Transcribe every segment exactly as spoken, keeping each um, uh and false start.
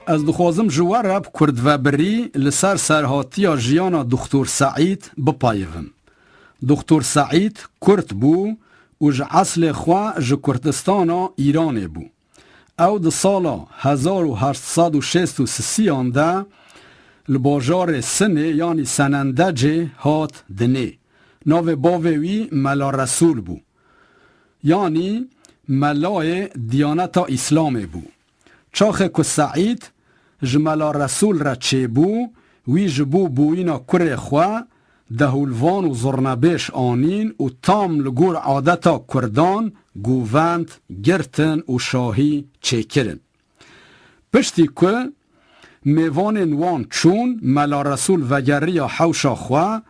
Ez dixwazim ji we re bi kurdvebirî li ser serhatiya jiyana Doktor Seîd bipeyivim. Doktor Seîd kurd bû û ji eslê xwe ji Kurdistana Îranê bû. Ew di sala hezar û heşt sed û şêst û sisiyan de li bajarê Sinê, yanî Senendecê, hat dinê. Navê bavê wî Mela Resûl bû. Yanî melayê Diyaneta Îslamê bû. Çaxê ku Seîd ji Mela Resûl re çêbû, wî ji bo bûyîna kurê xwe dehûlvan û zurnebêj anîn û tam li gor adeta kurdan govend, girtin û şahî çêkirin. Piştî ku mêvanên wan çûn, Mela Resûl vegeriya hewşa xwe,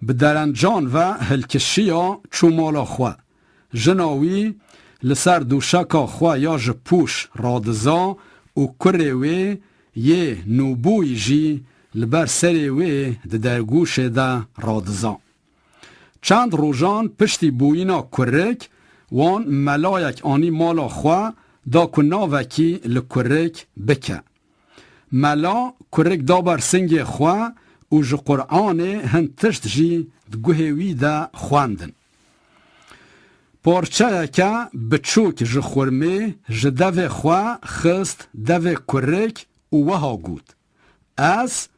bi derencan ve hilkişiya çû mala xwe. Jina wî li ser dûşeka xwe ya ji pûş radiza û kurê wê yê nûbûyî jî li ber serê wê di dergûşê de radiza. Çend rojan piştî bûyîna kurik, wan melayek anî mala xwe da ku navekî li kurik bike. Mela kurik da ber singê xwe û ji Quranê hin tişt jî di guhê wî de xwendin. Parçeyeke biçûk ji xurmê ji devê xwe xist devê kurik û wiha got, Ez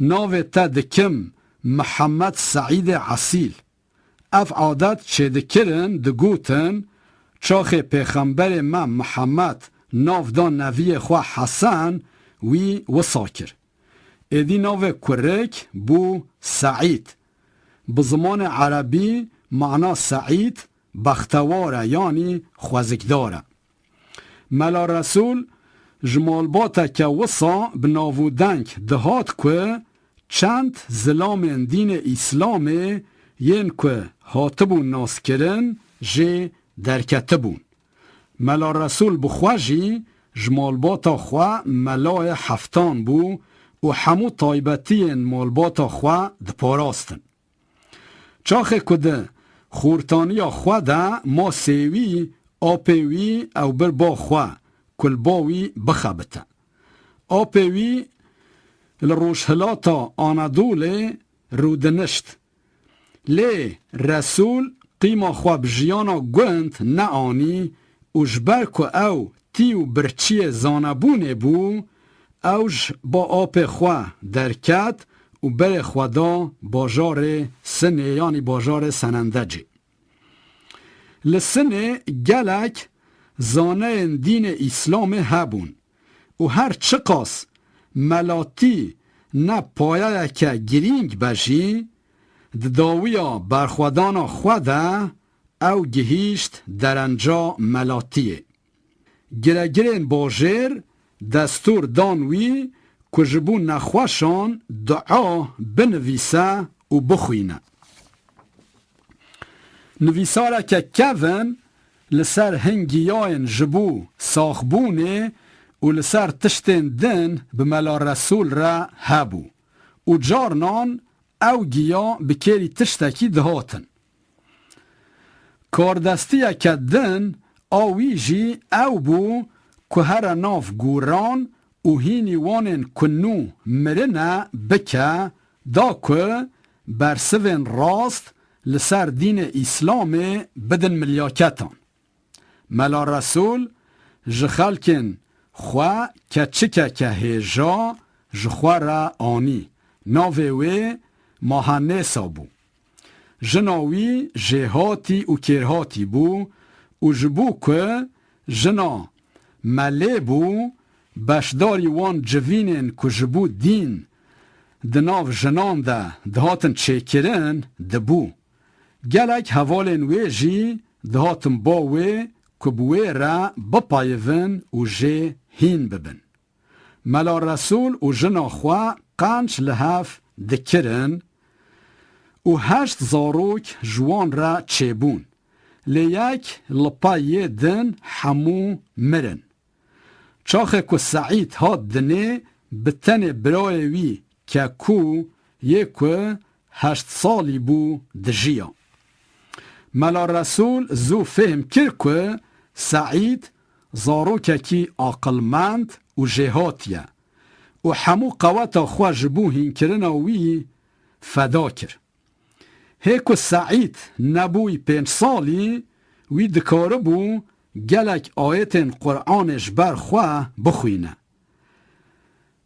navê te dikim Mihemed Seîdê Esîl. Ev adet çêdikirin, digotin, çaxê Pêxemberê me Mihemed nav da neviyê xwe Hesen, wî wisa kir. Êdî navê kurik bû Seîd. Bi zimanê erebî mana Seîd bextewar e, yanî xwezikdar e. Mela Resûl ji malbateke wisa bi nav û deng dihat ku çend zilamên dînê Îslamê yên ku hatibûn naskirin jê derketibûn. Mela Resûl bi xwe jî ji malbata xwe melayê heftan bû û hemû taybetiyên malbata xwe diparastin. Çaxê ku di xortaniya xwe de ma sêwî, apê wî ew bir ba xwe ku li ba wî bixebite. Apê wî li rojhilata Anadolê rûdinişt. Lê Resûl qîma xwe bi jiyana gund neanî û ji ber ku ew tî û birçiyê zanebûnê bû, ew ji ba apê xwe derket û berê xwe da bajarê Sinê, yanî bajarê Senendecê. Li Sinê gelek zaneyên dînê Îslamê hebûn û her çiqas melatî ne payeyeke girîng be jî, di dawiya berxwedana xwe de ew gihîşt derenca melatiyê. Giregirên bajêr destûr dan wî ku ji bo nexweşan dua binivîse û bixwîne. Nivîsareke kevin li ser hin giyayên ji bo saxbûnê û li ser tiştên din bi Mela Resûl re hebû û carnan ew giya bi kêrî tiştekî dihatin. Kardestiyeke din a wî jî ew bû ku here nav goran û hînîwanên ku nû mirine bike, da ku bersivên rast li ser dînê Îslamê bidin milyaketan. Mela Resûl ji xelkên xwe keçikeke hêja ji xwe re anî. Navê wê Mahanêsa bû. Jina wî jêhatî û kêrhatî bû û ji bo ku jina melê bû, beşdarî wan civînên ku ji bo dîn di nav jinan de dihatin çêkirin, dibû. Gelek hevalên wê jî dihatin ba wê ku bi wê re bipeyivin û jê hîn bibin. Mela Resûl û jina xwe qenc li hev dikirin û heşt zarok ji wan re çêbûn. Lê yek li pey yê din hemû mirin. Çaxê ku Seîd hat dinê, bi tenê birayê wî Kekû yê ku heşt salî bû dijiya. Mela Resûl zû fêhm kir ku Seîd zarokekî aqilmend û jêhatî ye. û hemû qeweta xwe ji bo hînkirina wî feda kir. Hê ku Seîd nebûyî pênc salî, wî dikaribû gelek ayetên Quranê ji ber xwe bixwîne.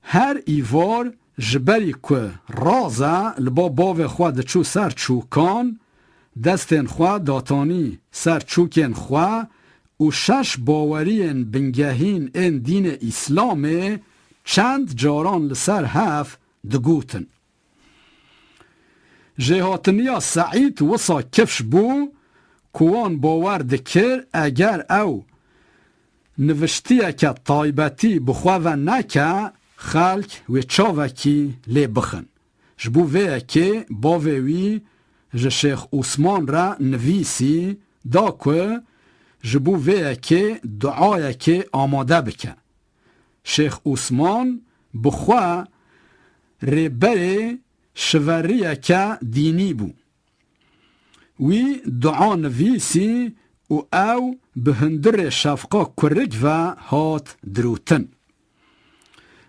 Her îvar ji berî ku raz e li ba bavê xwe diçû ser çûkan, destên xwe datanî ser çûkên xwe û şeş baweriyên bingehîn ên dînê Îslamê çend caran li ser hev digotin. Jêhatiniya Seîd wisa kifş bû ku wan bawer dikir eger ew niviştiyeke taybetî bi xwe ve neke, xelk wê çavekî lê bixin. Ji bo vê yekê bavê wî ji Şêx Osman re nivîsî da ku ji bo vê yekê duayekê amade bike. Şêx Osman bi xwe rêberê şiveriyeke dînî bû. Wî dua nivîsî û ew bi hundirê şefqa kurik ve hat dirûtin.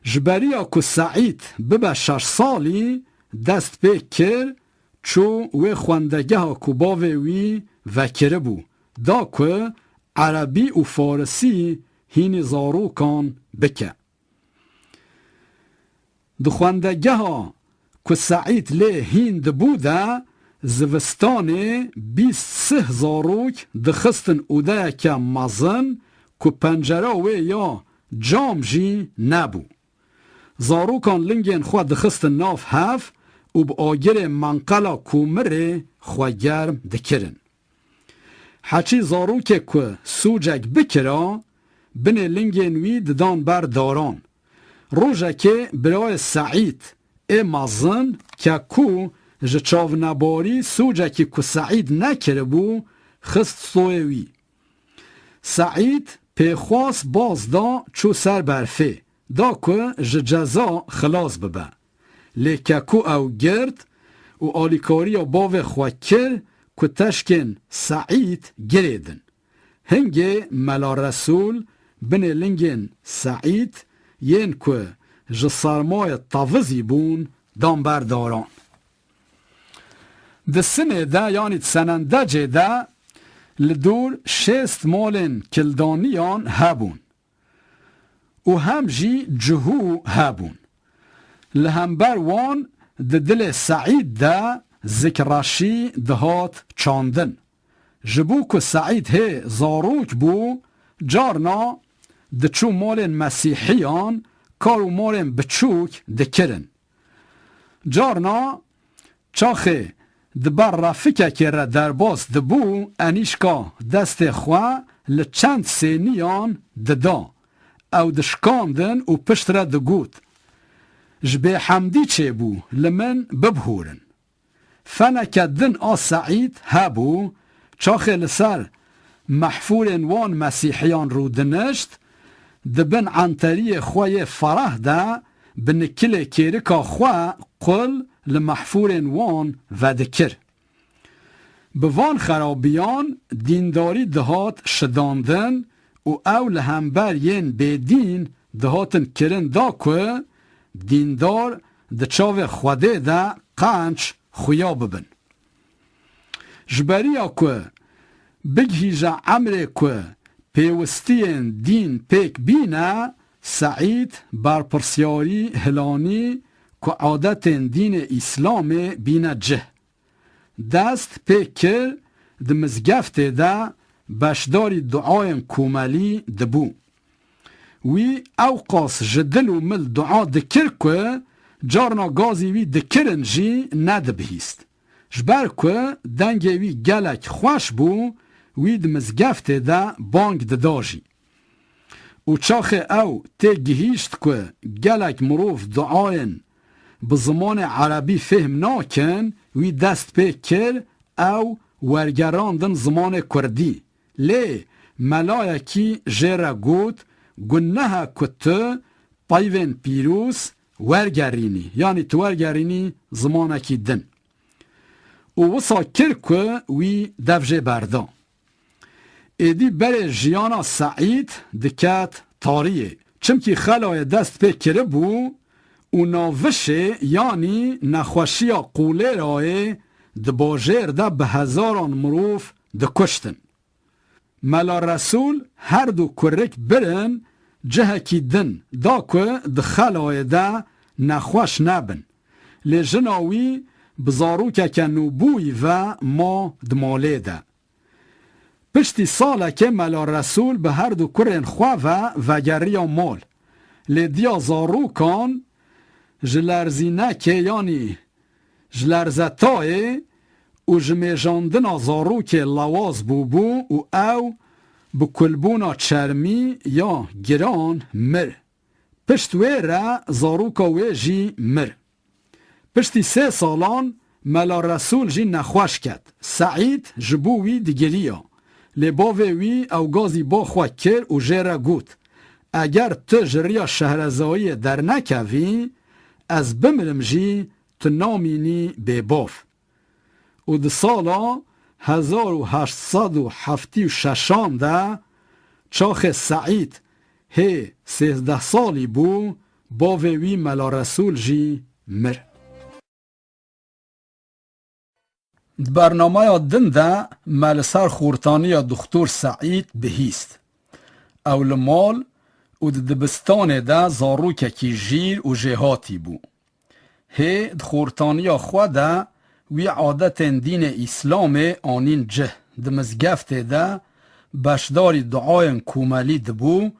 Ji beriya ku Seîd bibe şeş salî, dest pê kir, çû wê xwendegeha ku bavê wî vekiribû, da ku erebî û farisî hînî zarokan bike. Di xwendegeha ku Seîd lê hîn dibû de, zivistanê bîst sih zarok dixistin odeyeke mezin ku pencera wê ya cam jî nebû. Zarokan lingên xwe dixistin nav hev û bi agirê menqela komirê xwe germ dikirin. Heçî zarokê ku sûcek bikira, binê lingên wî didan ber daran. Rojekê birayê Seîd ê mezin, ke ku ji çavnebarî sûcekî ku Seîd nekiribû, xist stoyê wî. Seîd pêxwas baz da, çû ser berfê, da ku ji ceza xilas bibe. Lê ke ku ew girt û alîkariya bavê xwe kir ku teşkên Seîd girêdin. Hingê Mela Resûl binê lingên Seîd yên ku ji sermayê tevizî bûn, dan ber daran. Di Sinê de, yanî di Senendecê de, li dûr şêst malên kildaniyan hebûn û hem jî cihû hebûn. Li hember wan di dilê Seîd de zikreşî dihat çandin. Ji bo ku Seîd hê zarok bû, carna diçû malên mesîhiyan, kar û marên biçûk dikirin. Carna çaxê di ber refikekê re derbas dibû, enîşka destê xwe li çend sêniyan dida. Ew dişkandin û piştre digot, "Ji bêhemdî çêbû, li min bibihûrin." Feneke din a Seîd hebû, çaxê li ser mehfûrên wan mesîhiyan rûdinişt, di bin enteriyê xwe yê fereh de bi nikilê kêrika xwe qul li mehfûrên wan vedikir. Bi van xerabiyan dîndarî dihat şidandin û ew li hember yên bêdîn dihatin kirin da ku dîndar di çavê Xwedê de qenc xuya bibin. Ji beriya ku bigihîje emrê ku pêwistiyên dîn pêk bîne, Seîd berpirsyarî hilanî ku adetên dînê Îslamê bîne cih. Dest pê kir, di mizgeftê de beşdarî duayên komelî dibû. Wî ewqas ji dil û mil dua dikir ku carna gazî wî dikirin jî nedibihîst. Ji ber ku dengê wî gelek xweş bû, wî di mizgeftê de bang dida jî. Û çaxê ew tê gihîşt ku gelek mirov duayên bi zimanê erebî fêhm nakin, wî dest pê kir ew wergerandin zimanê kurdî. Lê melayekî jê re got, "Gunehe ku tu peyvên pîroz wergerînî, yanî tu wergerînî zimanekî din." Û wisa kir ku wî dev jê berda. Êdî berê jiyana Seîd diket tariyê. Çimkî xelayê dest pê kiribû, û navişê, yanî nexweşiya qûlêrayê di bajêr de bi hezaran mirov dikuştin. Mela Resûl her du kurik birin cihekî din da ku di xelayê de nexweş nebin. Lê jina wî bi zarokeke nûbûyî ve ma di malê de. Piştî salekê Mela Resûl bi her du kurên xwe ve vegeriya mal. Lê diya zarokan ji lerzînekê, yanî ji lerzetayê û ji mêjandina zarokê lewaz bûbû û ew bi kulbûna çermî ya giran mir. Pişt wê re zaroka wê jî mir. Piştî sê salan Mela Resûl jî nexweş ket. Seîd ji bo wî digiriya. Lê bavê wî ew gazî ba xwe kir û jê re got, Eger tu ji riya şehrezayiyê dernekevî, ez bimirim jî tu namînî bêbav. Û di sala hezar û heşt sed û heftê û şeşan de çaxê Seîd hê sêzdeh salî bû, bavê wî Mela Resûl jî mir. Di bernameya din de me li ser xortaniya Dixtor Seîd bihîst. Ew li mal û di dibistanê de zarokekî jîr û jêhatî bû. Hê di xortaniya xwe de wî adetên dînê Îslamê anîn cih. Di mizgeftê de beşdarî duayên komelî dibû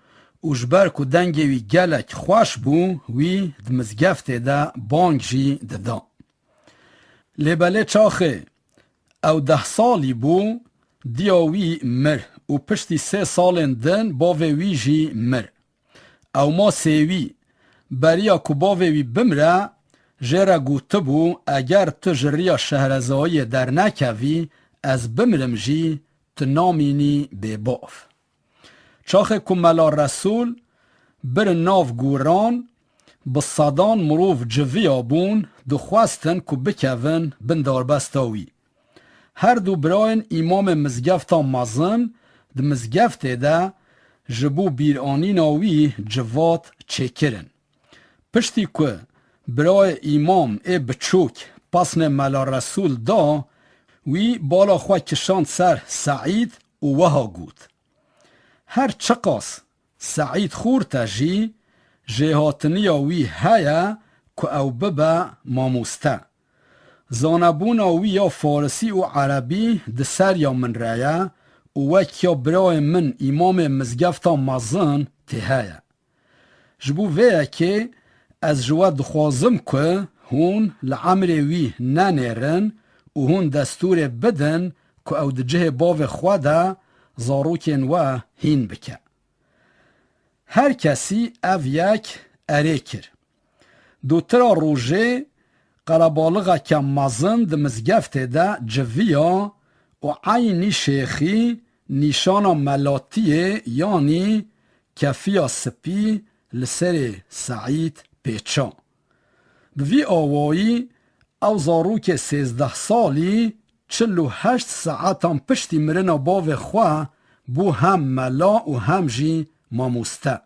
û ji ber ku dengê wî gelek xweş bû, wî di mizgeftê de bang jî dida. Lê belê çaxê ew deh salî bû, diya wî mir û piştî sê salên din bavê wî jî mir. Ew ma sêwî, beriya ku bavê wî bimre, jê re gotibû, Eger tu ji riya şehrezayiyê dernekevî, ez bimrim jî, tu namînî bêbav. Çaxê ku Mela Resûl birin nav goran, bi sedan mirov civiya bûn, dixwestin ku bikevin bin darbesta wî. Her du birayên îmamê mizgefta mezin di mizgeftê de ji bo bîranîna wî civat çêkirin. Piştî ku birayê îmam ê biçûk pesnê Mela Resûl da, wî bala xwe kişand ser Seîd û wiha got, Her çiqas Seîd xort e jî, jêhatiniya wî heye ku ew bibe mamoste. Zanebûna wî ya farisî û erebî di seriya min re ye û wek ya birayê min îmamê mizgefta mezin tê heye. Ji bo vê yekê ez ji we dixwazim ku hûn li emrê wî nenêrin û hûn destûrê bidin ku ew di cihê bavê xwe de zarokên we hîn bike. Her kesî ev yek erê kir. Dotira rojê qerebalixeke mezin di mizgeftê de civiya û eynî şêxî nîşana melatiyê, yanî kefiya spî, li serê Seîd pêça. Bi vî awayî ew zarokê sêzdeh salî çil û heşt saetan piştî mirina bavê xwe bû hem mela û hem jî mamoste.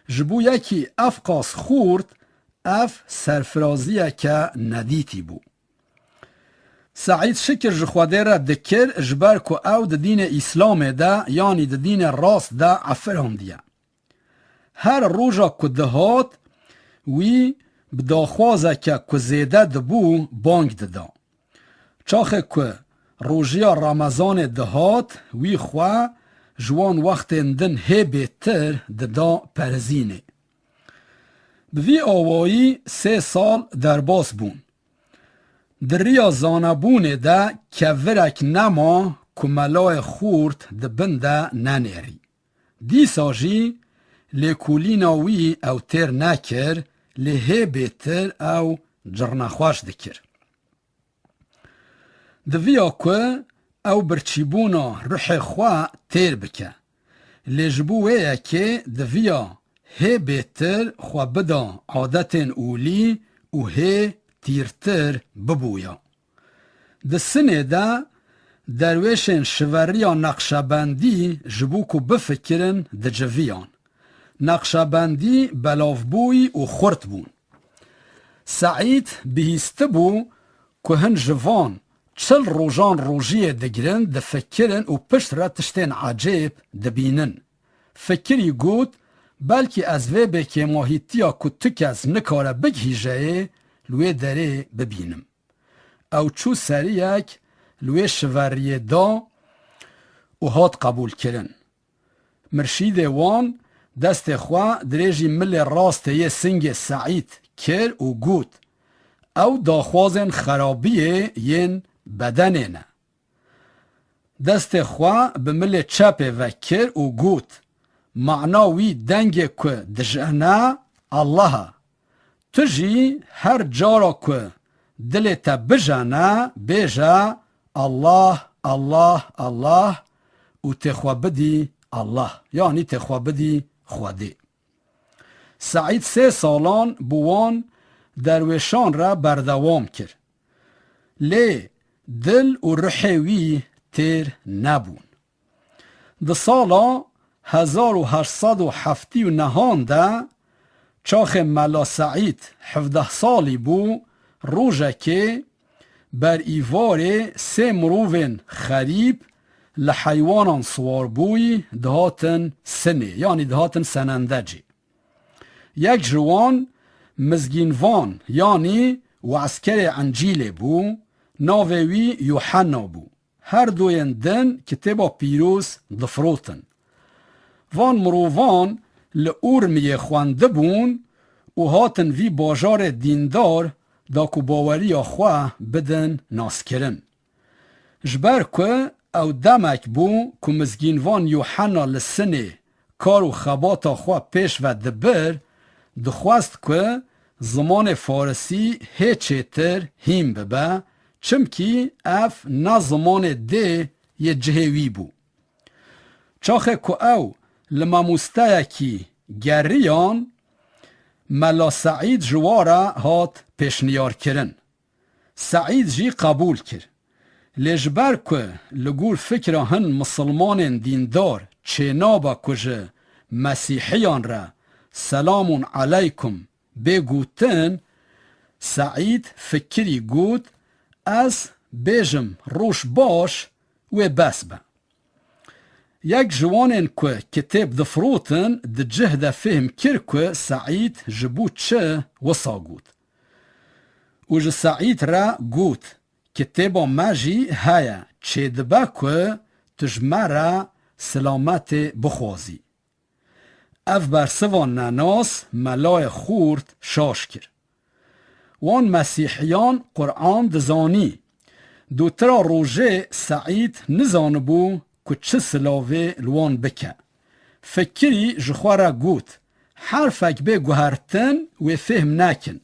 Ji bo yekî ev qas xort, ev serfiraziyeke nedîtî bû. Seîd şikir ji Xwedê re dikir, ji ber ku ew di dînê Îslamê de, yanî di dînê rast de efirandiye. Her roja ku dihat, wî bi daxwazeke ku zêde dibû bang dida. Çaxê ku rojiya Remezanê dihat, wî xwe ji wan wextên din hê bêtir dida perizînê. Bi vî awayî sê sal derbas bûn. Di riya zanebûnê de kevirek nema ku melayê xort di bin de nenêrî. Dîsa jî lêkolîna wî ew têr nekir, lê hê bêtir ew cirnexweş dikir. Diviya ku ew birçîbûna ruhê xwe têr bike. Lê ji bo wê yekê diviya hê bêtir xwe bida adetên olî û hê tîrtir bibûya. Di sinê de derwêşên şiveriya Neqşebendî ji bo ku bifikirin diciviyan. Neqşebendî belavbûyî û xurt bûn. Seîd bihîstibû ku hin ji van çil rojan rojiyê digirin, difikirin û pişt re tiştên ecêb dibînin. Fikirî got, belkî ez vê bêkêmahîtiya ku tu kes nikare bigihîjeyê, li wê derê bibînim. Ew çû seriyek li wê şiveriyê da û hat qebûlkirin. Mirşîdê wan destê xwe dirêjî milê rastê yê singê Seîd kir û got, ew daxwazên xerabiyê yên bedenê ne. Destê xwe bi milê çepê ve kir û got, mana wî dengê ku dijene Allah e. Tu jî her cara ku dilê te bijene, bêje, Allah, Allah, Allah û tê xwe bidî Allah, yanî tê xwe bidî Xwedê. Seîd sê salan bi wan derwêşan re berdewam kir. Lê dil û ruhê wî têr nebûn. Di sala hezar û heşt sed û heftê û nehan de çaxê Mela Seîd hevdeh salî bû, rojekê ber îvarê sê mirovên xerîb li heywanan siwarbûyî dihatin Sinê, yanî dihatin Senendecê. Yek ji wan mizgînvan, yanî weskerê Encîlê bû, navê wî Yuhenna bû. Her duyên din kitêba pîroz difirotin. Van mirovan li Urmiyê xwendibûn û hatin vî bajarê dîndar da ku baweriya xwe bidin naskirin. Ji ber ku ew demek bû ku mizgînvan Yuhenna li Sinê kar û xebata xwe pêş ve dibir, dixwest ku zimanê farisî hê çêtir hîn bibe, çimkî ev ne zimanê dê yê cihê wî bû. Çaxê ku ew li mamosteyekî geriyan, Mela Seîd ji wa re hat pêşniyarkirin. Seîd jî qebûl kir. Lê ji ber ku li gor fikra hin misilmanên dîndar çênabe ku ji mesîhiyan re selamun eleykum bê gotin, Seîd fikirî got, ez bêjim roj baş, wê bes be. Yek ji wanên ku kitêb difirotin di cih de fêhm kir ku Seîd ji bo çi wisa got. Û ji Seîd re got, kitêba me jî heye, çêdibe ku tu ji me re silametê bixwazî. Ev bersiva nenas melayê xort şaş kir. Wan mesîhiyan Quran dizanî. Dotira rojê Seîd nizanibû ku çi silavê li wan bike. Fikirî ji xwe re got, herfek bê guhertin wê fêhm nekin.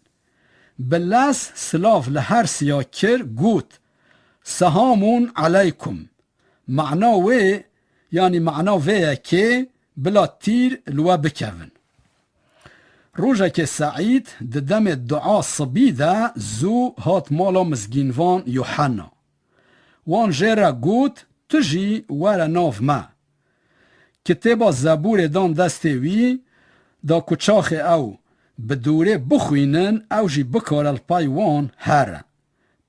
Bi lez silav li her siya kir, got, Sehamun eleykum. Mana wê, yanî mana vê yekê, bila tîr li we bikevin. Rojekê Seîd di demê dua sibî de zû hat mala mizgînvan Yuhenna. Wan jê re got, tu jî were nav me. Kitêba Zebûrê dan destê wî, da ku çaxê ew bi dûrê bixwînin, ew jî bikare li pey wan here.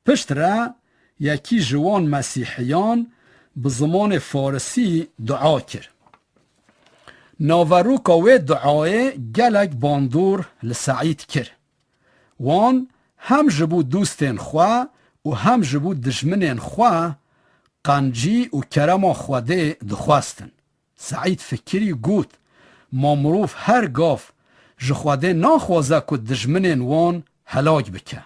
Piştre yekî ji wan mesîhiyan bi zimanê farisî dua kir. Naveroka wê duayê gelek bandor li Seîd kir. Wan hem ji bo dostên xwe û hem ji bo dijminên xwe qencî û kerema Xwedê dixwestin. Seîd fikirî got, ma mirov her gav ji Xwedê naxwaze ku dijminên wan helak bike.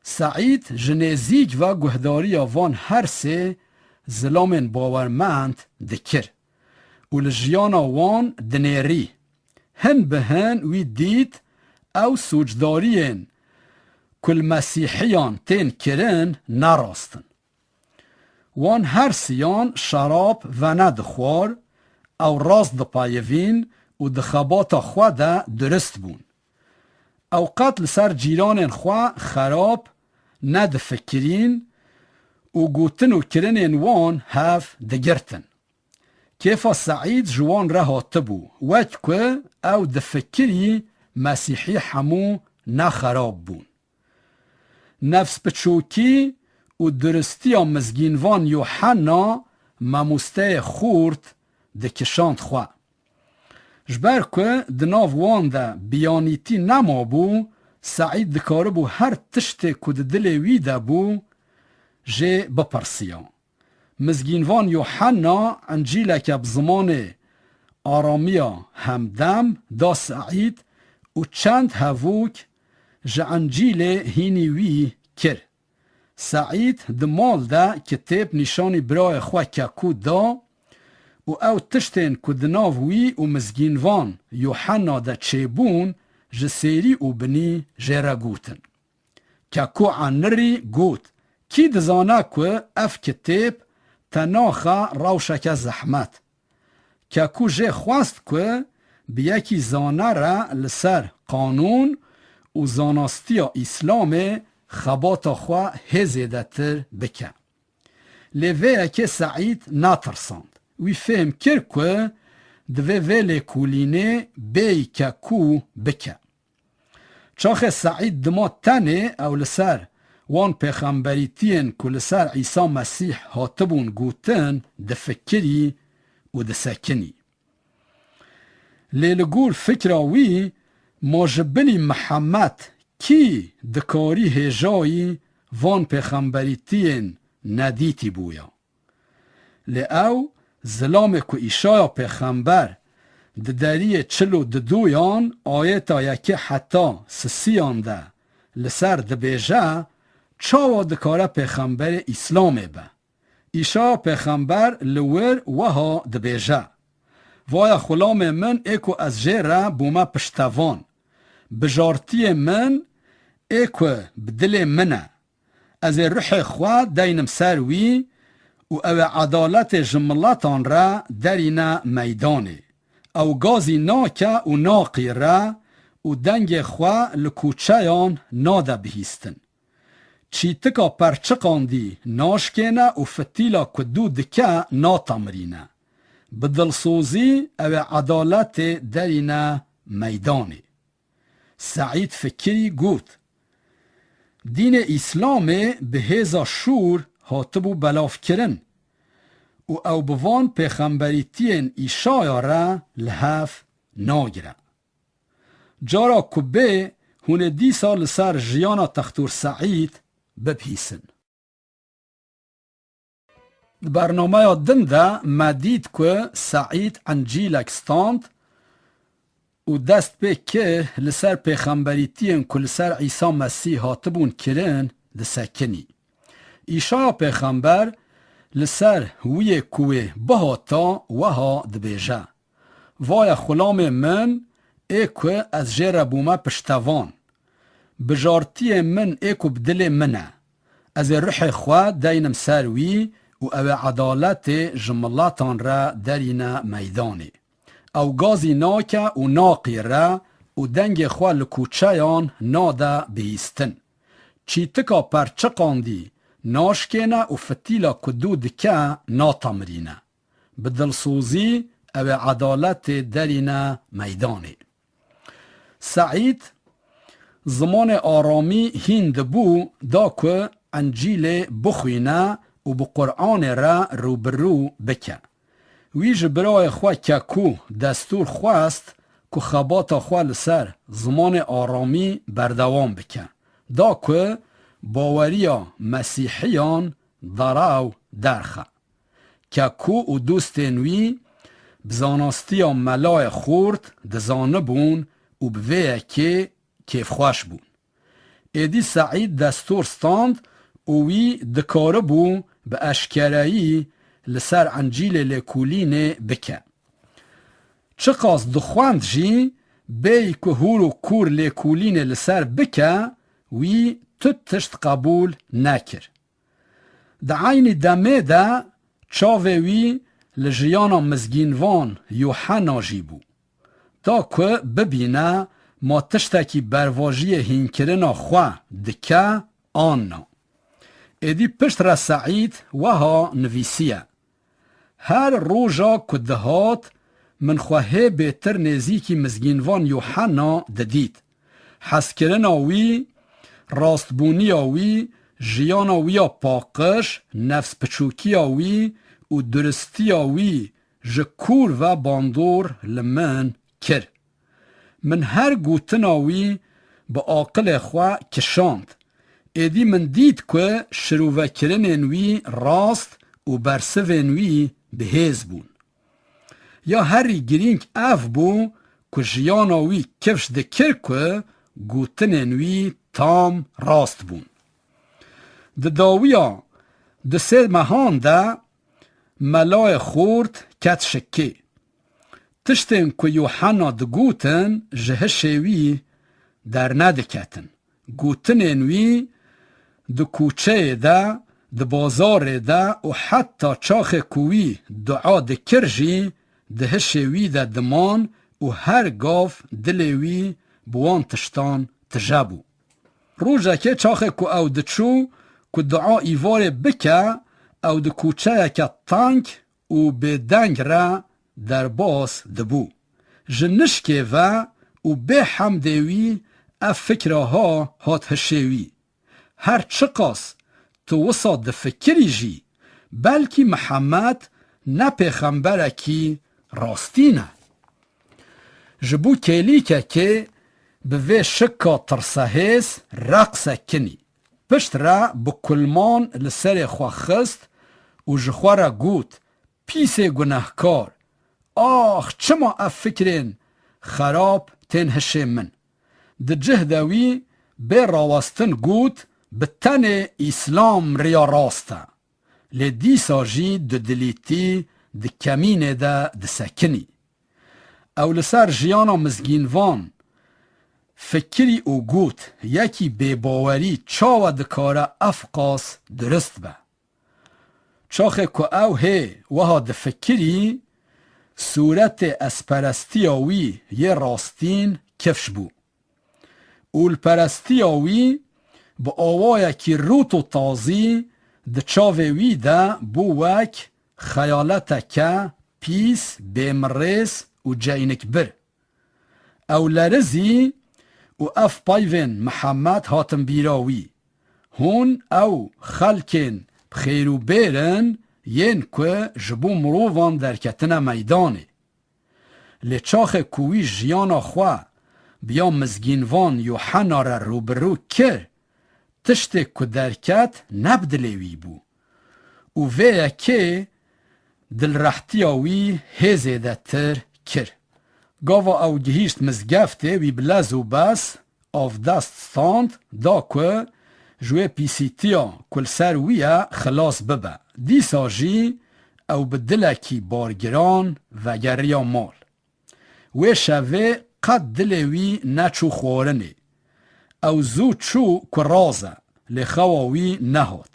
Seîd ji nêzîk ve guhdariya van her sê zilamên bawermend dikir û li jiyana wan dinêrî. Hin bi hin wî dît ew sûcdariyên ku li mesîhiyan tên kirin ne rast in. Wan her siyan şerab venedixwar, ew rast dipeyivîn û di xebata xwe de durist bûn. Ew qet li ser cîranên xwe xerab nedifikirîn û gotin û kirinên wan hev digirtin. Kêfa Seîd ji wan re hatibû, wek ku ew difikirî Mesîhî hemû ne xerab bûn. Nefsbiçûkî û duristiya mizgînvan Yuhenna mamosteyê xurt dikişand xwe. Ji ber ku di nav wan de biyanîtî nemabû, Seîd dikaribû her tiştê ku di dilê wî de bû, jê bipirsiya. Mizgînvan Yuhenna Encîleke bi zimanê aramiya hemdem da Seîd û çend hevûk ji Encîlê hînî wî kir. Seîd di mal de kitêb nîşanî birayê xwe Kekû da û ew tiştên ku di nav wî û mizgînvan Yuhenna de çêbûn, ji sêrî û binî jê re gotin. Kekû Enirî got, "Kî dizane ku ev kitêb te naxe rewşeke zehmet?" Kekû jê xwest ku bi yekî zane re li ser qanûn û zanastiya Îslamê xebata xwe hê zêdetir bike. Lê vê yekê Seîd netirsand. Wî fêhm kir ku divê vê lêkolînê bêyî Kekû bike. Çaxê Seîd dima tenê ew li ser wan pêxemberîtiyên ku li ser Îsa Mesîh hatibûn gotin difikirî û disekinî. Lê li gor fikra wî, ma ji bilî Mihemed kî dikarî hêjayî van pêxemberîtiyên nedîtî bûya? Lê ew zilamê ku Îşaya pêxember di deriyê çil û diduyan ayeta yekê heta sisiyan de li ser dibêje, çawa dikare pêxemberê Îslamê be? Îşaya pêxember li wir wiha dibêje, "Vaya xulamê min ê ku ez jê re bûme piştevan. Bijartiyê min ê ku bi dilê min e. Ez ê ruhê xwe deynim ser wî û ew ê edaletê ji miletan re derîne meydanê. Ew gazî nake û naqîre û dengê xwe li kûçeyan nade bihîstin. Çîtika perçiqandî naşkêne û fitîla ku dû dike natemirîne. Bi dilsozî ew ê edaletê derîne meydanê." Seîd fikirî got, "Dînê Îslamê bi hêza şûr hatibû belavkirin û ew bi van pêxemberîtiyên Îşaya re li hev nagire. Cara ku bê hûn ê dîsa li ser jiyana Textûr Seîd bibihîsin." Di bernameya din de me dît ku Seîd Encîlek stand û dest pê kir li ser pêxemberîtiyên ku li ser Îsa Mesîh hatibûn kirin disekinî. Îşaya pêxember li ser wî yê ku wê bihata wiha dibêje, "Vaya xulamê min ê ku ez jê re bûme piştevan. Bijartiyê min ê ku bi dilê min e. Ez ê ruhê xwe deynim ser wî û ew ê edaletê ji miletan re derîne meydanê. Ew gazî nake û naqîre û dengê xwe li kûçeyan nade bihîstin. Çîtika perçiqandî naşkêne û fitîla ku dû dike natemirîne. Bi dilsozî ew ê edaletê derîne meydanê." Seîd zimanê aramî hîn dibû da ku Encîlê bixwîne û bi Quranê re rûbirû bike. Wî ji birayê xwe Kekû destûr xwest ku xebata xwe li ser zimanê aramî berdewam bike, da ku baweriya mesîhiyan derew derxe. Kekû û dostên wî bi zanastiya melayê xurt dizanibûn û bi vê yekê kêfxweş bûn. Êdî Seîd destûr stand û wî dikaribû bi eşkereyî li ser Encîlê lêkolînê bike. Çiqas dixwend jî, bêyî ku hûr û kûr lêkolînê li ser bike, wî tu tişt qebûl nekir. Di eynî demê de çavê wî li jiyana mizgînvan Yuhena jî bû, da ku bibîne ma tiştekî bervajiyê hînkirina xwe dike an na. Êdî piştre Seîd wiha nivîsiye, "Her roja ku dihat, min xwe hê bêtir nêzîkî mizgînvan Yuhena didît. Hezkirina wî, rastbûniya wî, jiyana wî ya paqij, nefspiçûkiya wî û duristiya wî ji kûr ve bandor li min kir. Min her gotina wî bi aqilê xwe kişand. Êdî min dît ku şirûvekirinên wî rast û bersivên wî bi hêz bûn. Ya herî girîng ev bû ku jiyana wî kifş dikir ku gotinên wî tam rast bûn. Di dawiya du sê mehan de melayê xort ket şikê. Tiştên ku Yuhanna digotin ji hişê wî dernediketin. Gotinên wî di kûçeyê de, di bazarê de û heta çaxê ku wî dua dikir jî di hişê wî de diman û her gav dilê wî bi wan tiştan tije bû. Rojekê çaxê ku ew diçû ku dua îvarê bike, ew di kûçeyeke teng û bêdeng re derbas dibû. Ji nişkê ve û bê hemdê wî ev fikra ha hat hişê wî. Her çiqas tu wisa difikirî jî, belkî Mihemed ne pêxemberekî rastîn e. Ji bo kêlîkekê bi vê şika tirsehêz reqse kinî. Pişt re bi kulman li serê xwe xist û ji xwe re got, Pîsê gunehkar, ax, çima ev fikrên xerab tên hişê min? Di cih de wî bê rawestin got, Bi tenê Îslam riya rast e. Lê dîsa jî dudilîtî di kemînê de disekinî. Ew li ser jiyana mizgînvan fikirî û got, Yekî bêbawerî çawa dikare ev qas durist be? Çaxê ku ew hê wiha difikirî, sûretê ezperestiya wî yê rastîn kifş bû. Olperestiya wî bi awayekî rût û tazî di çavê wî de bû wek xeyaleteke pîs, bêmirêz û ceynikbir. Ew lerizî û ev peyvên Mihemed hatin bîra wî. Hûn ew xelkên bi xêr û bêr in yên ku ji bo mirovan derketine meydanê. Lê çaxê ku wî jiyana xwe bi ya mizgînvan Yuhena re rûbirû kir, tiştê ku derket ne bi dilê wî bû. Û vê yekê dilrehtiya wî hê zêdetir kir. Gava ew gihîşt mizgeftê, wî bi lez û bes avdest stand, da ku ji wê pîsîtiya ku li ser wî ye xilas bibe. Dîsa jî ew bi dilekî bargiran vegeriya mal. Wê şevê qet dilê wî neçû xwarinê. Ew zû çû ku raz e, lê xewa wî nehat.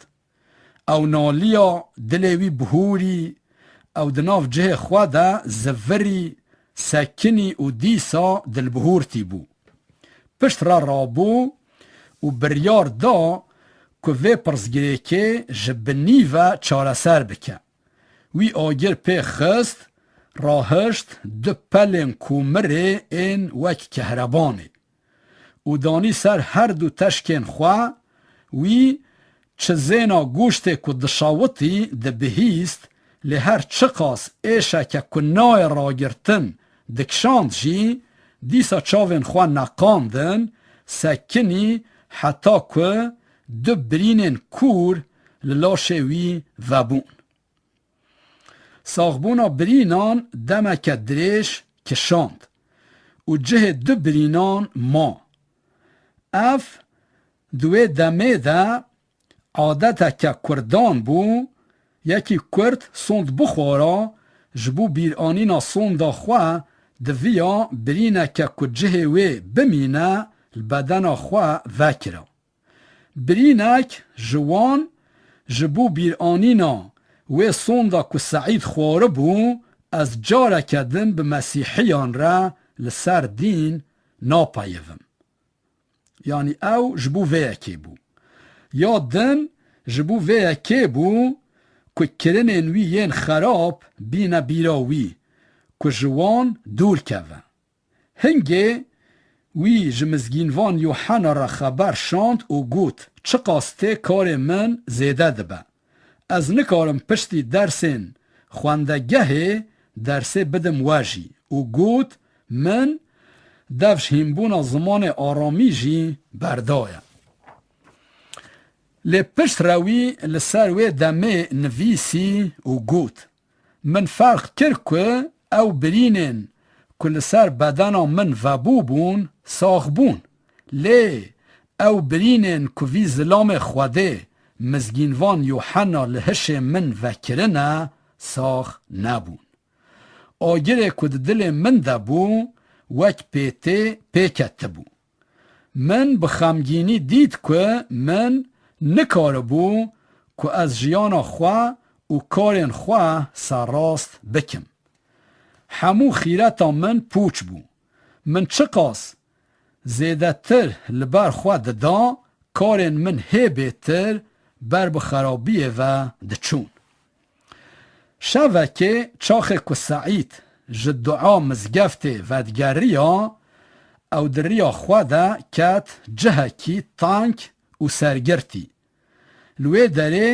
Ew naliya, dilê wî bihûrî, ew di nav cihê xwe de zivirî, sekinî û dîsa dilbihûrtî bû. Pişt re rabû û biryar da ku vê pirsgirêkê ji binî ve çareser bike. Wî agir pê xist, rahişt du pelên komirê ên wek kehrebanê û danî ser her du teşkên xwe, wî çi zêna goştê ku dişewitî dibihîst, lê her çiqas êşeke ku nayê ragirtin dikişand jî, dîsa çavên xwe neqandin, sekinî heta ku du birînên kûr li laşê wî vebûn. Saxbûna birînan demeke dirêj kişand û cihê du birînan ma. Ev di wê demê de adeteke kurdan bû, yekî kurd sond bixwara, ji bo bîranîna sonda xwe diviya birîneke ku cihê wê bimîne li bedena xwe vekira. Birînek ji wan ji bo bîranîna wê sonda ku Seîd xwaribû, ez careke din bi mesîhiyan re li ser dîn napeyivim. Yanî ew ji bo vê yekê bû. Ya din ji bo vê yekê bû ku kirinên wî yên xerab bîne bîra wî, ku ji wan dûr keve. Hingê Wî ji mizgînvan Yûhena re xeber şand û got, Çiqas tê karê min zêde dibe. Ez nikarim piştî dersên xwendegehê dersê bidim we jî. Û got, Min dev ji hînbûna zimanê aramî jî berdaye. Lê piştre wî li ser wê demê nivîsî û got, Min ferq kir ku ew birînên ku li ser bedena min vebûbûn, sax bûn. Lê ew birînên ku vî zilamê Xwedê mizgînvan Yûhena li hişê min vekirine, sax nebûn. Agirê ku di dilê min de bû, wek pêtê pêketibû. Min bi xemgînî dît ku min nikaribû ku ez jiyana xwe û karên xwe serast bikim. Hemû xîreta min pûç bû. Min çiqas zêdetir li ber xwe dida, karên min hê bêtir ber bi xerabiyê ve diçûn. Şevekê çaxê ku Seîd ji dua mizgeftê vedigeriya, ew di riya xwe de ket cihekî teng û sergirtî. Li wê derê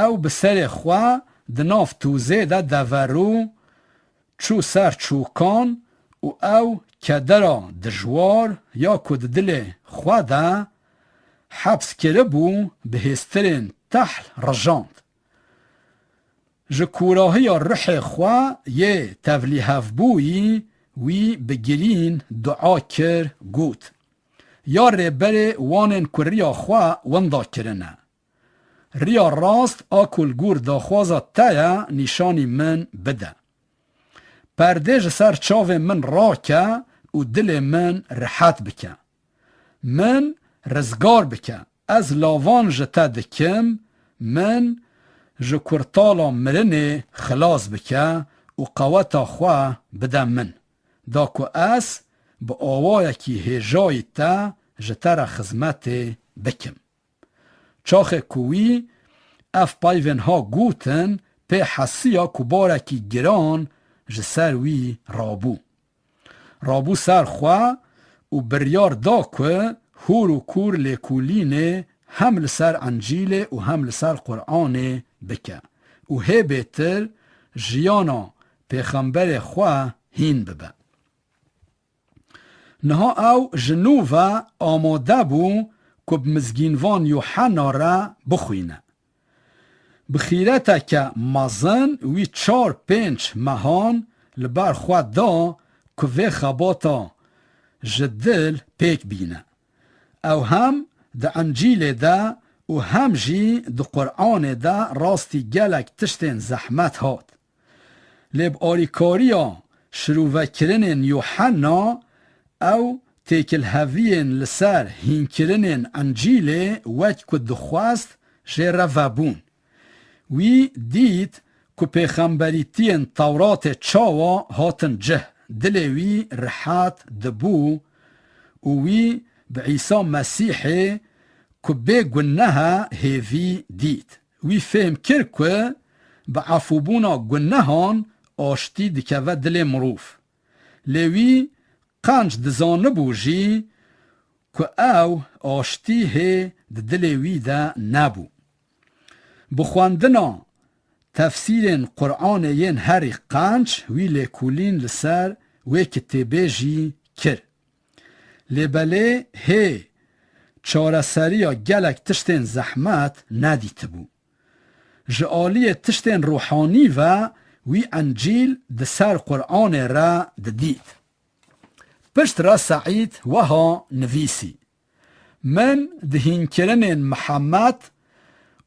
ew bi serê xwe di nav tûzê de deverû, çû ser çûkan û ew kedera dijwar ya ku di dilê xwe de heps kiribû, bi hêstirên tehl rijand. Ji kûrahiya ruhê xwe yê tevlîhevbûyî wî bi girîn dua kir, got, Ya Rêberê wanên ku riya xwe winda kirine, riya rast a ku li gor daxwaza te ye nîşanî min bide. Perdê ji ser çavên min rake û dilê min rihet bike. Min rizgar bike. Ez lavan ji te dikim, min ji kurtala mirinê xilas bike û qeweta xwe bide min, da ku ez bi awayekî hêjayî te ji te re xizmetê bikim. Çaxê ku wî ev peyvên ha gotin, pê hesiya ku barekî giran ji ser wî rabû. Rabû ser xwe û biryar da ku hûr û kûr lêkolînê hem li ser Encîlê û hem li ser Quranê bike û hê bêtir jiyana pêxemberê xwe hîn bibe. Niha ew ji nû ve amade bû ku bi mizgînvan Yûhena re bixwîne. Bi xîreteke mezin wî çar pênc mehan li ber xwe da ku vê xebata ji dil pêk bîne. Ew hem di Encîlê de û hem jî di Quranê de rastî gelek tiştên zehmet hat. Lê bi alîkariya şirûvekirinên Yûhenna, ew têkilheviyên li ser hînkirinên Encîlê wek ku dixwest jê re vebûn. Wî dît ku pêxemberîtiyên Tewratê çawa hatin cih, dilê wî rihet dibû û wî bi Îsa Mesîhê ku bê guneh e hêvî dît. Wî fêhm kir ku bi efûbûna gunehan aştî dikeve dilê mirov. Lê wî qenc dizanibû jî ku ew aştî hê di dilê wî de nebû. Bi xwendina tefsîrên Quranê yên herî qenc wî lêkolîn li ser wê kitêbê jî kir. Lê belê hê çareseriya gelek tiştên zehmet nedîtibû. Ji aliyê tiştên ruhanî ve wî Encîl di ser Quranê re didît. Piştre Seîd weha nivîsî, Min di hînkirinên Mihemed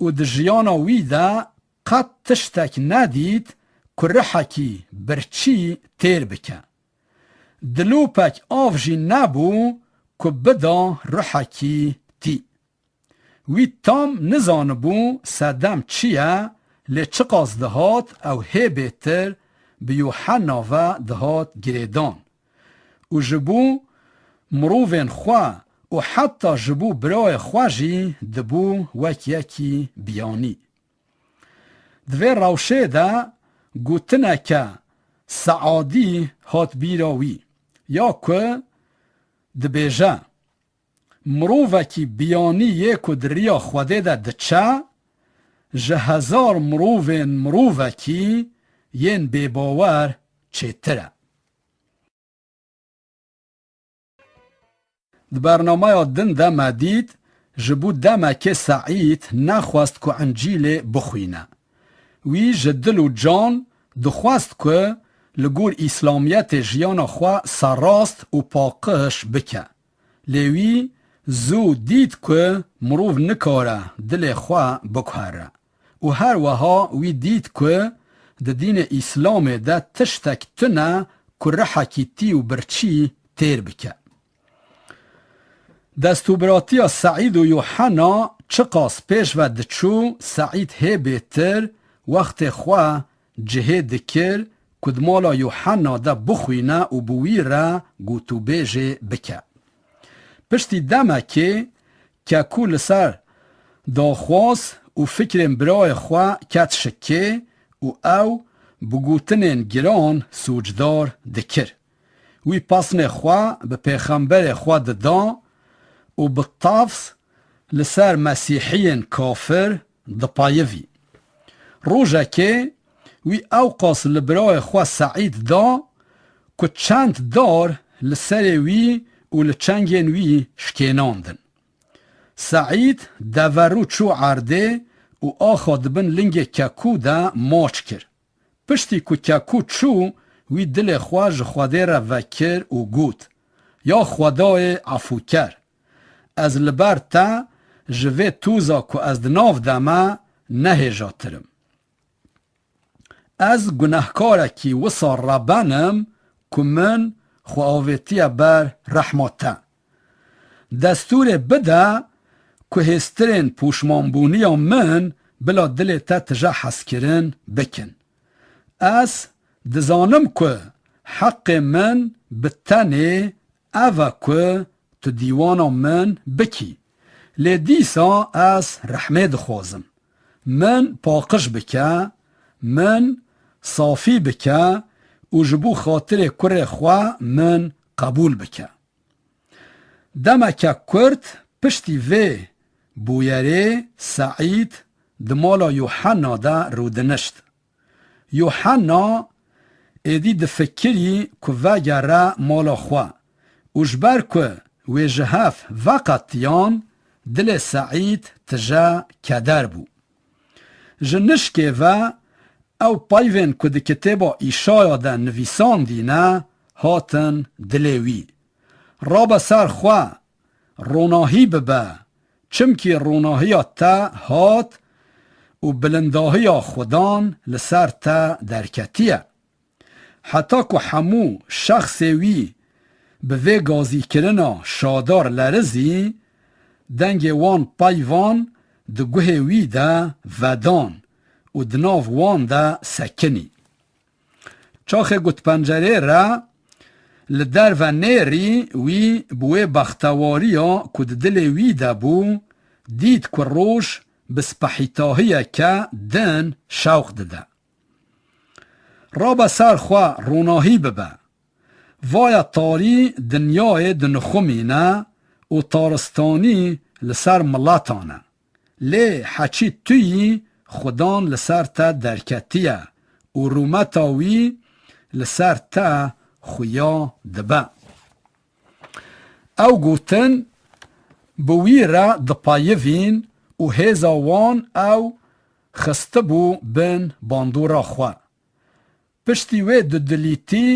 û di jiyana wî de qet tiştek nedît ku rihekî birçî têr bike. Dilopek av jî nebû ku bida ruhekî tî. Wî tam nizanibû sedem çi ye, lê çiqas dihat ew hê bêtir bi Yûhenna ve dihat girêdan û ji bo mirovên xwe û heta ji bo birayê xwe jî dibû wek yekî biyanî. Di vê rewşê de gotineke Seadî hat bîra wî, ya ku Dibêje, mirovekî biyanî yê ku di riya Xwedê de diçe, ji hezar mirovên mirovekî yên bêbawer çêtir e. Di bernameya din de me dît, ji bo demekê Seîd nexwest ku Încîlê bixwîne. Wî ji dil û can dixwest ku li gor Îslamiyetê jiyana xwe serast û paqij bike. Lê wî zû dît ku mirov nikare dilê xwe biguhere. Û her wiha wî dît ku di dînê Îslamê de tiştek tune ku rihekî tî û birçî têr bike. Destûbiratiya Seîd û Yuhena çiqas pêş ve diçû, Seîd hê bêtir wextê xwe cihê dikir ku di mala Yuhena de bixwîne û bi wî re gotûbêjê bike. Piştî demekê Kekû li ser daxwaz û fikrên birayê xwe ket şikê û ew bi gotinên giran sûcdar dikir. Wî pesnê xwe bi pêxemberê xwe dida û bi tefs li ser mesîhiyên kafir dipeyivî. Rojekê wî ewqas li birayê xwe Seîd da ku çend dar li serê wî û li çengên wî şikênandin. Seîd deverû çû erdê û axa di bin lingê Kekû de maç kir. Piştî ku Kekû çû, wî dilê xwe ji Xwedê re vekir û got, Ya Xwedayê efûker, ez li ber te ji vê toza ku ez di nav de me nehêjatir im. Ez gunehkarekî wisa reben im ku min xwe avêtiye ber rehma te. Destûrê bide ku hêstirên pûşmanbûniya min bila dilê te tije hezkirin bikin. Ez dizanim ku heqê min bi tenê ev e ku tu dîwana min bikî. Lê dîsa ez rehmê dixwazim. Min paqij bike, min safî bike û ji bo xatirê kurê xwe min qebûl bike. Demeke kurt piştî vê bûyerê Seîd di mala Yuhenna de rûdinişt. Yuhenna êdî difikirî ku vegere mala xwe û ji ber ku wê ji hev veqetiyan, dilê Seîd tije keder bû. Ji nişkê ve ew peyvên ku di kitêba Îşaya de nivîsandî ne, hatin dilê wî. Rabe ser xwe, ronahî bibe, çimkî ronahiya te hat û bilindahiya Xudan li ser te derketiye. Heta ku hemû şexsê wî bi vê gazîkirina şadar lerizî, dengê wan peyvan di guhê wî de vedan û di nav wan de sekinî. Çaxê ku di pencerê re li derve nêrî, wî bi wê bextewariya ku di dilê wî de bû, dît ku roj bi spehîtahiyeke din şewq dide. Rabe ser xwe, ronahî bibe. Vaya tarî dinyayê dinixumîne û taristanî li ser miletan e. Lê heçî tu yî, Xudan li ser te derketiye û rûmeta wî li ser te xuya dibe. Ew gotin bi wî re dipeyivîn û hêza wan ew xistibû bin bandora xwe. Piştî wê dudilîtî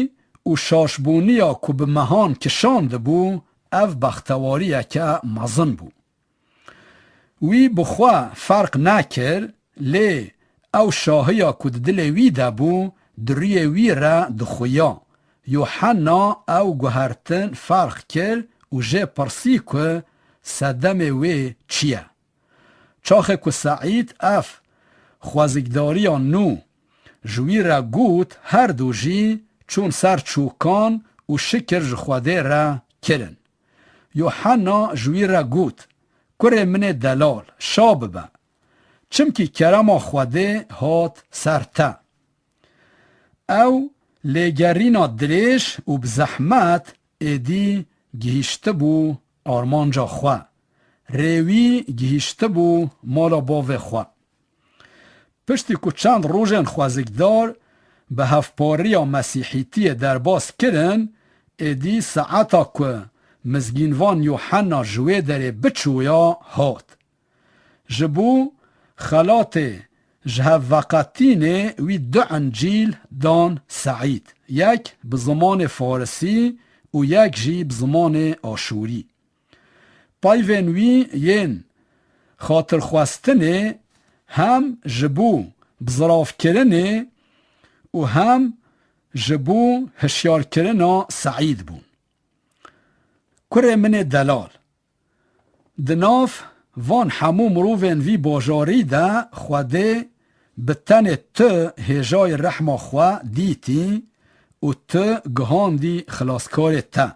û şaşbûniya ku bi mehan kişandibû, ev bextewariyeke mezin bû. Wî bi xwe ferq nekir, lê ew şahiya ku di dilê wî de bû, di rûyê wî re dixuya. Yuhenna ew guhertin ferq kir û jê pirsî ku sedemê wê çi ye. Çaxê ku Seîd ev xwezikdariya nû ji wî re got, her du jî çûn ser çokan û şikir ji Xwedê re kirin. Yuhenna ji wî re got, Kurê min ê delal, şa bibe, çimkî kerema Xwedê hat ser te. Ew lêgerîna dirêj û bi zehmet êdî gihîştibû armanca xwe. Rê wî gihîştibû mala bavê xwe. Piştî ku çend rojên xwezikdar bi hevpariya Mesîhîtiyê derbas kirin, êdî saeta ku mizgînvan Yuhenna ji wê derê biçûya hat. Ji bo xelatê ji hev veqetînê wî du Încîl dan Seîd, yek bi zimanê farisî û yek jî bi zimanê aşûrî. Peyvên wî yên xatirxwestinê hem ji bo biziravkirinê û hem ji bo hişyarkirina Seîd bûn. Kurê min ê delal, di nav van hemû mirovên vî bajarî de Xwedê bi tenê tu hêjayî rehma xwe dîtî û tu gihandî xilaskarê te.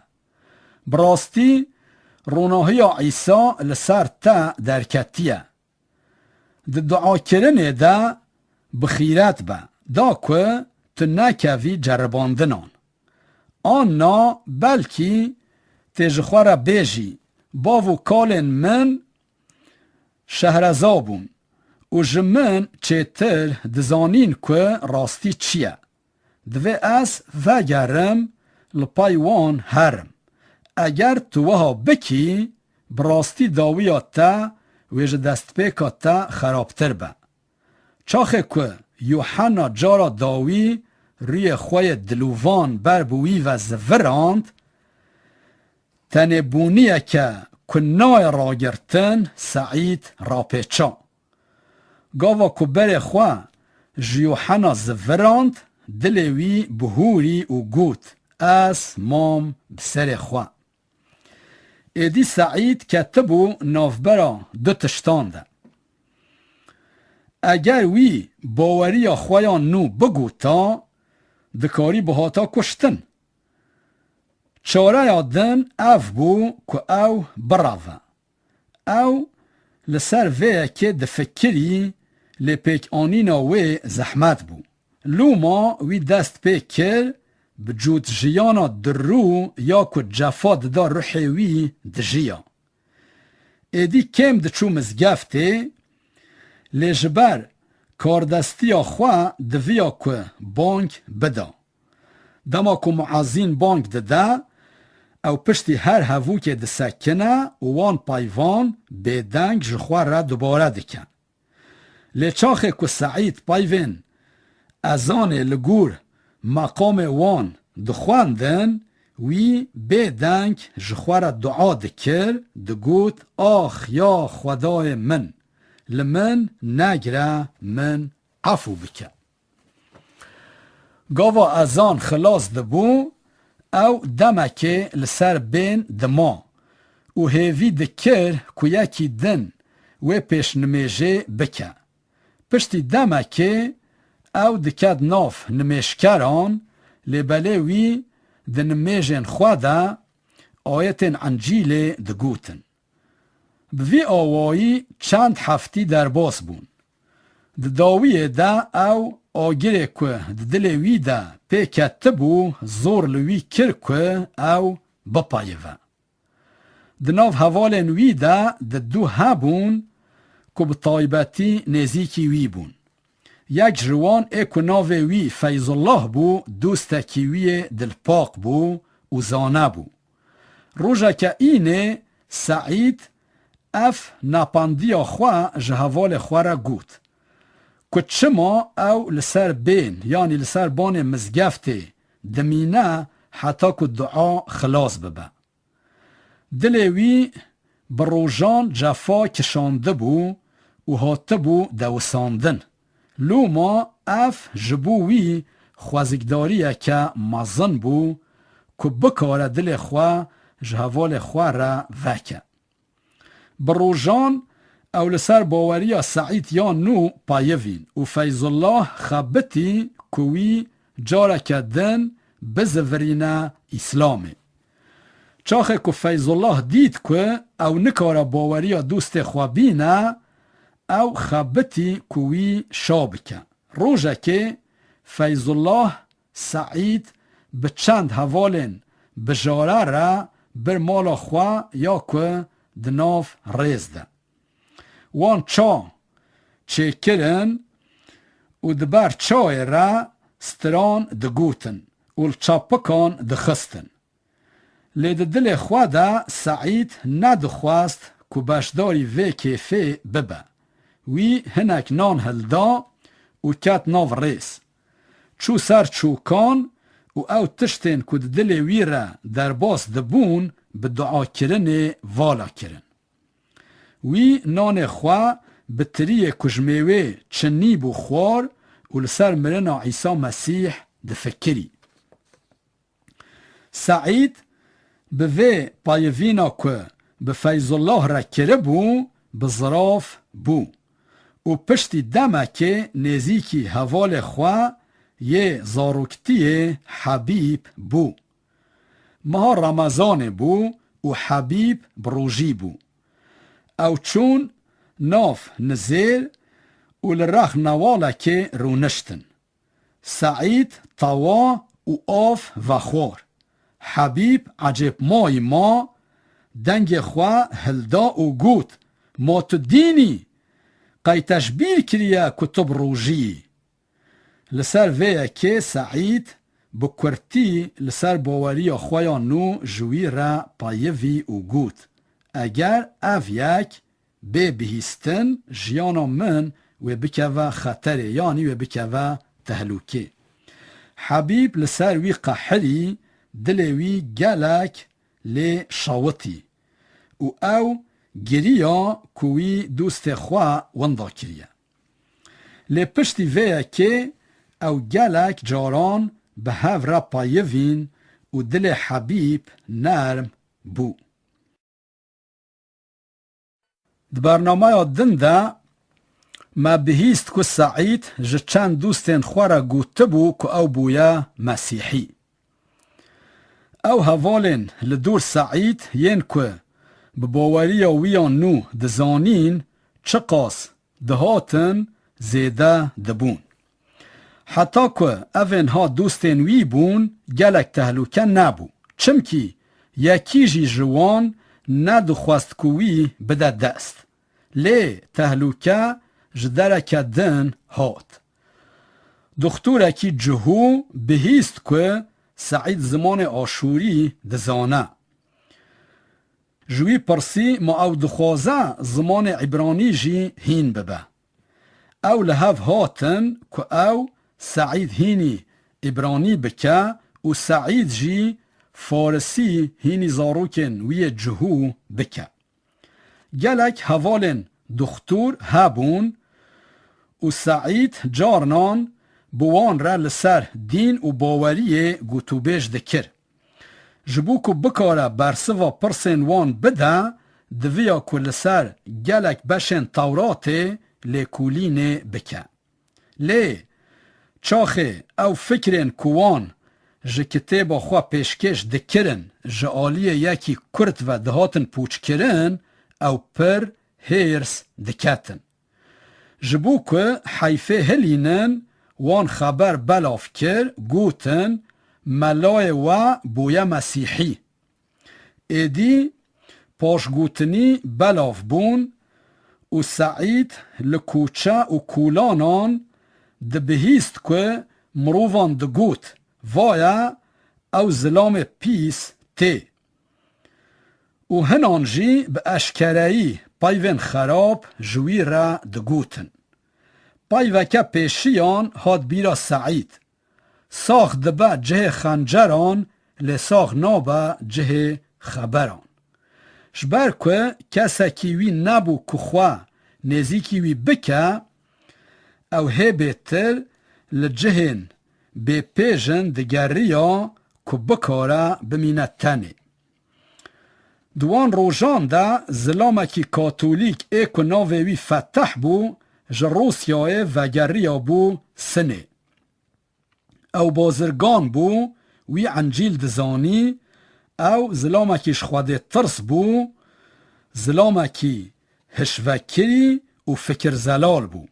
Bi rastî, ronahiya Îsa li ser te derketiye. Di duakirinê de bi xîret be, da ku tu nekevî ceribandinan. An na belkî tê ji xwe re bêjî, bav û kalên min şehreza bûn û ji min çêtir dizanîn ku rastî çi ye. Divê ez vegerim li pey wan herim. Eger tu wiha bikî, bi rastî dawiya te wê ji destpêka te xerabtir be. Çaxê ku Yuhenna cara dawî rûyê xwe yê dilûvan ber bi wî ve zivirand, tenêbûniyeke ku nayê ragirtin Seîd rapêça. Gava ku berê xwe ji Yuhena zivirand, dilê wî bihûrî û got, Ez mam bi serê xwe. Êdî Seîd ketibû navbera du tiştan de. Eger wî baweriya xwe ya nû bigota, dikarî bihata kuştin. Çareya din ev bû ku ew bireve. Ew li ser vê yekê difikirî, lê pêkanîna wê zehmet bû. Lûma wî dest pê kir, bi cût jiyana dirû ya ku cefa dida ruhê wî dijiya. Êdî kêm diçû mizgeftê, lê ji ber kardestiya xwe diviya ku bang bida. Dema ku muezîn bang dide, ew piştî her hevûkê disekine û wan peyvan bêdeng ji xwe re dubare dike. Lê çaxê ku Seîd peyvên ezanê li gor meqamê wan dixwendin, wî bêdeng ji xwe re dua dikir, digot, Ax ya Xwedayê min, li min negire, min efû bike. Gava ezan xilas dibû, ew demekê li ser bên dima û hêvî dikir ku yekî din wê pêşnimêjê bike. Piştî demekê ew diket nav nimêjkeran, lê belê wî di nimêjên xwe de ayetên Encîlê digotin. Bi vî awayî çend heftî derbas bûn. Di dawiyê de ew agirê ku di dilê wî de pê ketibû, zor li wî kir ku ew bipayive. Di nav hevalên wî de di du hebûn ku bi taybetî nêzîkî wî bûn. Yek ji wan ê ku navê wî Feyzullah bû, dostekî wî yê dilpak bû û zane bû. Rojeke înê Seîd ev napandiya xwe ji hevalê xwe re got, ku çima ew li ser bên, yanî li ser banê mizgeftê dimîne heta ku dua xilas bibe. Dilê wî bi rojan cefa kişandibû û hatibû dewisandin. Loma ev ji bo wî xwezikdariyeke mezin bû ku bikare dilê xwe ji hevalê xwe re veke. Bi rojan ew li ser baweriya Seîd ya nû peyivîn û Feyzullah xebitî ku wî careke din bizivirîne Îslamê. Çaxê ku Feyzullah dît ku ew nikare baweriya dostê xwe bîne, ew xebitî ku wî şa bike. Rojekê Feyzullah Seîd bi çend hevalên bijare re bir mala xwe ya ku di nav rêz de. Wan ça çêkirin û di ber çayê re stiran digotin û li çapikan dixistin. Lê di dilê xwe de Seîd nedixwest ku beşdarî vê kêfê bibe. Wî hinek nan hilda û ket nav rêz. Çû ser çokan û ew tiştên ku di dilê wî re derbas dibûn, bi duakirinê vala kirin. Wî nanê xwe bi tiriyê ku ji mêwê çinî bû xwar û li ser mirina Îsa Mesîh difikirî. Seîd bi vê payivîna ku bi Feyzullah re kiribû, bi zirav bû û piştî demekê nêzîkî hevalê xwe yê zaroktiyê Hebîb bû. Meha Remezanê bû û Hebîb bi rojî bû. Ew çûn nav nizêr û li rex newalekê rûniştin. Seîd tawa û av vexwar. Hebîb ecêbmayî ma, dengê xwe hilda û got, "Ma tu dîn î? Qey te ji bîr kiriye ku tu bi rojî yî?" Li ser vê yekê Seîd bi kurtî li ser baweriya xwe ya nû ji wî re peyivî û got, "Eger ev yek bê bihîstin, jiyana min wê bikeve xeterê, yanî wê bikeve tehlûkê." Hebîb li ser wî qehirî, dilê wî gelek lê şawitî û ew giriya ku wî dostê xwe winda kiriye. Lê piştî vê yekê ew gelek caran bi hev re peyivîn û dilê Hebîb nerm bû. Di bernameya din de me bihîst ku Seîd ji çend dostên xwe re gotibû ku ew bûye Mesîhî. Ew hevalên li dor Seîd yên ku bi baweriya wî ya nû dizanîn, çiqas dihatin zêde dibûn. Heta ku evên ha dostên wî bûn, gelek tehlûke nebû. Çimkî yekî jî ji wan nedixwest ku wî bide dest. Lê tehlûke ji dereke din hat. Doxtorekî cihû bihîst ku Seîd zimanê aşûrî dizane. Ji wî pirsî, ma ew dixwaze zimanê îbranî jî hîn bibe. Ew li hev hatin ku ew Seîd hînî îbranî bike û Seîd jî farisî hînî zarokên wî yê cihû bike. Gelek hevalên doxtor hebûn û Seîd carinan bi wan re li ser dîn û baweriyê gotûbêj dikir. Ji bo ku bikare bersiva pirsên wan bide, diviya ku li ser gelek beşên Tewratê lêkolînê bike. Lê çaxê ew fikrên ku wan ji kitêba xwe pêşkêş dikirin, ji aliyê yekî kurt ve dihatin pûçkirin, ew pir hêrs diketin. Ji bo ku heyfê hilînin, wan xeber belav kir, gotin, "Melayê we bûye Mesîhî." Êdî paşgotinî belav bûn û Seîd li koçe û kolanan dibihîst ku mirovan digot, "Vaye ew zilamê pîs tê." Û hinan jî bi eşkereyî peyvên xerab ji wî re digotin. Peyveke pêşiyan hat bîra Seîd. Sax dibe cihê xenceran, lê sax nabe cihê xeberan. Ji ber ku kesekî wî nebû ku xwe nêzîkî wî bike, ew hê bêtir li cihên bêpêjin digeriya ku bikare bimîne tenê. Di wan rojan de zilamekî katolîk ê ku navê wî Feteh bû, ji Rûsyayê vegeriyabû Sinê. Ew bazirgan bû, wî Encîl dizanî, ew zilamekî ji Xwedê tirs bû, zilamekî hişvekirî û fikirzelal bû.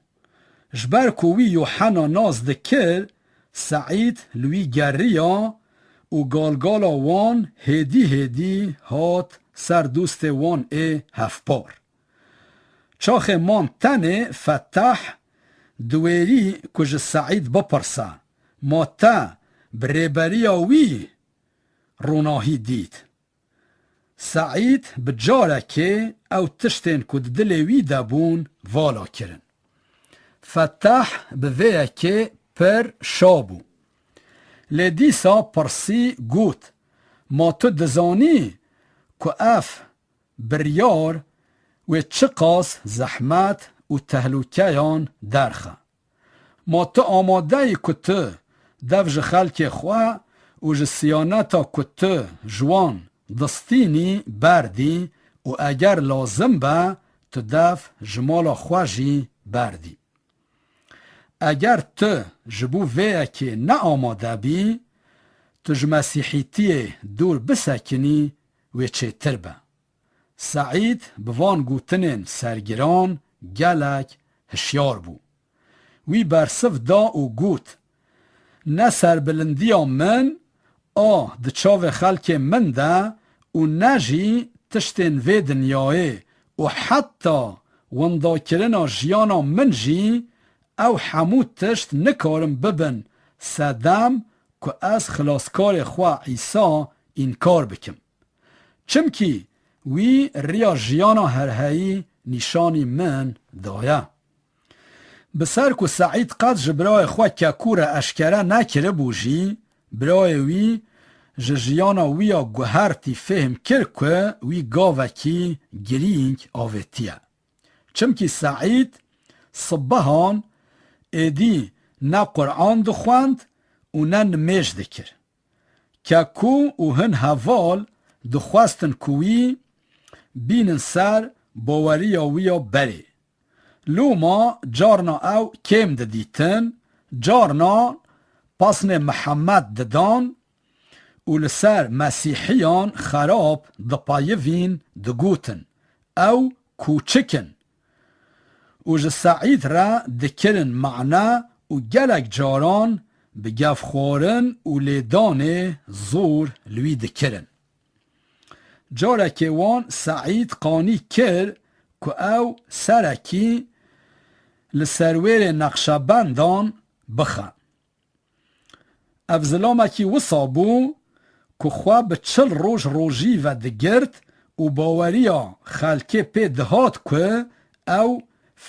Ji ber ku wî Yûhena nas dikir, Seîd li wî geriya û galgala wan hêdî hêdî hat ser dûstê wan ê hevpar. Çaxê man tenê Fetah diwêrî ku ji Seîd bipirse, ma te bi rêberiya wî ronahî dît? Seîd bi carekê ew tiştên ku di dilê wî de bûn vala kirin. Fetah bi vê yekê pir şa bû. Lê dîsa pirsî got, ma tu dizanî ku ev biryar wê çiqas zehmet û tehlûkeyan derxe? Ma tu amade yî ku tu dev ji xelkê xwe û ji siyaneta ku tu ji wan distînî berdî û eger lazim be tu dev ji mala xwe jî berdî? Eger tu ji bo vê yekê ne amade bî, tu ji Mesîhîtiyê dûr bisekinî wê çêtir be. Seîd bi van gotinên sergiran gelek hişyar bû. Wî bersiv da û got, ne serbilindiya min a di çavê xelkê min de û ne jî tiştên vê dinyayê û heta windakirina jiyana min jî ew hemû tişt nikarin bibin sedem ku ez xilaskarê xwe Îsa înkar bikim. Çimkî wî riya jiyana herheyî nîşanî min daye. Bi ser ku Seîd qet ji birayê xwe Kekû re eşkere nekiribû jî, birayê wî ji jiyana wî ya guhertî fêhm kir ku wî gavekî girîng avêtiye. Çimkî Seîd sibehan êdî ne Quran dixwend û ne nimêj dikir. Kekû û hin heval dixwestin ku wî bînin ser baweriya wî ya berê. Loma carna ew kêm didîtin, carna pasnê Mihemed didan û li ser mesîhiyan xerab dipeyivîn, digotin, ew kûçik in û ji Seîd re dikirin mane û gelek caran bi gefxwarin û lêdanê zor li wî dikirin. Carekê wan Seîd qanî kir ku ew serekî li serwêrê Neqşebendan bixe. Ev zilamekî wisa bû ku xwe bi çil roj rojî ve digirt û baweriya xelkê pê dihat ku ew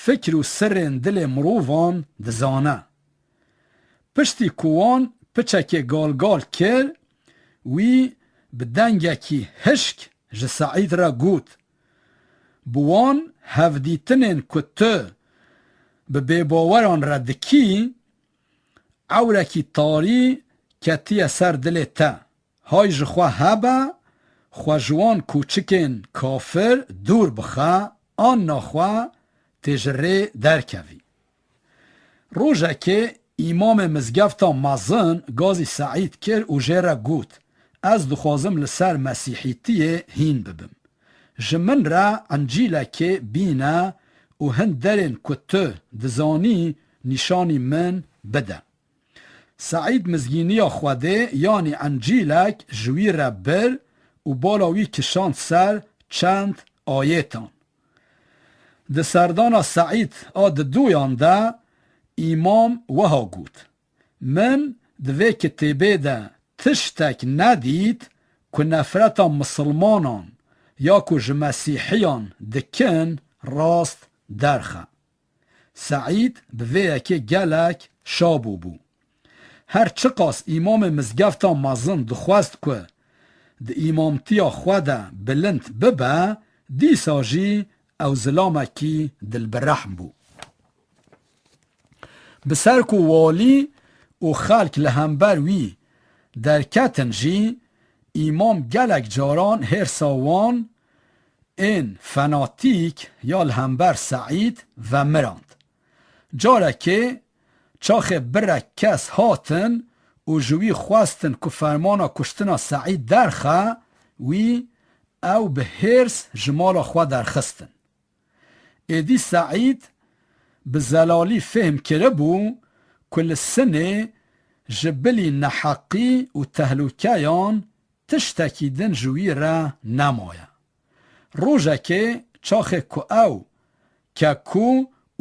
fikr û sirrên dilê mirovan dizane. Piştî ku wan piçekê galgal kir, wî bi dengekî hişk ji Seîd re got, bi wan hevdîtinên ku tu bi bêbaweran re dikî, ewrekî tarî ketiye ser dilê te. Hay ji xwe hebe, xwe ji wan kûçikên kafir dûr bixe, anna xwe tê ji rê derkevî. Rojekê îmamê mizgefta mezin gazî Seîd kir û jê re got, ez dixwazim li ser Mesîhîtiyê hîn bibim. Ji min re Encîlekê bîne û hin derên ku tu dizanî nîşanî min bide. Seîd mizgîniya Xwedê, yanî Encîlek, ji wî re bir û bala wî kişand ser çend ayêtan. Di serdana Seîd a diduyan de îmam wiha got, min di vê kitêbê de tiştek nedît ku nefreta misilmanan ya ku ji mesîhiyan dikin rast derxe. Seîd bi vê yekê gelek şa bûbû. Her çiqas îmamê mizgefta mezin dixwest ku di îmamtiya xwe de bilind bibe, dîsa jî ew zilamekî dilbirehm bû. Bi ser ku walî û xelk li hember wî derketin jî, îmam gelek caran hêrsa wan ên fenatîk ya li hember Seîd vemirand. Carekê çaxê birek kes hatin û ji wî xwestin ku fermana kuştina Seîd derxe, wî ew bi hêrs ji mala xwe derxistin. Êdî Seîd bi zelalî fêhm kiribû ku li Sinê ji bilî neheqî û tehlûkeyan tiştekî din ji wî re nemaye. Rojekê çaxê ku ew, Kekû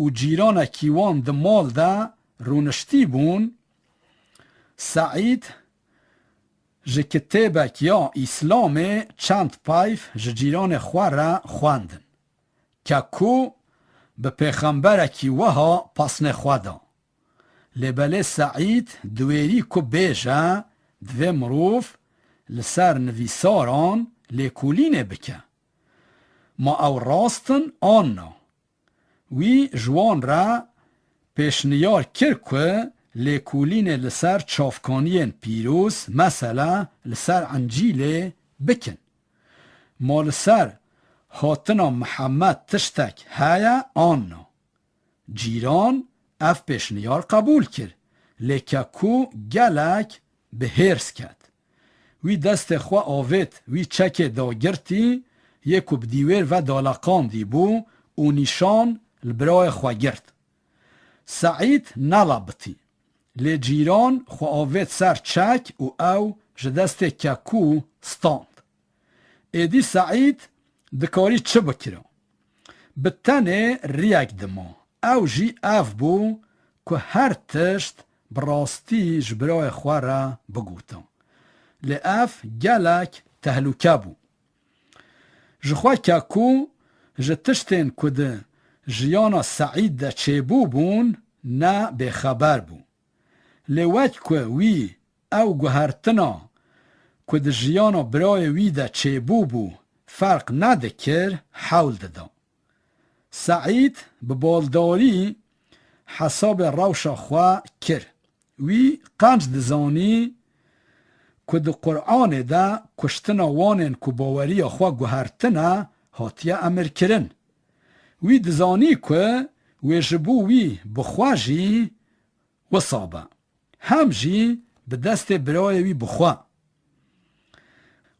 û cîranekî wan di mal de rûniştî bûn, Seîd ji kitêbek ya Îslamê çend peyv ji cîranê xwe re xwendin. Kekû bi pêxemberekî wiha pesnê xwe da. Lê belê Seîd diwêrî ku bêje, divê mirov li ser nivîsaran lêkolînê bike. Ma ew rast in an na? Wî ji wan re pêşniyar kir ku lêkolînê li ser çavkaniyên pîroz, mesela li ser Encîlê, bikin. Ma li ser hatina Mihemed tiştek heye an na? Cîran ev pêşniyar qebûl kir, lê Kekû gelek bi hêrs ket. Wî destê xwe avêt wî çekê dagirtî yê ku bi dîwêr ve daleqandî bû û nîşan li birayê xwe girt. Seîd nelebitî, lê cîran xwe avêt ser çek û ew ji destê Kekû stand. Êdî Seîd dikarî çi bikira? Bi tenê riyek dima. Ew jî ev bû ku her tişt bi rastî ji birayê xwe re bigota. Lê ev gelek tehlûke bû. Ji xwe Kekû ji tiştên ku di jiyana Seîd de çêbûbûn ne bêxeber bû. Lê wek ku wî ew guhertina ku di jiyana birayê wî de çêbûbû ferq nedikir, hewl dida. Seîd bi baldarî hesabê rewşa xwe kir. Wî qenc dizanî ku di Quranê de kuştina wanên ku baweriya xwe guhertine hatiye emirkirin. Wî dizanî ku wê ji bo wî bi xwe jî wisa be, hem jî bi destê birayê wî bi xwe.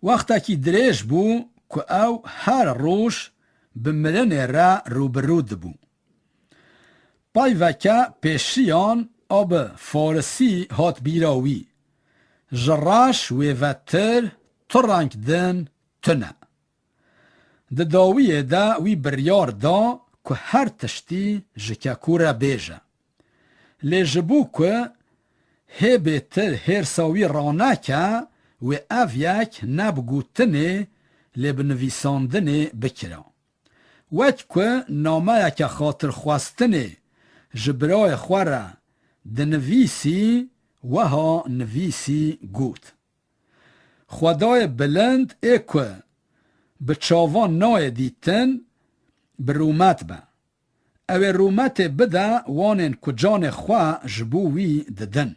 Wextekî dirêj bû ku ew her roj bi mirinê re rûbirû dibû. Peyveke pêşiyan a bi farisî hat bîra wî. Ji reş wê vetir tu reng din tune. Di dawiyê de wî biryar da ku her tiştî ji Kekû re bêje. Lê ji bo ku hê bêtir hêrsa wî raneke, wê ev yek ne bi gotinê, lê bi nivîsandinê bikira. Wek ku nameyeke xatirxwestinê ji birayê xwe re dinivîsî, weha nivîsî got: Xwedayê bilind ê ku bi çavan nayê dîtin, bi rûmet be. Ew ê rûmetê bide wanên ku canê xwe ji bo wî didin.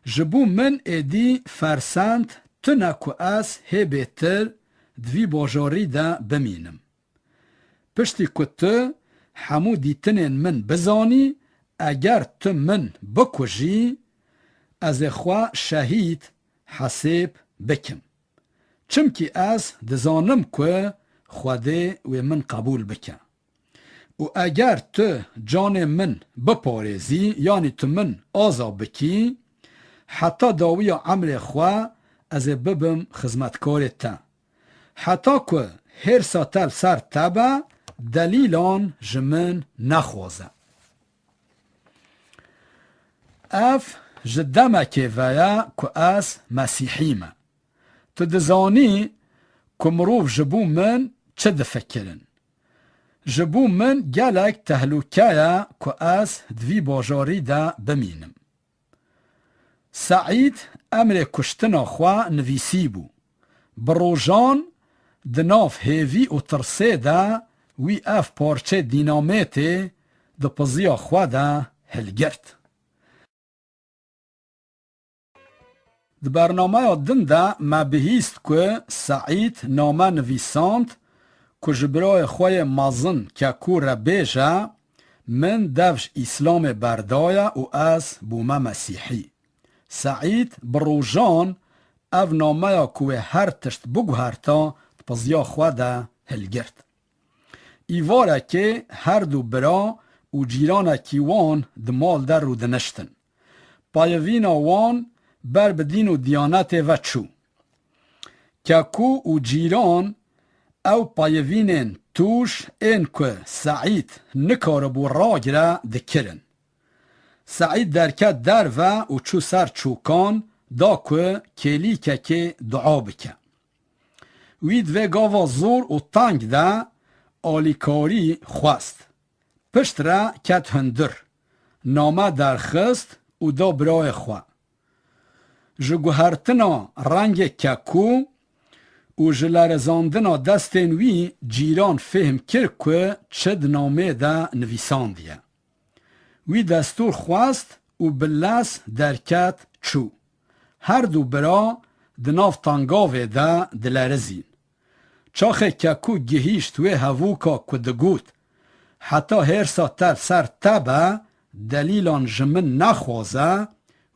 Ji bo min êdî fersend tune ku ez hê bêtir di vî bajarî de bimînim. Piştî ku tu hemû dîtinên min bizanî, eger tu min bikujî, ez ê xwe şehîd hesêb bikim. Çimkî ez dizanim ku Xwedê wê min qebûl bike. Û eger tu canê min biparêzî, yanî tu min aza bikî, heta dawiya emrê xwe ez ê bibim xizmetkarê te. Heta ku hêrsa te li ser te be, delîlan ji min nexwaze. Ev ji demekê ve ye ku ez Mesîhî me. Tu dizanî ku mirov ji bo min çi difikirin. Ji bo min gelek tehlûke ye ku ez di vî bajarî de bimînim. Seîd emrê kuştina xwe nivîsîbû. Bi rojan di nav hêvî û tirsê de wî ev parçeyê dînamêtê di piziya xwe de hilgirt. Di bernameya din de me bihîst ku Seîd name nivîsand ku ji birayê xwe yê mezin Kekû re bêje, Min dev ji Îslamê berdaye û ez bûme Mesîhî. Seîd bi rojan ev nameya ku wê her tişt biguherta di piziya xwe de hilgirt. Îvarekê her du bira û cîranekî wan di mal de rûdiniştin. payivîna wan ber bi dîn û diyanetê ve çû. Kekû û cîran ew payivînên tûj ên ku Seîd nikaribû ragire dikirin. Seîd derket derve û çû ser çûkan da ku kêlîkekê dua bike. Wî di vê gava zor û teng de alîkarî xwest. Pişt re ket hundir, name derxist û da birayê xwe. Ji guhertina rengê Kekû û ji lerizandina destên wî cîran fêhm kir ku çi di namê de nivîsandiye. Wî destûr xwest û bi lez derket çû. Her du bira di nav tangavê de dilerizîn. Çaxê Kekû gihîşt wê hevûka ku digot, "Heta hêrsa te li ser te be, delîlan ji min nexwaze,"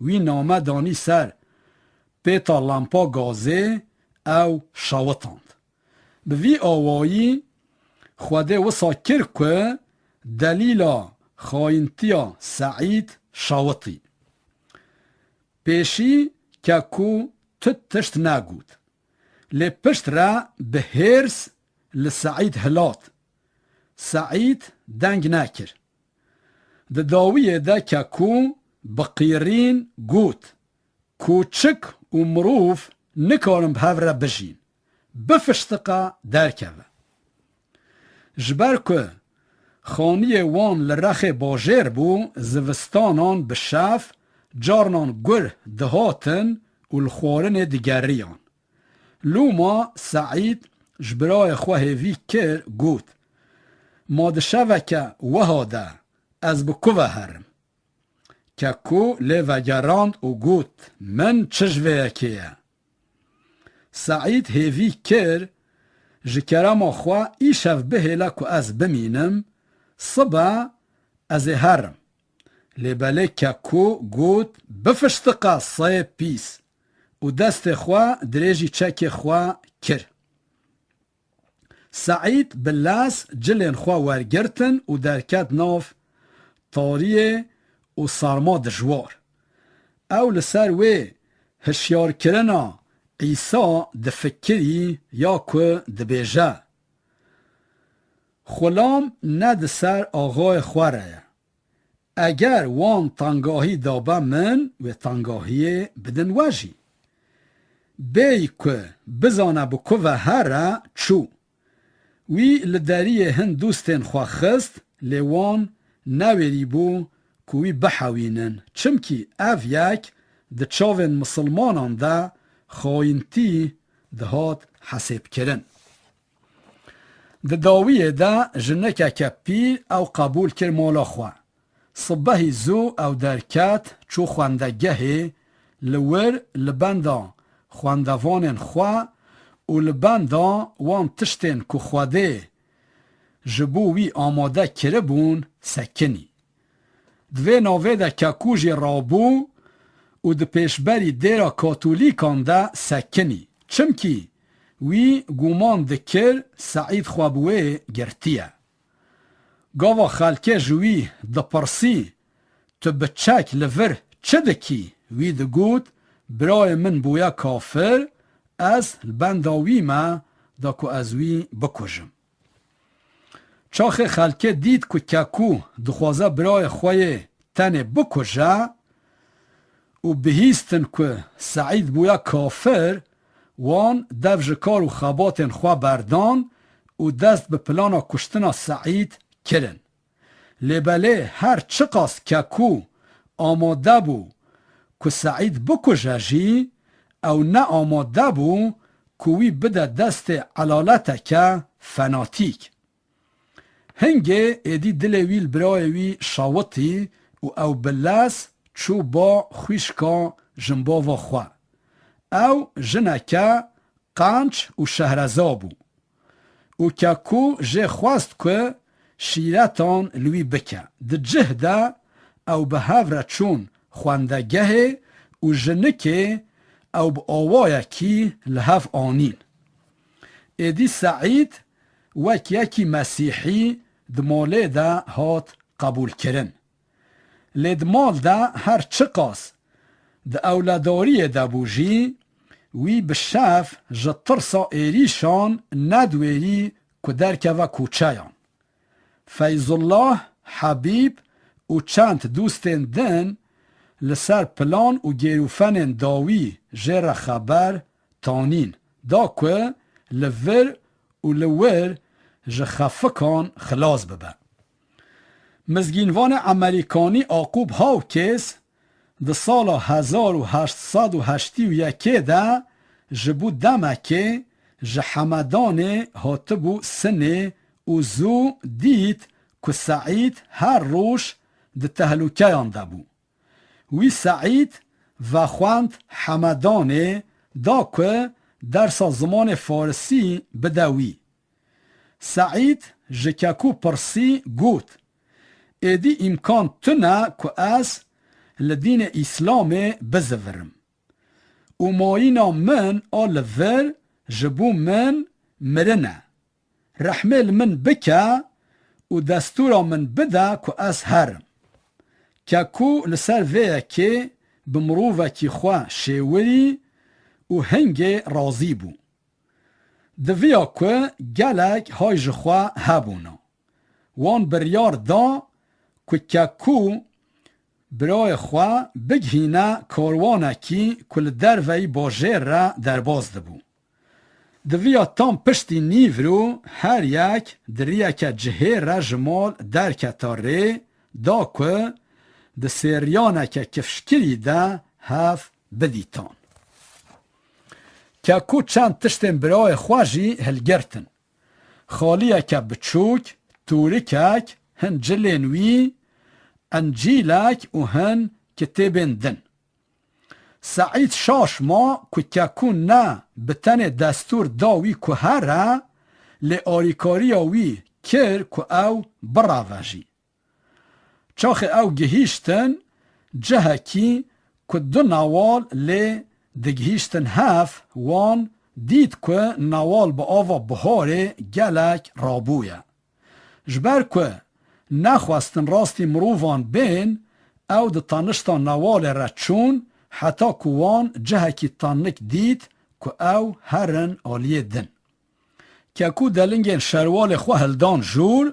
wî name danî ser pêta lampa gazê, ew şewitand. Bi vî awayî Xwedê wisa kir ku delîla xayîntiya Seîd şewitî. Pêşî Kekû tu tişt negot. Lê pişt re bi hêrs li Seîd hilat. Seîd deng nekir. Di dawiyê de Kekû bi qîrîn got, "Kûçik û mirov nikarin bi hev re bijîn. Bifiştiqe derkeve." Ji ber ku xaniyê wan li rexê bajêr bû, zivistanan bi şev carnan gur dihatin û li xwarinê digeriyan. Loma Seîd ji birayê xwe hêvî kir, got, "Ma di şeveke wiha de ez bi ku ve herim?" Kekû lê vegerand û got, "Min çi ji vê yekê ye?" Seîd hêvî kir, "Ji kerema xwe îşev bihêle ku ez bimînim, sibe ez ê herim." Lê belê Kekû got, "Bifiştiqe seyê pîs," û destê xwe dirêjî çekê xwe kir. Seîd bi lez cilên xwe wergirtin û derket nav tariyê û sarma dijwar. Ew li ser wê hişyarkirina Îsa difikirî ya ku dibêje, "Xulam ne di ser axayê xwe re ye. Eger wan tangahî dabe min, wê tangahiyê bidin we jî." Bêyî ku bizane bi ku ve here, çû. Wî li deriyê hin dostên xwe xist, lê wan newêrîbû ku wî bihewînin, çimkî ev yek di çavên misilmanan de xayîntî dihat hesêbkirin. Di dawiyê de jinekeke pîr ew qebûl kir mala xwe. Sibehî zû ew derket, çû xwendegehê, li wir li benda xwendevanên xwe û li benda wan tiştên ku Xwedê ji bo wî amade kiribûn sekinî. Di vê navê de Kekû jî rabû û di pêşberî dêra Katolîkan de sekinî, çimkî wî guman dikir Seîd xwe bi wê girtiye. Gava xelkê ji wî dipirsî, "Tu bi çek li vir çi dikî?" wî digot, "Birayê min bûye kafir, ez li benda wî me da ku ez wî bikujim." Çaxê xelkê dît ku Kekû dixwaze birayê xwe yê tenê bikuje û bihîstin ku Seîd bûye kafir, wan dev ji kar û xebatên xwe berdan û dest bi plana kuştina Seîd kirin. Lê belê her çiqas Kekû amade bû ku Seîd bikuje jî, ew ne amade bû ku wî bide destê elaleteke fenatîk. Hingê êdî dilê wî li birayê wî şawitî û ew bi lez çû ba xwîşka jinbava xwe. Ew jineke qenc û şehreza bû. Û Kekû jê xwest ku şîretan li wî bike. Di cih de ew bi hev re çûn xwendegehê û jinikê ew bi awayekî li hev anîn. Êdî Seîd wek yekî Mesîhî di malê de hat qebûlkirin. Lê di mal de her çiqas Di ewledariyê de bû jî, wî bi şev ji tirsa êrîşan nediwêrî ku derkeve koçeyan. Feyzullah, Hebîb û çend dostên din li ser plan û gêrûfenên dawî jê re xeber tanîn da ku li vir û li wir ji xefikan xilas bibe. Mizgînvanê Emerîkanî Aqûb Hawkes di sala hezar û heşt sed û heştê û yekê de ji bo demekê ji Hemedanê hatibû Sinê û zû dît ku Seîd her roj di tehlûkeyan de bû. Wî Seîd vexwend Hemedanê da ku dersa zimanê farisî bide wî. Seîd ji Kekû pirsî, got, "Êdî îmkan tune ku ez li dînê Îslamê bizivirim û mayîna min a li vir ji bo min mirin e. Rehmê li min bike û destûra min bide ku ez herim." Kekû li ser vê yekê bi mirovekî xwe şêwirî û hingê razî bû. Diviya ku gelek hay ji xwe hebûna. Wan biryar da ku Kekû birayê xwe bigihîne karwanekî ku li derveyî bajêr re derbas dibû. Diviya tam piştî nîvro her yek di riyeke cihê re ji mal derketa rê da ku di sêriyaneke kifşkirî de hev bidîtan. Kekû çend tiştên birayê xwe jî hilgirtin. Xaliyeke biçûk, tûrikek, hin cilên wî, encîlek û hin kitêbên din. Seîd şaş ma ku Kekû ne bi tenê destûr da wî ku here, lê arîkariya wî kir ku ew bireve jî. Çaxê ew gihîştin cihekî ku du newal lê digihîştin hev, wan dît ku newal bi ava biharê gelek rabûye. Ji ber ku nexwestin rastî mirovan bên, ew di tanişta newalê re çûn, heta ku wan cihekî tanik dît ku ew herin aliyê din. Kekû delingên şerwalê xwe hildan jûr,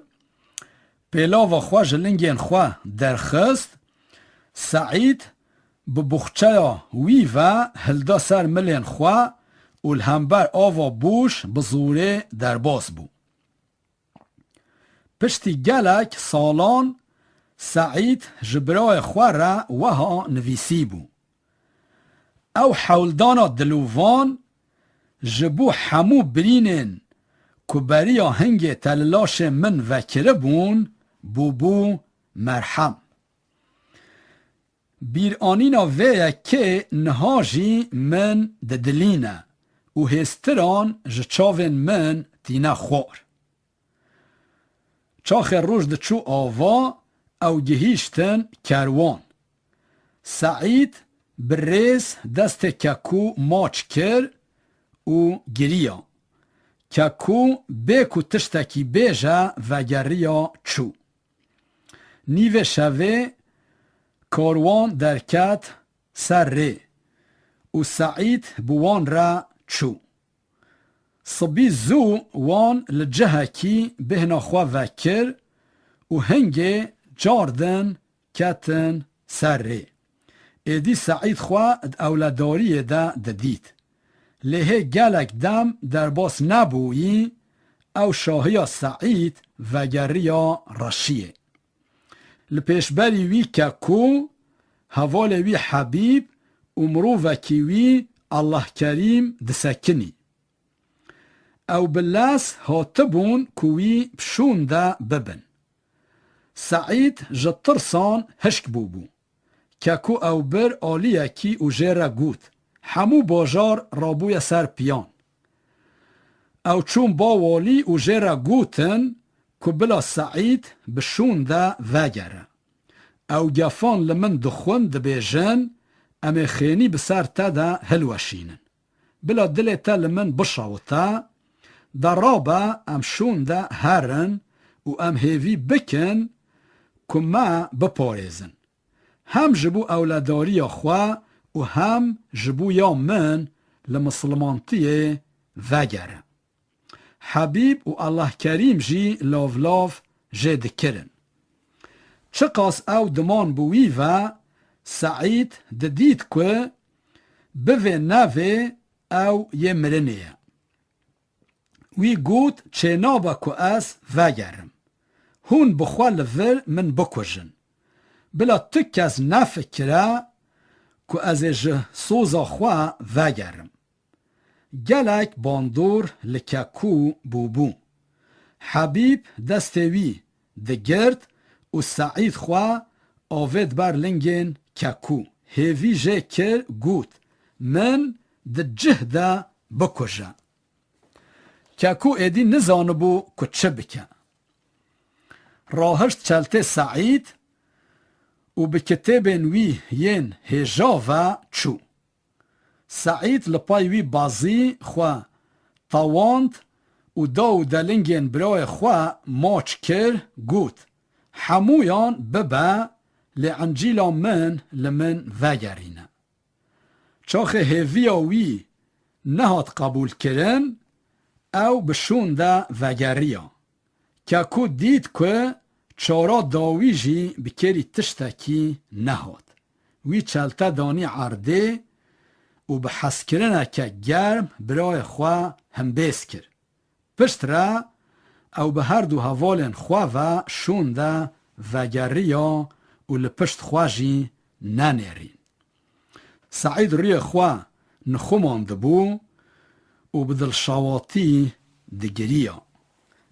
pêlava xwe ji lingên xwe derxist, Seîd bi buxçeya wî ve hilda ser milên xwe û li hember ava bûş bi zorê derbas bû. Piştî gelek salan Seîd ji birayê xwe re weha nivîsîbû. Ew hewldana dilovan ji bo hemû birînên ku beriya hingê te li laşê min vekiribûn, bûbû merhem. Bîranîna vê yekê niha jî min didilîne û hêstiran ji çavên min tîne xwar. Çaxê roj diçû ava, ew gihîştin kerwan. Seîd bi rêz destê Kekû maç kir û giriya. Kekû bê ku tiştekî bêje vegeriya çû. Nîvê şevê karwan derket ser rê û Seîd bi wan re çû. Sibî zû wan li cihekî bêhna xwe vekir û hingê cardin ketin ser rê. Êdî Seîd xwe di ewledariyê de didît. Lê hê gelek dem derbas nebûyî, ew şahiya Seîd vegeriya reşiyê. Li pêşberî wî Kekû, hevalê wî Hebîb û mirovekî wî Allahkerîm disekinî. Ew bi lez hatibûn ku wî bi şûnde bibin. Seîd ji tirsan hişk bûbû. Kekû ew bir aliyekî û jê re got, "Hemû bajar rabûye ser piyan." Ew çûn ba walî û jê re gotin ku bila Seîd bi şûnde vegere. Ew gefan li min dixwin, dibêjin, "Em ê xênî bi ser te de hilweşînin. Bila dilê te li min bişewite, de rabe em şûnde herin û em hêvî bikin ku me biparêzin." Hem ji bo ewledariya xwe û hem ji bo ya min li misilmantiyê vegere. Hebîb û Allahkerîm jî lavlav jê dikirin. Çiqas ew diman bi wî ve, Seîd didît ku bivê nevê ew yê mirinê ye. Wî got, çênabe ku ez vegerim. Hûn bi xwe li vir min bikujin. Bila tu kes nefikire ku ez ê ji soza xwe vegerim. Gelek bandor li Kekû bûbû. Hebîb destê wî digirt û Seîd xwe avêt ber lingên Kekû. Hêvî jê kir, got, min di cih de bikuje. Kekû êdî nizanibû ku çi bike. Rahişt çeltê Seîd û bi kitêbên wî yên hêja ve çû. Seîd li pay wî bazî xwe tewand û da û delingên birayê xwe maç kir, got, hemûyan bibe, lê Încîla min li min vegerîne. Çaxê hêviya wî nehat qebûlkirin, ew bi şûn de vegeriya. Kekû dît ku çara dawî jî bi kêrî tiştekî nehat. Wî çelte danî erdê û bi hezkirineke germ birayê xwe himbêz kir. Piştre ew bi her du hevalên xwe ve şûn de vegeriya û li pişt xwe jî nenêrîn. Seîd rûyê xwe nixumandibû û bi dilşewatî digiriya.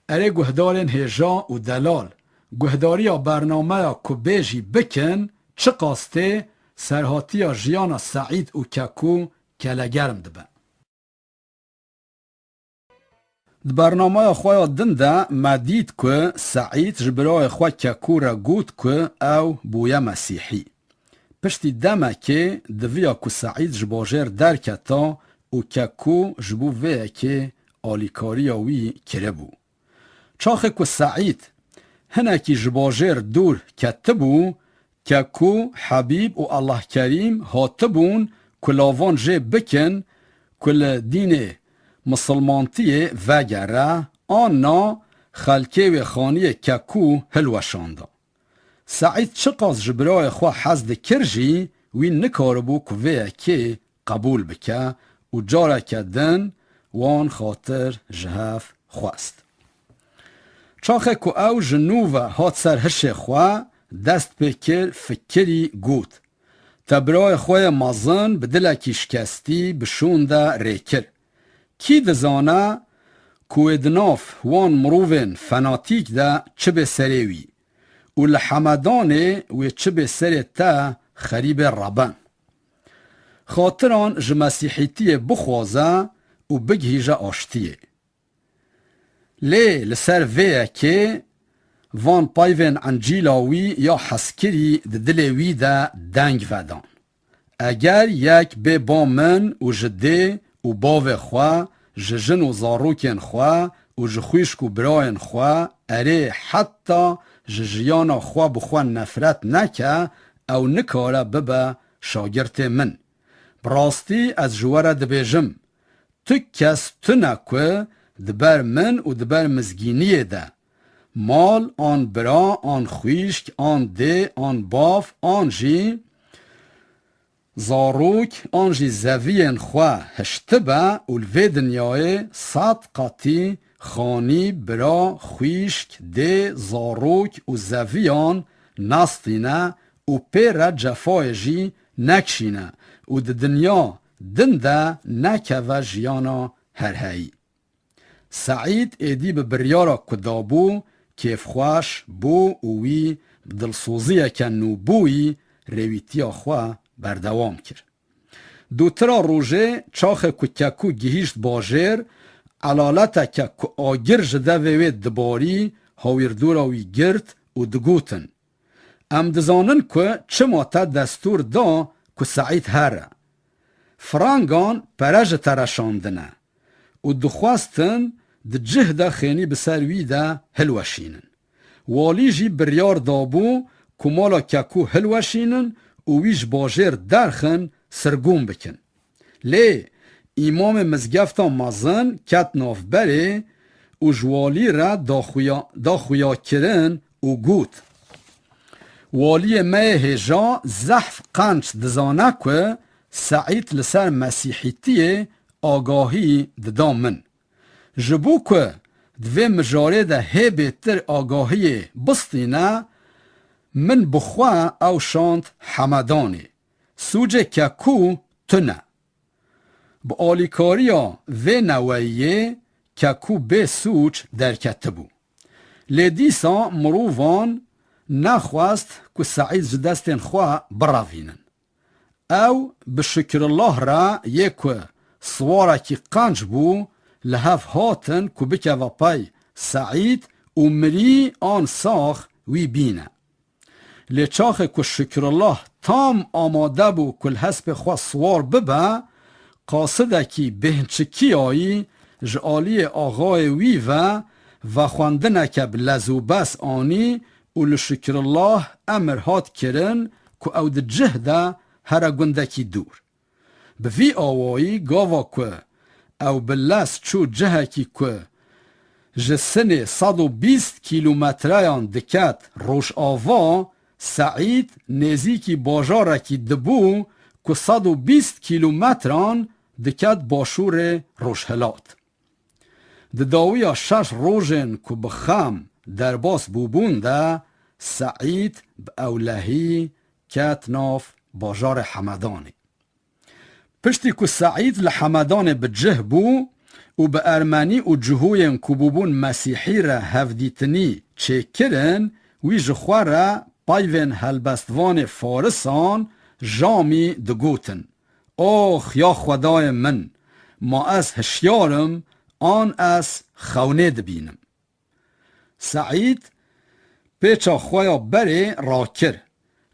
Erê guhdarên hêja û delal, guhdariya bernameya Ku Bêjî bikin, çiqas tê serhatiya jiyana Seîd û Kekû kelegerm dibe. Di bernameya xwe ya din de me dît ku Seîd ji birayê xwe Kekû re got ku ew bûye Mesîhî. Piştî demekê diviya ku Seîd ji bajêr derketa û Kekû ji bo vê yekê alîkariya wî kiribû. Çaxê ku Seîd hinekî ji bajêr dûr ketibû, Kekû, Hebîb û Allahkerîm hatibûn ku lavan jê bikin ku li dînê misilmantiyê vegere, an na xelkê wê xaniyê Kekû hilweşanda. Seîd çiqas ji birayê xwe hez dikir jî, wî nikaribû ku vê yekê qebûl bike û careke din wan xatir ji hev xwest. Çaxê ku ew ji nû ve hat ser hişê xwe, dest pê kir fikirî, got, te birayê xwe yê mezin bi dilekî şikestî bi şûn de rê kir. Kî dizane ku wê di nav wan mirovên fenatîk de çi bê serê wî û li Hemedanê wê çi bê serê te xerîbê reben. Xatiran ji Mesîhîtiyê bixwaze û bigihîje aştiyê. Lê li ser vê yekê van payvên Encîla wî ya hezkirî di dilê wî de deng vedan. Eger yek bê ba min û ji dê û bavê xwe, ji jin û zarokên xwe û ji xwişk û birayên xwe, erê, heta ji jiyana xwe bi xwe nefret neke, ew nikare bibe şagirtê min. Bi rastî ez ji we re dibêjim, tu kes tune ku di ber min û di ber mizgîniyê de mal, an bira, an xwîşk, an dê, an bav, an jî zarok, an jî zeviyên xwe hiştibe û li vê dinyayê sed qatî xanî, bira, xwîşk, dê, zarok û zeviyan nastîne û pê re cefayê jî nekişîne û di dinya din de nekeve jiyana herheyî. Seîd êdî bi biryara ku dabû kêfxweş bû û wî bi dilsoziyeke nûbûyî rêwîtiya xwe berdewam kir. Dûtira rojê, çaxê ku Kekû gihîşt bajêr, elaleteke ku agir ji devê wê dibarî, hawîrdora wî girt û digotin, em dizanin ku çima te destûr da ku Seîd here. Frangan pere ji te re şandine û dixwestin di cih de xênî bi ser wî de hilweşînin. Walî jî biryar dabû ku mala Kekû hilweşînin û wî ji bajêr derxin sirgûn bikin. Lê îmamê mizgefta mezin ket navberê û ji walî re daxuya-, daxuyakirin û got, "Waliyê me yê hêja zehf qenc dizane ku Seîd li ser Mesîhîtiyê agahî dida min. Ji bo ku di vê mijarê de hê bêtir agahiyê bistîne, min bi xwe ew şand Hemedanê. Sûcê Kekû tune." Bi alîkariya vê neweyiyê Kekû bê sûc derketibû. Lê dîsa mirovan nexwest ku Seîd ji destên xwe birevînin. Ew bi Şikirullah re yê ku siwarekî qenc bû, li hev hatin ku bikeve pey Seîd û mirî an sax wî bîne. Lê çaxê ku Şikirullah tam amade bû ku li hespê xwe siwar bibe, qasidekî bêhnçikiyayî ji aliyê axayê wî ve vexwendineke bi lez û bes anî û li Şikirullah emir hat kirin ku ew di cih de here gundekî dûr. Bi vî awayî gava ku ew bi lez çû cihekî ku ji Sinê sed û bîst kîlometreyan diket rojava, Seîd nêzîkî bajarekî dibû ku sed û bîst kîlometran diket başûrê rojhilat. Di dawiya şeş rojên ku bi xem derbas bûbûn de, Seîd bi ewlehî ket nav bajarê Hemedanê. Piştî ku Seîd li Hemedanê bi cih bû û bi Ermenî û cihûyên ku bûbûn Mesîhî re hevdîtinî çêkirin, wî ji xwe re peyvên helbestvanê Farisan, Jamî, digotin, "Ox ya Xwedayê min, ma ez hişyar im an ez xewnê dibînim?" Seîd pêça xwe ya berê rakir,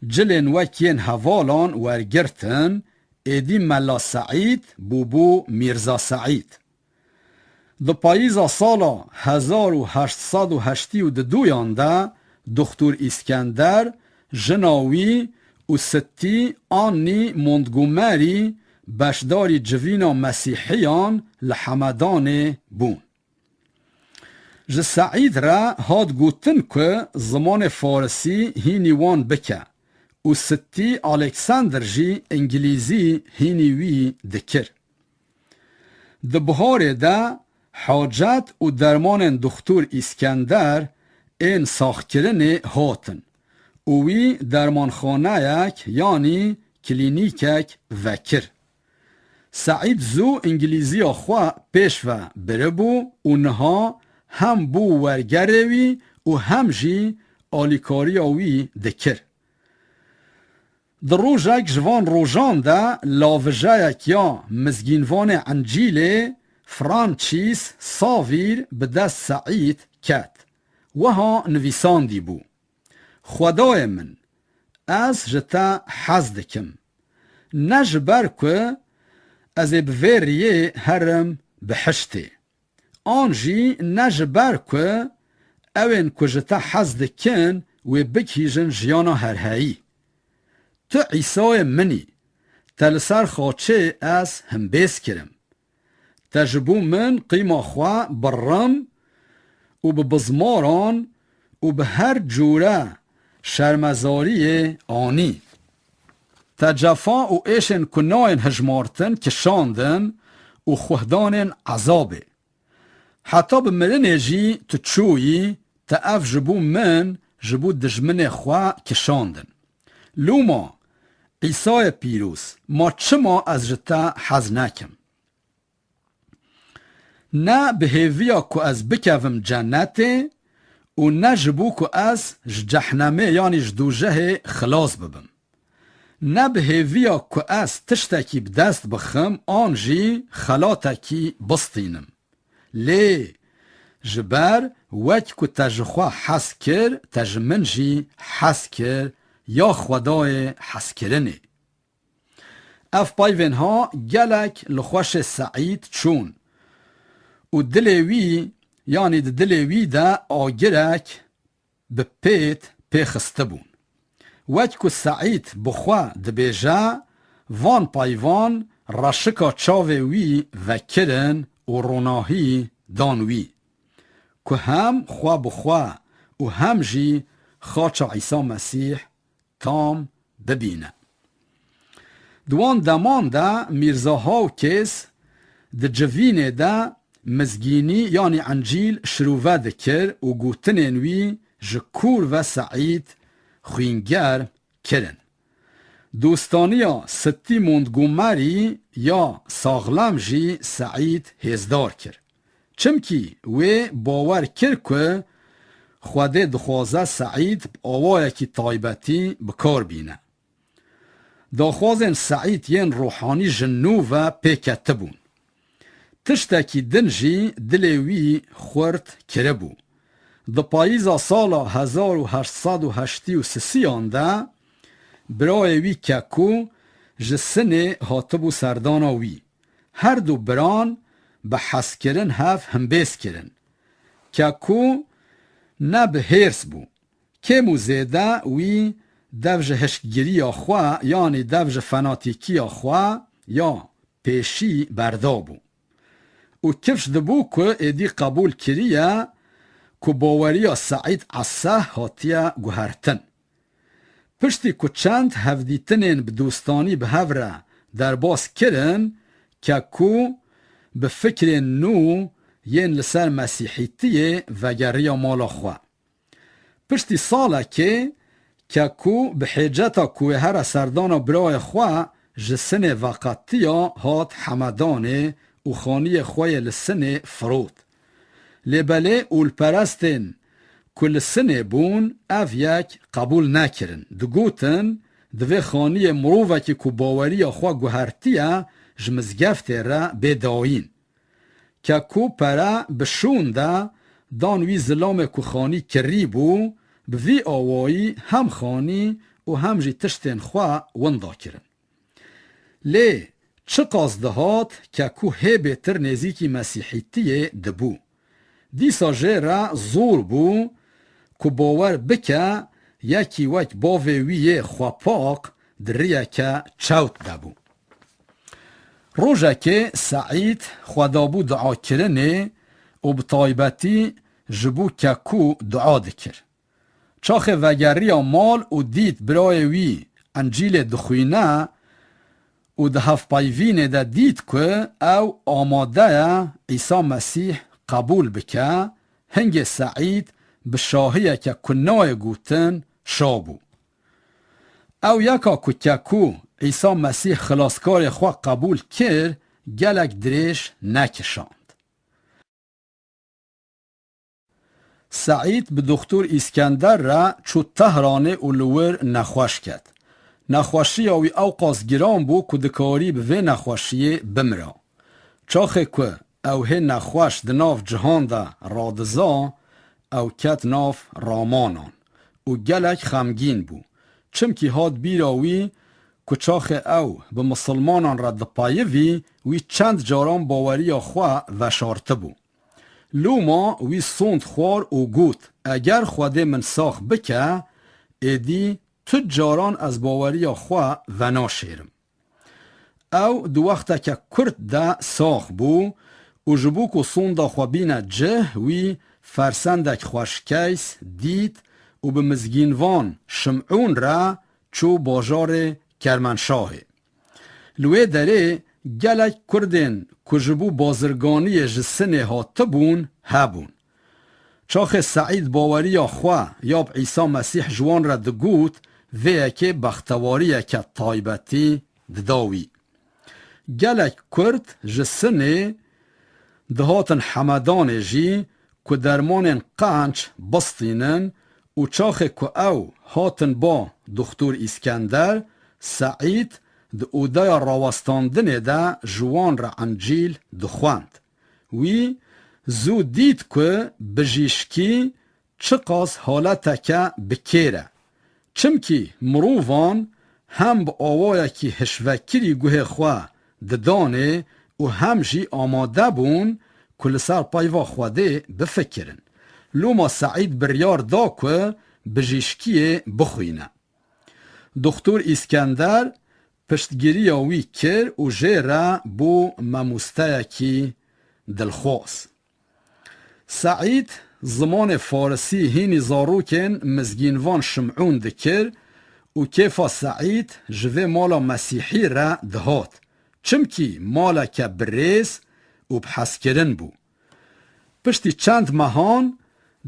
cilên wek yên hevalan wergirtin, êdî Mela Seîd bûbû Mîrza Seîd. Di payîza sala hezar û heşt sed û heştî û duduyan de Doxtor Îskender, jina wî û Sittî Annî Montgomery beşdarî civîna Mesîhiyan li Hemedanê bûn. Ji Seîd re hat gotin ku zimanê Farisî hînî wan bike û Sittî Alexander jî Îngilîzî hînî wî dikir. Di biharê de hacet û dermanên Doxtor Îskender ên saxkirinê hatin û wî dermanxaneyek yanî klînîkek vekir. Seîd zû Îngilîziya xwe pêş ve biribû û niha hem bû wergerê wî û hem jî alîkariya wî dikir. Di rojek ji van rojan de lavijeyek ya mizgînvanê Encîlê Francis Savîr bi dest Seîd ket. Wiha nivîsandî bû, "Xwedayê min, ez ji te hez dikim. Ne ji ber ku ez ê bi vê riyê herim bihiştê, an jî ne ji ber ku ewên ku ji te hez dikin wê bigihîjin jiyana herheyî. Tu Îsayê min î, te li ser xaçê ez himbêz kirim. Te ji bo min qîma xwe bi rim û bi bizmaran û bi her cûre şermezariyê anî. Te cefa û êşên ku nayên hijmartin kişandin û xuhdanên ezabê. Heta bi mirinê jî tu çûyî, te ev ji bo min, ji bo dijminê xwe kişandin. Loma, Îsayê pîroz, ma çima ez ji te hez nekim? Ne bi hêviya ku ez bikevim cenetê û ne ji bo ku ez ji cehnemê, yanî ji dûjehê xilas bibim. Ne bi hêviya ku ez tiştekî bi dest bixim an jî xelatekî bistînim. Lê ji ber wek ku te ji xwe hez kir, te ji min jî hez kir, ya Xwedayê hezkirinê." Ev peyvên ha gelek li xweşê Seîd çûn û dilê wî, yanî di dilê wî de agirek bi pêt pê xistibûn. Wek ku Seîd bi xwe dibêje, van peyvan reşika çavê wî vekirin û ronahî dan wî, ku hem xwe bi xwe û hem jî xaça Îsa Mesîh tam bibîne. Di wan deman de Mîrza Hawkes di civînê de mizgînî, yanî Encîl, şirove dikir û gotinên wî ji kûr ve Seîd xwîngerm kirin. Dostaniya Sittî Montgomery ya saxlem jî Seîd hêzdar kir. Çimkî wê bawer kir ku Xwedê dixwaze Seîd bi awayekî taybetî bi kar bîne. Daxwazên Seîd yên ruhanî ji nû ve pê ketibûn. Tiştekî din jî dilê wî xurt kiribû. Di payîza sala hezar û heşt sed û heştî û sisiyan de birayê wî Kekû ji Sinê hatibû serdana wî. Her du biran bi hezkirin hev himbêz kirin. Kekû ne bi hêrs bû. Kêm û zêde wî dev ji hişkgiriya xwe, yanî dev ji fanatîkiya xwe ya pêşî berdabû. Û kifş dibû ku êdî qebûl kiriye ku baweriya Seîd Eseh hatiye guhertin. Piştî ku çend hevdîtinên bi dostanî bi hev re derbas kirin, Kekû bi fikrên nû yên li ser mesîhîtiyê vegeriya mala xwe. Piştî salekê Kekû bi hêceta ku wê here serdana birayê xwe ji Sinê veqetiya, hat Hemedanê û xaniyê xwe yê li Sinê firot. Lê belê olperestên ku li Sinê bûn, ev yek qebûl nekirin. Digotin, divê xaniyê mirovekî ku baweriya xwe guhertiye ji mizgeftê re bê dayîn. Kekû pere bi şûn de dan wî zilamê ku xanî kirî bû, bi vî awayî hem xanî û hem jî tiştên xwe winda kirin. Lê çiqas dihat, Kekû hê bêtir nêzîkî mesîhîtiyê dibû. Dîsa jê re zor bû ku bawer bike yekî wek bavê wî yê xwepak di riyeke çewt de bû. Rojekê Seîd xwe dabû duakirinê û bi taybetî ji bo Kekû dua dikir. Çaxê vegeriya mal û dît birayê wî Encîlê dixwîne û di hevpeyvînê de dît ku ew amade ye Îsa Mesîh qebûl bike, hingê Seîd bi şahiyeke ku nayê gotin şa bû. Ew yeka ku Kekû Îsa Mesîh xilaskarê xwe qebûl kir, gelek dirêj nekişand. Seîd bi Doxtor Îskender re çû Tehranê û li wir nexweş ket. Nexweşiya wî ewqas giran bû ku dikarî bi vê nexweşiyê bimira. Çaxê ku ew hê nexweş di nav cihan de radiza, ew ket nav ramanan û gelek xemgîn bû. Çimkî hat bîra wî ku çaxê ew bi misilmanan re dipeyivî, wî çend caran baweriya xwe veşartibû. Loma wî sond xwar û got, eger Xwedê min sax bike, êdî tu caran ez baweriya xwe venaşêrim. Ew di wexteke kurt de sax bû û ji bo ku sonda xwe bîne cih, wî fersendek xweşkeys dît û bi mizgînvan Şimûn re çû bajarê Kermenşahê. Li wê derê gelek Kurdên ku ji bo bazirganiyê ji Sinê hatibûn, hebûn. Çaxê Seîd baweriya xwe ya bi Îsa Mesîh ji wan re digot, vê yekê bextewariyeke taybetî dida wî. Gelek Kurd ji Sinê dihatin Hemedanê jî ku dermanên qenc bistînin û çaxê ku ew hatin ba Doxtor Îskender, Seîd di odeya rawestandinê de ji wan re Encîl dixwend. Wî zû dît ku bijîşkî çiqas haleteke bi kêr e. Çimkî mirovan hem bi awayekî hişvekirî guhê xwe didanê û hem jî amade bûn ku li ser peyva Xwedê bifikirin. Loma Seîd biryar da ku bijîşkiyê bixwîne. Doxtor Îskender piştgiriya wî kir û jê re bû mamosteyekî dilxwaz. Seîd zimanê farisî hînî zarokên mizgînvan Şimûn dikir û kêfa Seîd ji vê mala mesîhî re dihat, çimkî maleke bi rêz û bi hezkirin bû. Piştî çend mehan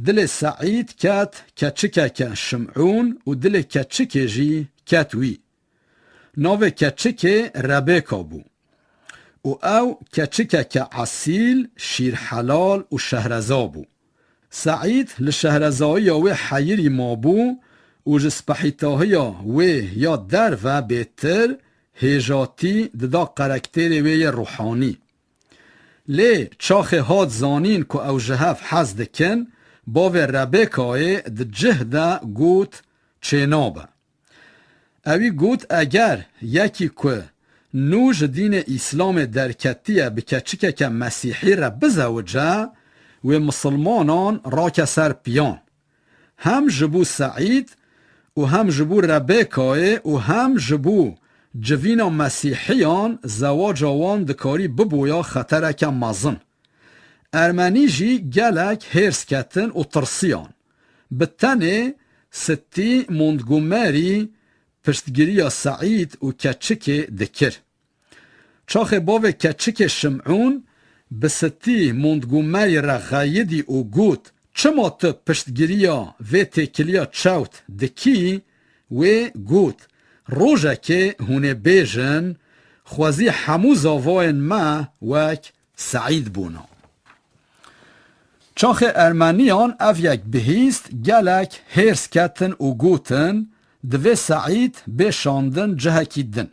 dilê Seîd ket keçikeke Şimûn û dilê keçikê jî ket wî. Navê keçikê Rebêka bû û ew keçikeke esîl, şîrhelal û şehreza bû. Seîd li şehrezayiya wê heyirî mabû û ji spehîtahiya wê ya derve bêtir hêjatî dida karakterê wê yê ruhanî. Lê çaxê hat zanîn ku ew ji hev hez dikin, bavê Rebêkayê di cih de got, çênabe. Ewî got, eger yekî ku nû ji dînê Îslamê derketiye bi keçikeke mesîhî re bizewice, wê misilmanan rake ser piyan. Hem ji bo Seîd û hem ji bo Rebêkayê û hem ji bo civîna mesîhiyan zewaca wan dikarî biboya xetereke mezin. Ermenî jî gelek hêrs ketin û tirsiyan. Bi tenê Sitî Montgomery piştgiriya Seîd û keçikê dikir. Çaxê bavê keçikê Şimûn bi Sitî Montgomery re xeyidî û got, çima tu piştgiriya vê têkiliya çewt dikî? Wê got, rojekê hûn ê bêjin, xwezî hemû zavayên me wek Seîd bûna. Çaxê ermeniyan ev yek bihîst, gelek hêrs ketin û gotin, divê Seîd bê şandin cihekî din.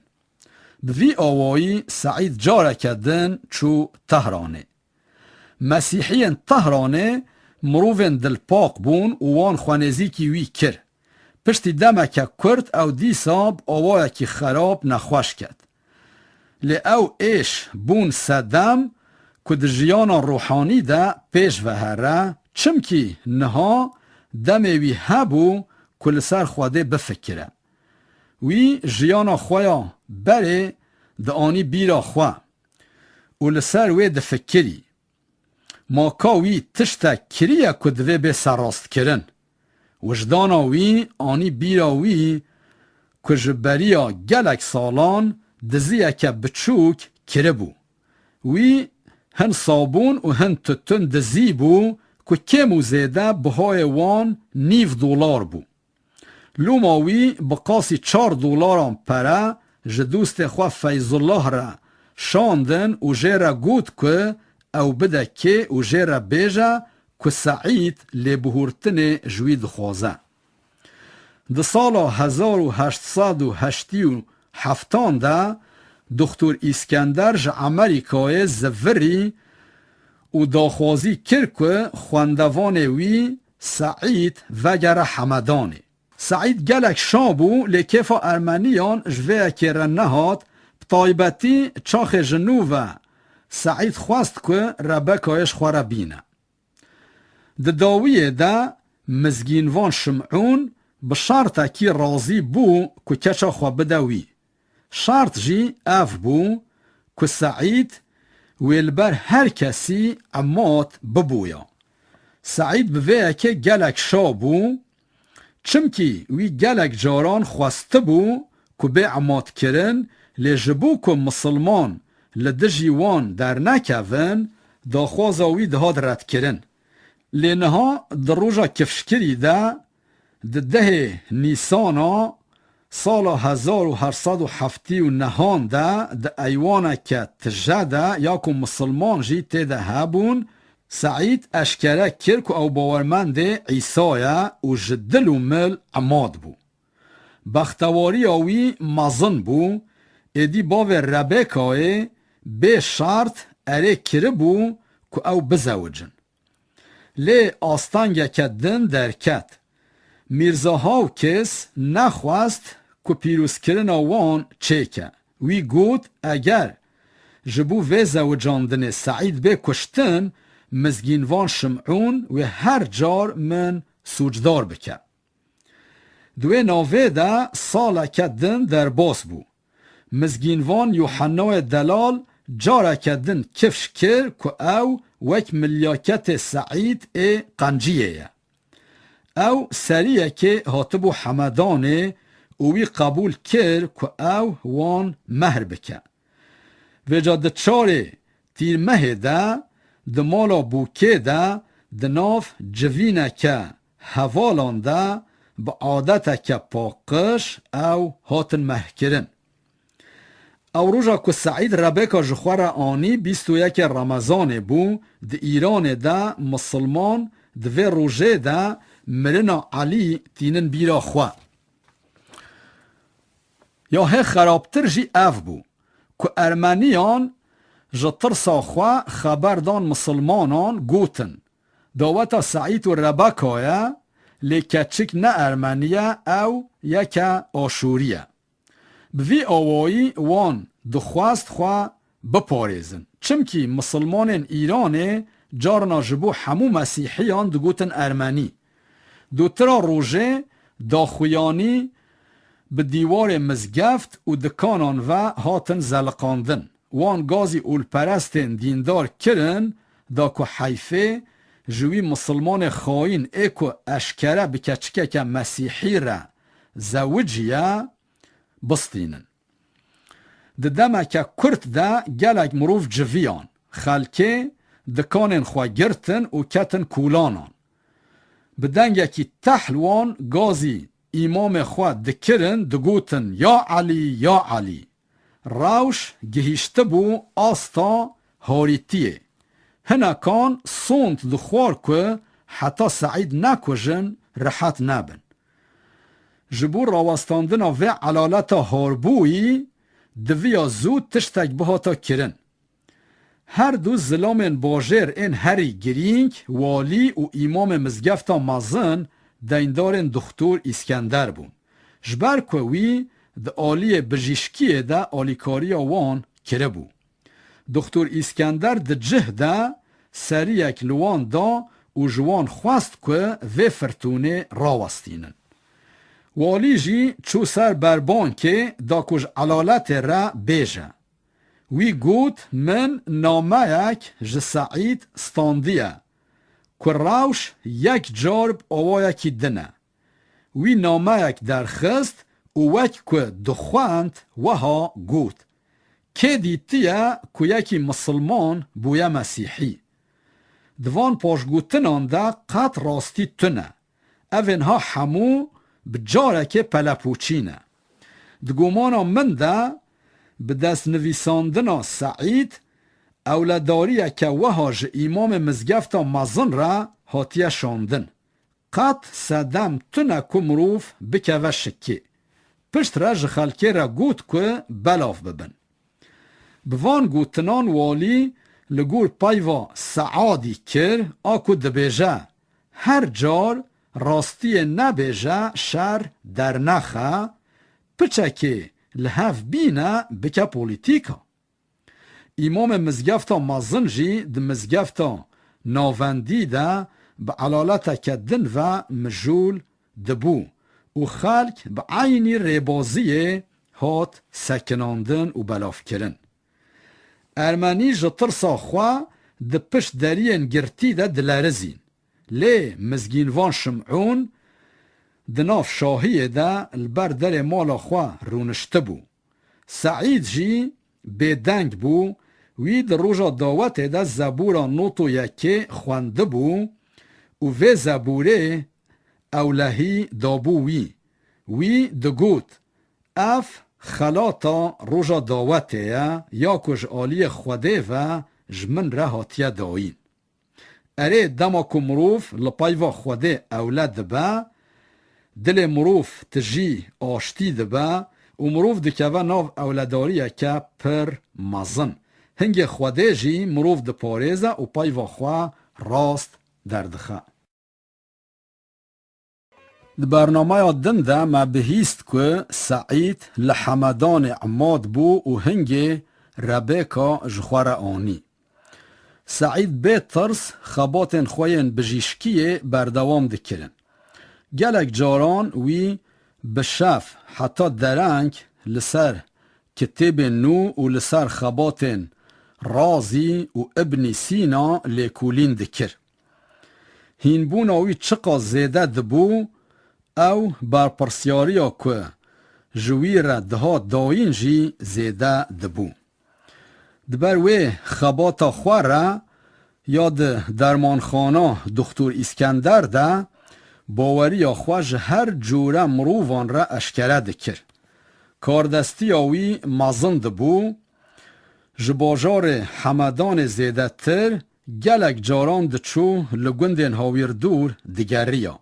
Bi vî awayî Seîd careke din çû Tehranê. Mesîhiyên Tehranê mirovên dilpak bûn û wan xwenêzîkî wî kir. Piştî demeke kurt ew dîsa bi awayekî xerab nexweş ket. Lê ew êş bûn sedem ku di jiyana ruhanî de pêş ve here, çimkî niha demê wî hebû ku li ser Xwedê bifikire. Wî jiyana xwe ya berê dianî bîra xwe û li ser wê difikirî. Ma ka wî tiştek kiriye ku divê bê serrastkirin? Wijdana wî anî bîra wî ku ji beriya gelek salan diziyeke biçûk kiribû. Wî hin sabûn û hin tutun dizîbû ku kêm û zêde bihayê wan nîv dolar bû. Loma wî bi qasî çar dolaran pere ji dostê xwe Feyzullah re şandin û jê re got ku ew bide kê û jê re bêje ku Seîd lêbihurtinê ji wî dixwaze. Di sala hezar û heşt sed û heştî û heftan de Doktor Îskender ji Emerîkayê zivirî û daxwazî kir ku xwendevanê wî Seîd vegere Hemedanê. Seîd gelek şa bû, lê kêfa ermeniyan ji vê yekê re nehat, bi taybetî çaxê ji nû ve Seîd xwest ku Rebekayê ji xwe re bîne. Di dawiyê de mizgînvan Şimûn bi şertekî razî bû ku keça xwe bide wî. Şert jî ev bû ku Seîd wê li ber her kesî emad biboya. Seîd bi vê yekê gelek şa bû, çimkî wî gelek caran xwestibû ku bê emadkirin, lê ji bo ku misilman li dijî wan dernekevin, daxwaza wî dihat redkirin. Lê niha di roja kifşkirî de, di dehê Nîsana sala hezar û heşt sed û heftê û nehan de di eywaneke tije de ya ku misilman jî tê de hebûn, Seîd eşkere kir ku ew bawermendê Îsa ye û ji dil û mil emad bû. Bextewariya wî mezin bû, êdî bavê Rebekayê bê şert erê kiribû ku ew bizewicin. Lê astengeke din derket. Mîrza Hawkes nexwest ku pîrozkirina wan çêke. Wî got, eger ji bo vê zewicandinê Seîd bê kuştin, mizgînvan Şimûn wê her car min sûcdar bike. Di wê navê de saleke din derbas bû. Mizgînvan Yuhennayê Delal careke din kifş kir ku ew wek milyaketê Seîd ê qenciyê ye. Ew seriyekê hatibû Hemedanê û wî qebûl kir ku ew wan mehr bike. Vêca di çarê Tîrmehê de di mala bûkê de di nav civîneke hevalan de bi adeteke paqij ew hatin mehrkirin. Ew roja ku Seîd Rebeka ji xwe re anî bîst û yekê Remezanê bû, di Îranê de misilman di vê rojê de mirina Elî tînin bîra xwe. Ya hê xerabtir jî ev bû ku Ermeniyan ji tirsa xwe xeber dan misilmanan, gotin, daweta Seîd û Rebeka ye, lê keçik ne Ermenî ye, ew yeke Aşûrî ye. Bi vî awayî wan dixwest xwe biparêzin. Çimkî misilmanên Îranê carna ji bo hemû mesîhiyan digotin Ermenî. Dotira rojê daxuyanî bi dîwarê mizgeft û dikanan ve hatin zeliqandin. Wan gazî olperestên dîndar kirin da ku heyfê ji wî misilmanê xayîn ê ku eşkere bi keçikeke mesîhî re zewiciye, bistînin. Di demeke kurt de gelek mirov civiyan. Xelkê dikanên xwe girtin û ketin kolanan. Bi dengekî tehl wan gazî îmamê xwe dikirin, digotin, Ya Elî, ya Elî! Rewş gihîştibû asta harîtiyê. Hinekan sond dixwar ku heta Seîd nekujin, rihet nebin. Ji bo rawestandina vê elaleta harbûyî diviya zû tiştek bihata kirin. Her du zilamên bajêr ên herî girîng, walî û îmamê mizgefta mezin, deyndarên Dixtor Îskender bûn. Ji ber ku wî di aliyê bijîşkiyê de alîkariya wan kiribû. Dixtor Îskender di cih de seriyek li wan da û ji wan xwest ku vê firtûnê rawestînin. Walî jî çû ser berbankê da ku ji elaletê re bêje. Wî got, Min nameyek ji Seîd standiye ku rewş yek car bi awayekî din e. Wî nameyek derxist û wek ku dixwend wiha got, Kê dîtiye ku yekî misilman bûye mesîhî? Di van paşgotinan de qet rastî tune. Evên ha hemû bi carekê pelepûçî ne. Di gomana min de bi destnivîsandina Seîd ewledariyeke wiha ji îmamê mizgefta mezin re hatiye şandin. Qet sedem tune ku mirov bikeve şikê. Pişt re ji xelkê re got ku belav bibin. Bi van gotinan walî li gor peyva Seadî kir, a ku dibêje, Her car rastiyê nebêje şer dernexe, piçekê li hev bîne bike polîtîka. Îmamê mizgefta mezin jî di mizgefta navendî de bi elaleteke din ve mijûl dibû û xelk bi eynî rêbaziyê hat sekinandin û belavkirin. Ermenî ji tirsa xwe di pişt deriyên girtî de dilerizîn. Lê Mizgînvan Şimûn di nav şahiyê de li ber derê mala xwe rûniştibû. Seîd jî bêdeng bû, wî di roja dawetê de Zebûra nod û yekê xwendibû û vê Zebûrê ewlehî dabû wî. Wî digot, Ev xelata roja dawetê ye ya ku ji aliyê Xwedê ve ji min re hatiye dayîn. Erê, dema ku mirov li peyva Xwedê ewle dibe, dilê mirov tijî aştî dibe û mirov dikeve nav ewledariyeke pir mezin. Hingê Xwedê jî mirov diparêze û peyva xwe rast derdixe. Di bernameya din de me bihîst ku Seîd li Hemedanê Emad bû û hingê Rebêka ji xwe re anî. Seîd bê tirs xebatên xwe yên bijîşkiyê berdewam dikirin. Gelek caran wî bi şev heta dereng li ser kitêbên nû û li ser xebatên Razî û Ibnî Sîna lêkolîn dikir. Hînbûna wî çiqas zêde dibû, ew berpirsyariya ku ji wî re dihat dayîn jî zêde dibû. Di ber wê xebata xwe re ya di dermanxana Doxtor Îskender de baweriya xwe ji her cûre mirovan re eşkere dikir. Kardestiya wî mezin dibû, ji bajarê Hemedanê zêdetir gelek caran diçû li gundên hawîrdûr digeriya.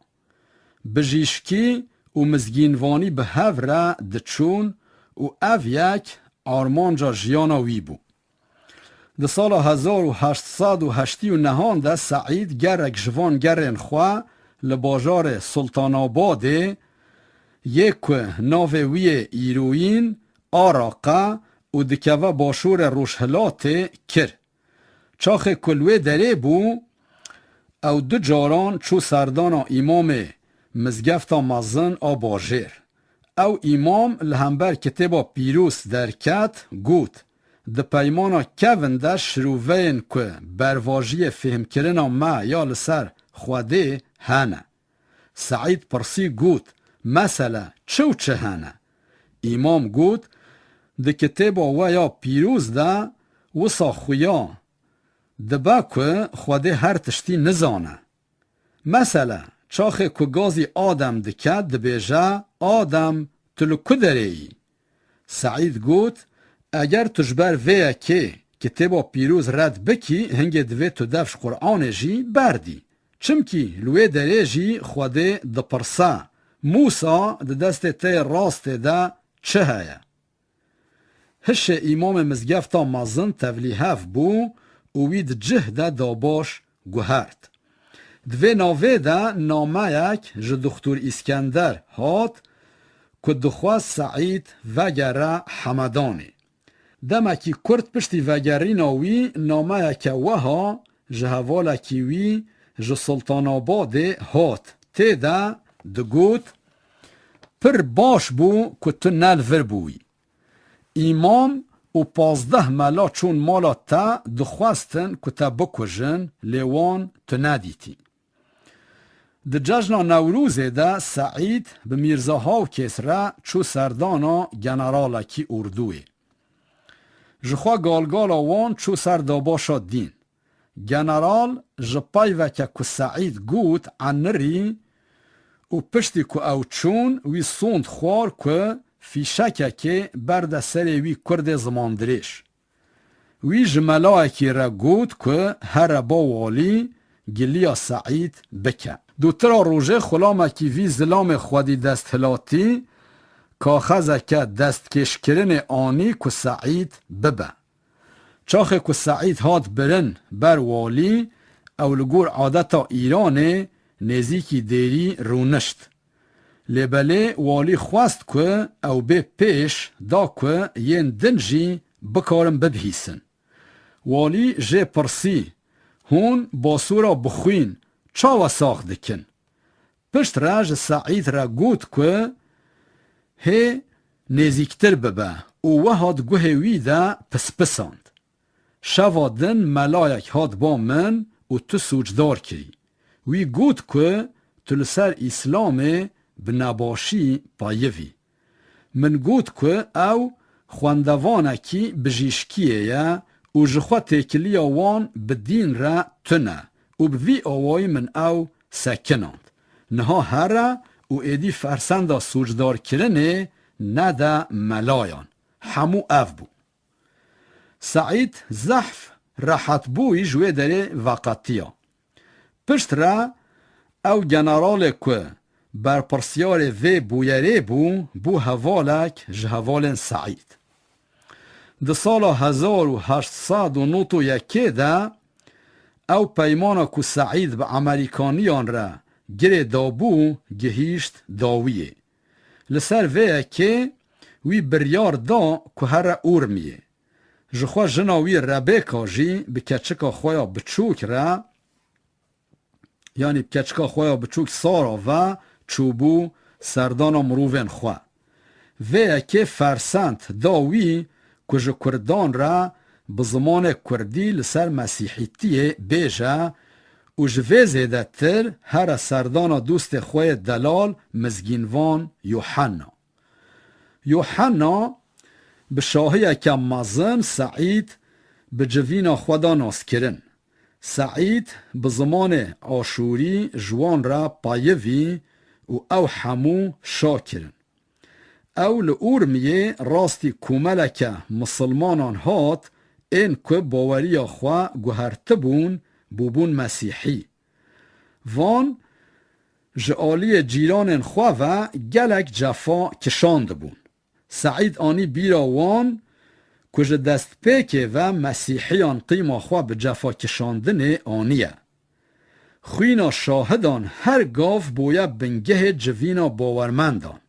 Bijîşkî û mizgînvanî bi hev re diçûn û ev yek armanca jiyana wî bû. Di sala hezar û heşt sed û heştî û nehan de Seîd gerek ji van gerên xwe li bajarê Sultanabadê, yê ku navê wî yê îroyîn Araqa û dikeve başûrê rojhilatê, kir. Çaxê ku li wê derê bû, ew du caran çû serdana îmamê mizgefta mezin a bajêr. Ew îmam li hember Kitêba Pîroz derket, got, Di peymana kevin de şirûveyên ku bervajiyê fêhmkirina me ya li ser Xwedê hene. Seîd pirsî, got, Mesele çi û çi hene? Îmam got, Di kitêba we ya pîroz de wisa xuya dibe ku Xwedê her tiştî nizane. Mesele, çaxê ku gazî Adem dike, dibêje, Adem, tu li ku derê yî? Seîd got, Eger tu ji ber vê yekê Kitêba Pîroz red bikî, hingê divê tu dev ji Quranê jî berdî. Çimkî li wê derê jî Xwedê dipirse, Mûsa, di destê te yê rastê de çi heye? Hişê îmamê mizgefta mezin tevlîhev bû û wî di cih de dabaş guhert. Di vê navê de nameyek ji Doxtor Îskender hat ku dixwest Seîd vegere Hemedanê. Demekî kurt piştî vegerîna wî nameyeke weha ji hevalekî wî ji Sultanabadê hat. Tê de digot, Pir baş bû ku tu ne li vir bûyî. Îmam û pazdeh mela çûn mala te, dixwestin ku te bikujin, lê wan tu nedîtî. Di cejna Newrozê de Seîd bi Mîrza Hawkês re çû serdana generalekî ordûyê. Ji xwe galgala wan çû ser dabaşa dîn. General ji peyveke ku Seîd got enirî û piştî ku ew çûn, wî sond xwar ku fîşekekê berde serê wî kurdê zimandirêj. Wî ji melayekî re got ku here ba walî giliya Seîd bike. Dûtira rojê xulamekî vî zilamê xwedî desthilatî kaxezeke destkêşkirinê anî ku Seîd bibe. Çaxê ku Seîd hat birin ber walî, ew li gor adeta Îranê nêzîkî dêrî rûnişt. Lê belê walî xwest ku ew bê pêş, da ku yên din jî bikarin bibihîsin. Walî jê pirsî, Hûn basûra bixwîn çawa sax dikin? Piştre ji Seîd re got ku hê nêzîktir bibe û wiha di guhê wî de pispisand. Şeva din melayek hat ba min û tu sûcdar kirî. Wî got ku tu li ser Îslamê bi nebaşî peyivî. Min got ku ew xwendevanekî bijîşkiyê ye û ji xwe têkiliya wan bi dîn re tune û bi vî awayî min ew sekinand. Niha here û êdî fersenda sûcdarkirinê nede melayan. Hemû ev bû. Seîd zehf rehetbûyî ji wê derê veqetiya. Piştre ew generalê ku berpirsyarê vê bûyerê bû, bû hevalek ji hevalên Seîd. Di sala hezar û heşt sed û nod û yekê de ew peymana ku Seîd bi Emerîkaniyan re girê dabû, gihîşt dawiyê. Li ser vê yekê wî biryar da ku here Urmiyê. Ji xwe jina wî Rebêka jî bi keçika xwe ya biçûk re, yanî bi keçika xwe ya biçûk Sara ve çûbû serdana mirovên xwe. Vê yekê fersend da wî ku ji Kurdan re bi zimanê Kurdî li ser Mesîhîtiyê bêje û ji vê zêdetir here serdana dostê xwe yê delal mizgînvan Yuhenna. Yuhenna bi şahiyeke mezin Seîd bi civîna xwe da naskirin. Seîd bi zimanê aşûrî ji wan re peyivî û ew hemû şa kirin. Ew li Urmiyê rastî komeleke misilmanan hat, ên ku baweriya xwe guhertibûn, bûbûn mesîhî. Van ji aliyê cîranên xwe ve gelek cefa kişandibûn. Seîd anî bîra wan ku ji destpêkê ve mesîhiyan qîma xwe bi cefa kişandinê aniye. Xwîna şahidan her gav bûye bingehê civîna bawermendan.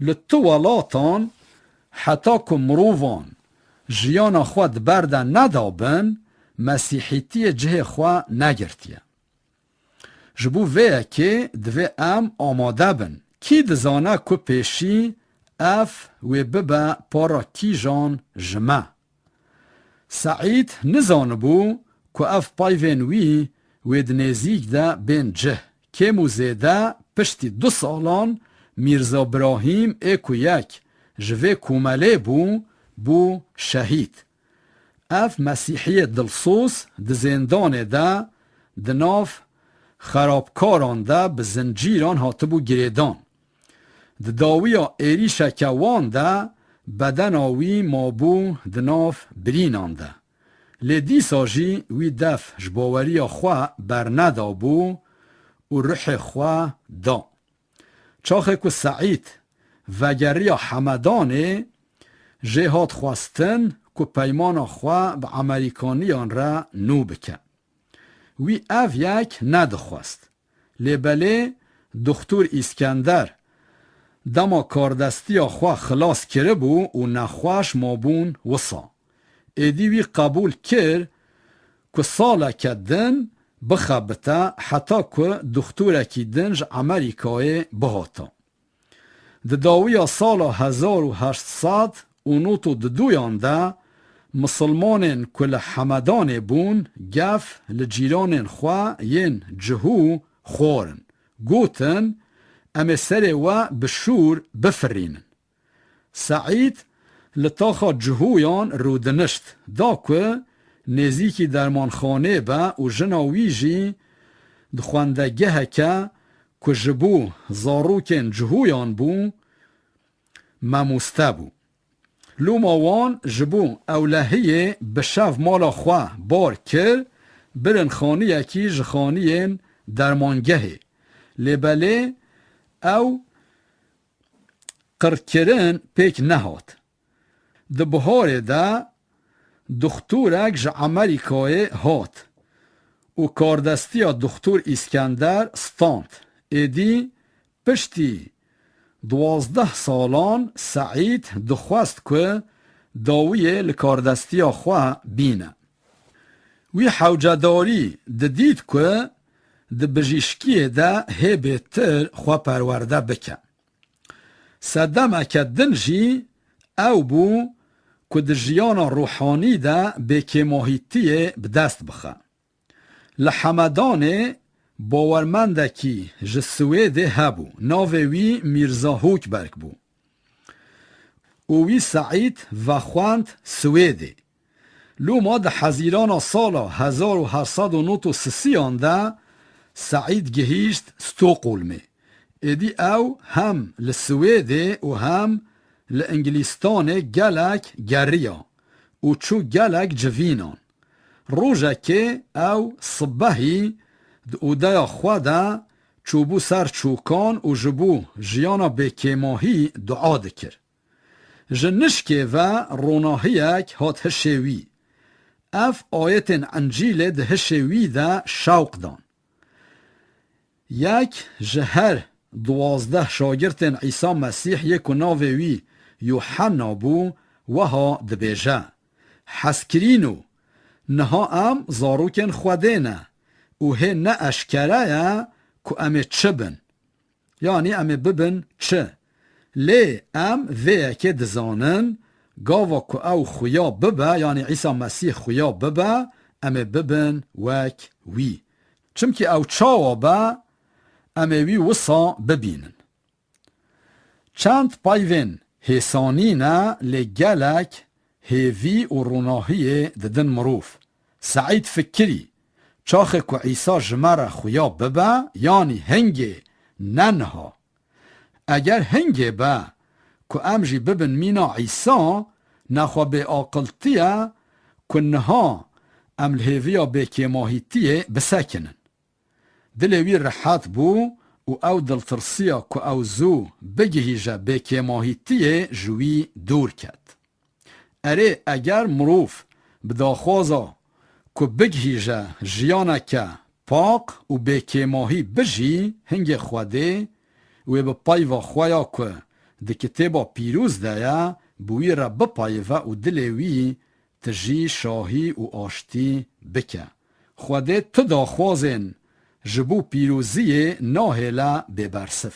Li tu welatan heta ku mirovan jiyana xwe di ber de nedabin, mesîhîtiyê cihê xwe negirtiye. Ji bo vê yekê divê em amade bin. Kî dizane ku pêşî ev wê bibe para kîjan ji me? Seîd nizanibû ku ev peyvên wî wê di nêzîk de bên cih. Kêm û zêde piştî du salan Mîrza Birahîm ê ku yek ji vê komelê bû, bû şehîd. Ev mesîhiyê dilsoz di zêndanê de di nav xerabkaran de bi zincîran hatibû girêdan. Di dawiya êrîşeke wan de bedena wî mabû di nav birînan de. Lê dîsa jî wî def ji baweriya xwe bernedabû û ruhê xwe da. Çaxê ku Seîd vegeriya Hemedanê, jê hat xwestin ku peymana xwe bi Emerîkaniyan re nû bike. Wî ev yek nedixwest. Lê belê Dixtur Îskender dema kardestiya xwe xilas kiribû û nexweş mabûn wisa. Êdî wî qebûl kir ku saleke din bixebite heta ku dixturekî din ji Emerîkayê bihata. Di dawiya sala hezar û heşt sed û nod û duduyan de misilmanên ku li Hemedanê bûn gef li cîranên xwe yên Cihû xwarin. Gotin, em ê serê we bi şûr bifirînin. Seîd li taxa Cihûyan rûdinişt, da ku nêzîkî dermanxanê be û jina wî jî di xwendegeheke ku ji bo zarokên Cihûyan bû, mamoste bû. Loma wan ji bo ewlehiyê bi şev mala xwe bar kir, birin xaniyekî ji xaniyên dermangehê. Lê belê ew qirkirin pêk nehat. Di biharê de dixtorek ji Emerîkayê hat û kardestiya dixtor Îskender stand. Êdî piştî duwazdeh salan Seîd dixwest ku dawiyê li kardestiya xwe bîne. Wî hewcedarî didît ku di bijîşkiyê de hê bêtir xwe perwerde bike. Sedemeke din jî ew bû ku di jiyana ruhanî de bêkêmahîtiyê bi dest bixe. Li Hemedanê bawermendekî ji Swêdê hebû. Navê wî Mîrza Hûkberg bû û wî Seîd vexwend Swêdê. Loma di Hezîrana sala hezar û heşt sed û nod û sisiyan de Seîd gihîşt Stockholmê. Êdî ew hem li Swêdê û hem li Îngilîstanê gelek geriya û çû gelek civînan. Rojekê ew sibehî di odeya xwe de çûbû ser çokan û ji bo jiyana bêkêmahî dua dikir. Ji nişkê ve ronahiyek hat hişê wî. Ev ayetên Encîlê di hişê wî de şewq dan. Yek ji her duwazdeh şagirtên Îsa Mesîh yê ku navê wî Yuhenna bû, wiha dibêje, Hezkirîno, niha em zarokên Xwedê ne û hê ne eşkere ye ku em ê çi bin. Yanî em ê bibin çi? Lê em vê yekê dizanin, gava ku ew xuya bibe, yanî Îsa Mesîh xuya bibe, em ê bibin wek wî. Çimkî ew çawa be, em ê wî wisa bibînin. Çend peyvên hêsanî ne, lê gelek hêvî û ronahiyê didin mirov. Seîd fikirî, çaxê ku Îsa ji me re xuya bibe, yanî hingê, ne niha. Eger hingê be ku em jî bibin mîna Îsa, nexwe bêaqiltî ye ku niha em li hêviya bêkêmahîtiyê bisekinin. Dilê wî rihet bû û ew diltirsiya ku ew zû bigihîje bêkêmahîtiyê ji wî dûr ket. Erê, eger mirov bi daxwaza ku bigihîje jiyaneke pak û bêkêmahî bijî, hingê Xwedê wê bi peyva xwe ya ku di Kitêba Pîroz de ye, bi wî re bipeyive û dilê wî tijî şahî û aştî bike. Xwedê tu daxwazên ji bo pîroziyê nahêle bêbersiv.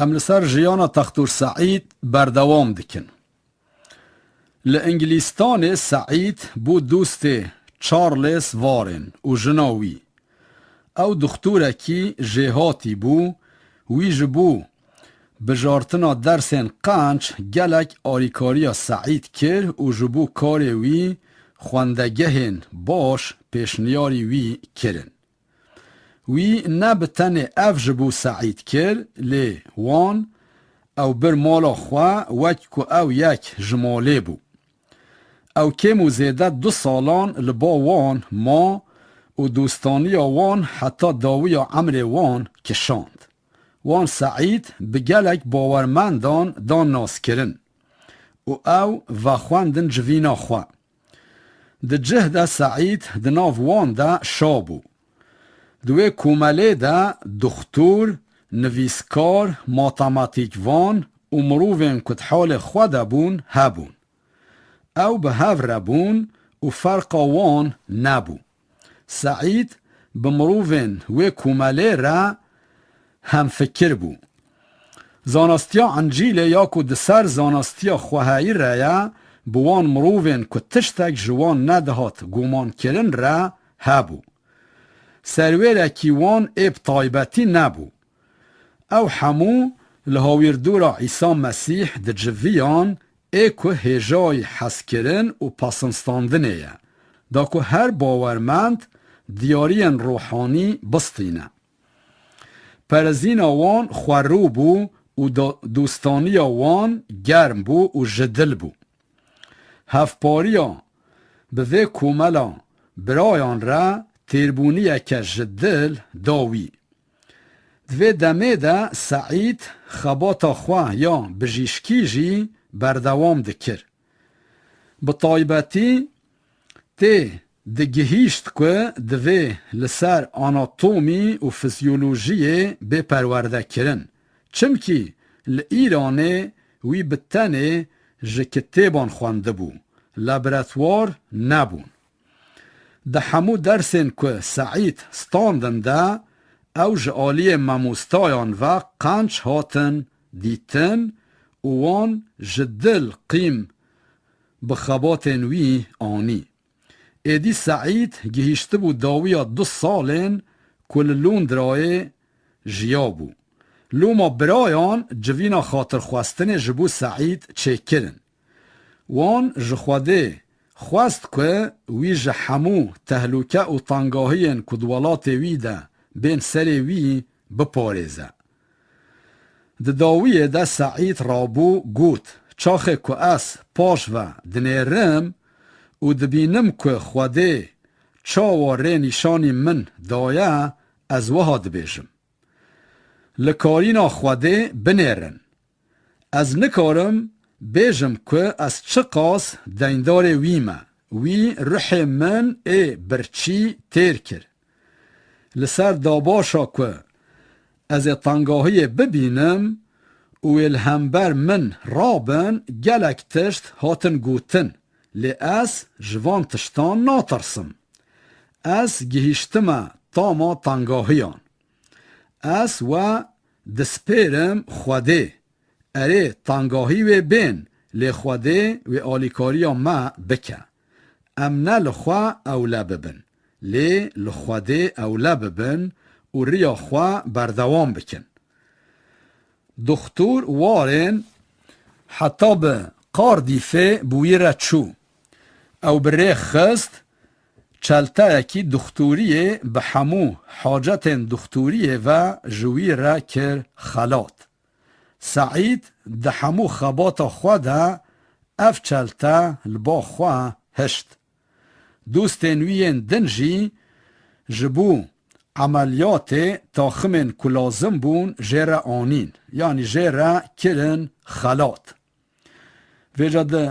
Em li ser jiyana Textûr Seîd berdewam dikin. Li Îngilîstanê Seîd bû dostê Charles Warren û jina wî. Ew dixtûrekî jêhatî bû, wî ji bo bijartina dersên qenc gelek alîkariya Seîd kir û ji bo karê wî xwendegehên baş pêşniyarî wî kirin. Wî ne bi tenê ev ji bo Seîd kir, lê wan ew bir mala xwe, wek ku ew yek ji malê bû. Ew kêm û zêde du salan li ba wan ma û dostaniya wan heta dawiya emrê wan kişand. Wan Seîd bi gelek bawermendan dan naskirin û ew vexwendin civîna xwe. Di cih de Seîd di nav wan de şa bû. Di wê komelê de doxtor, nivîskar, matematîkvan û mirovên ku di halê xwe de bûn hebûn. Ew bi hev re bûn û ferqa wan nebû. Seîd bi mirovên wê komelê re hemfikir bû. Zanastiya Encîlê ya ku di ser zanastiya xwehayî re ye, bi wan mirovên ku tiştek ji wan nedihat gumankirin re hebû. Serwêrekî wan ê bi taybetî nebû. Ew hemû li hawîrdora Îsa Mesîh diciviyan, ê ku hêjayî hezkirin û pasinstandinê ye, da ku her bawermend diyariyên ruhanî bistîne. Perezîna wan xwerû bû û do-, dostaniya wan germ bû û ji dil bû. Hevpariya bi vê komela birayan re têrbûniyeke ji dil da wî. Di vê demê de Seîd xebata xwe ya bijîşkî jî berdewam dikir. Bi taybetî tê digihîşt ku divê li ser anatomî û fizyolojiyê bê perwerdekirin, çimkî li Îranê wî bi tenê ji kitêban xwendibû, laboratuwar nebûn. Di hemû dersên ku Seîd standin de, ew ji aliyê mamostayan ve qenc hatin dîtin û wan ji dil qîm bi xebatên wî anî. Êdî Seîd gihîştibû dawiya du salên ku li Londrayê jiyabû. Loma birayan civîna xatirxwestinê ji bo Seîd çêkirin. Wan ji Xwedê xwest ku wî ji hemû tehlûke û tengahiyên ku di welatê wî de bên serê wî biparêze. Di dawiyê de Seîd rabû got, çaxê ku ez paş ve dinêrim û dibînim ku Xwedê çawa rê nîşanî min daye, ez wiha dibêjim. Li karîna Xwedê binêrin. Ez nikarim bêjim ku ez çiqas deyndarê wî me. Wî ruhê min ê birçî têr kir. Li ser dabaşa ku ez ê tengahiyê bibînim û wê li hember min rabin, gelek tişt hatin gotin, lê ez ji van tiştan natirsim. Ez gihîştime tama tengahiyan. Ez we dispêrim Xwedê. Erê, tangahî wê bên, lê Xwedê wê alîkariya me bike. Em ne li xwe ewle bibin, lê li Xwedê ewle bibin û riya xwe berdewam bikin. Duxtur warên heta bi Qardîfê bi wî re çû. Ew bi rê xist, çelteyekî duxturiyê bi hemû hacetên duxturiyê ve ji wî re kir xelat. Seîd di hemû xebata xwe de ev çelte li ba xwe hişt. Dostên wî yên din jî ji bo emeliyatê taximên ku lazim bûn jê re anîn, yanî jê re kirin xelat. Vêca di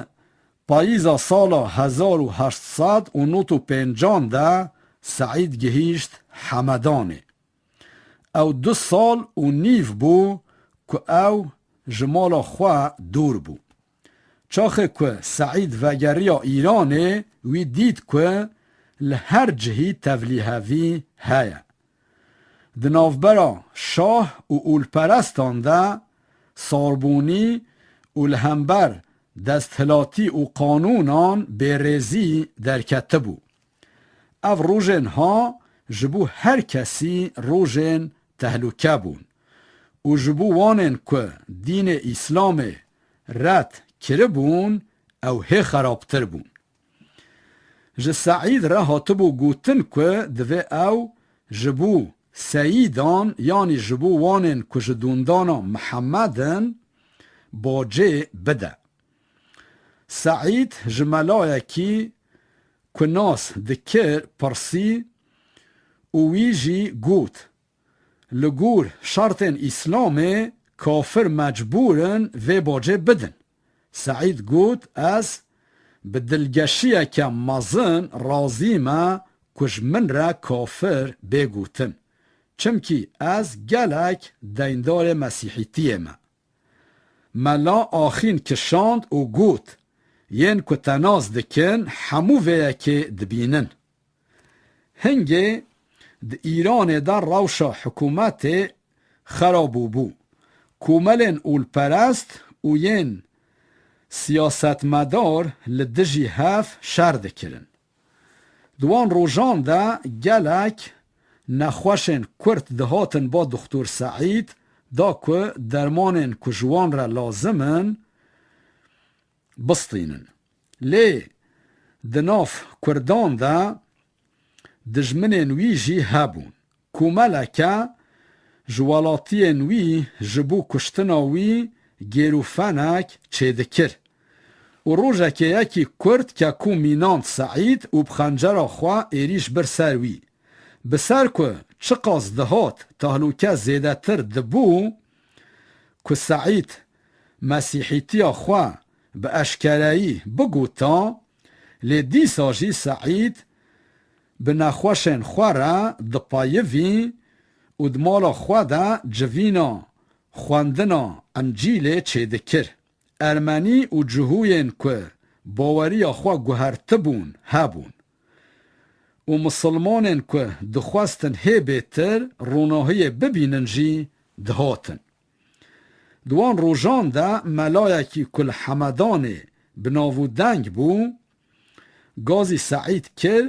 payîza sala hezar û heşt sed û nod û pêncan de Seîd gihîşt Hemedanê. Ew du sal û nîv bû ku ew ji mala xwe dûr bû. Çaxê ku Seîd vegeriya Îranê, wî dît ku li her cihî tevlîhevî heye. Di navbera şah û olperestan de sarbûnî û li hember desthilatî û qanûnan bêrêzî derketibû. Ev rojên ha ji bo her kesî rojên tehlûke bûn û ji bo wanên ku dînê Îslamê red kiribûn, ew hê xerabtir bûn. Ji Seîd re hatibû gotin ku divê ew ji bo seyîdan, yanî ji bo wanên ku ji dûndana Mihemed in, bacê bide. Seîd ji melayekî ku nas dikir pirsî û wî jî got, Li gor şertên Îslamê kafir mecbûr in vê bacê bidin. Seîd got, Ez bi dilgeşiyeke mezin razî me ku ji min re kafir bê gotin. Çimkî ez gelek deyndarê Mesîhîtiyê me. Mela axîn kişand û got, Yên ku te nas dikin, hemû vê yekê dibînin. Hingê di Îranê de rewşa hikûmetê xera bûbû. Komelên olperest û yên siyasetmedar li dijî hev şer dikirin. Di wan rojan de gelek nexweşên Kurd dihatin ba Dixtor Seîd da ku dermanên ku ji wan re lazim in bistînin. Lê di nav Kurdan de dijminên wî jî hebûn. Komeleke ji welatiyên wî ji bo kuştina wî gêrûfenek çêdikir. Û rojekê yekî Kurd kekû mînand Seîd û bi xencera xwe êrîş bir ser wî. Bi ser ku çiqas dihat tehlûke zêdetir dibû, ku Seîd mesîhîtiya xwe bi eşkereyî bigota, lê dîsa jî Seîd bi nexweşên xwe re dipeyivî û di mala xwe de civîna xwendina Encîlê çêdikir. Ermenî û cihûyên ku baweriya xwe guhertibûn hebûn û misilmanên ku dixwestin hê bêtir ronahiyê bibînin jî dihatin. Di wan rojan de melayekî ku li Hemedanê bi nav û deng bû, gazî Seîd kir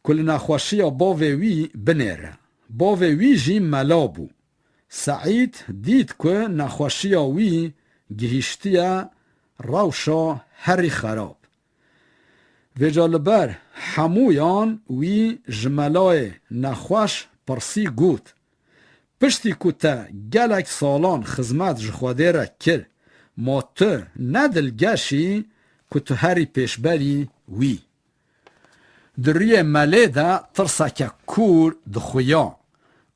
ku li nexweşiya bavê wî binêre. Bavê wî jî mela bû. Seîd dît ku nexweşiya wî gihîştiye rewşa herî xerab. Vêca li ber hemûyan wî ji melayê nexweş pirsî got, Piştî ku te gelek salan xizmet ji Xwedê re kir, ma tu ne dilgeş î ku tu herî pêşberî wî? Di rûyê melê de tirseke kûr dixuya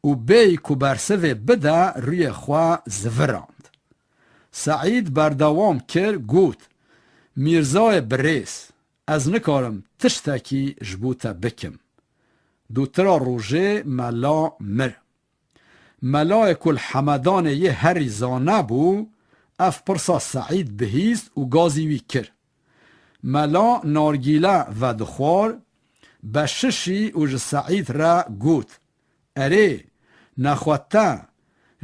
û bêyî ku bersivê bide rûyê xwe zivirand. Seîd berdewam kir, got, Mîrzayê birêz, ez nikarim tiştekî ji bo te bikim. Dûtira rojê mela mir. Melayê ku li Hemedanê yê herî zane bû, ev pirsa Seîd bihîst û gazî wî kir. Mela nargîle vedixwar, beşişî û ji Seîd re got, Erê, nexwe te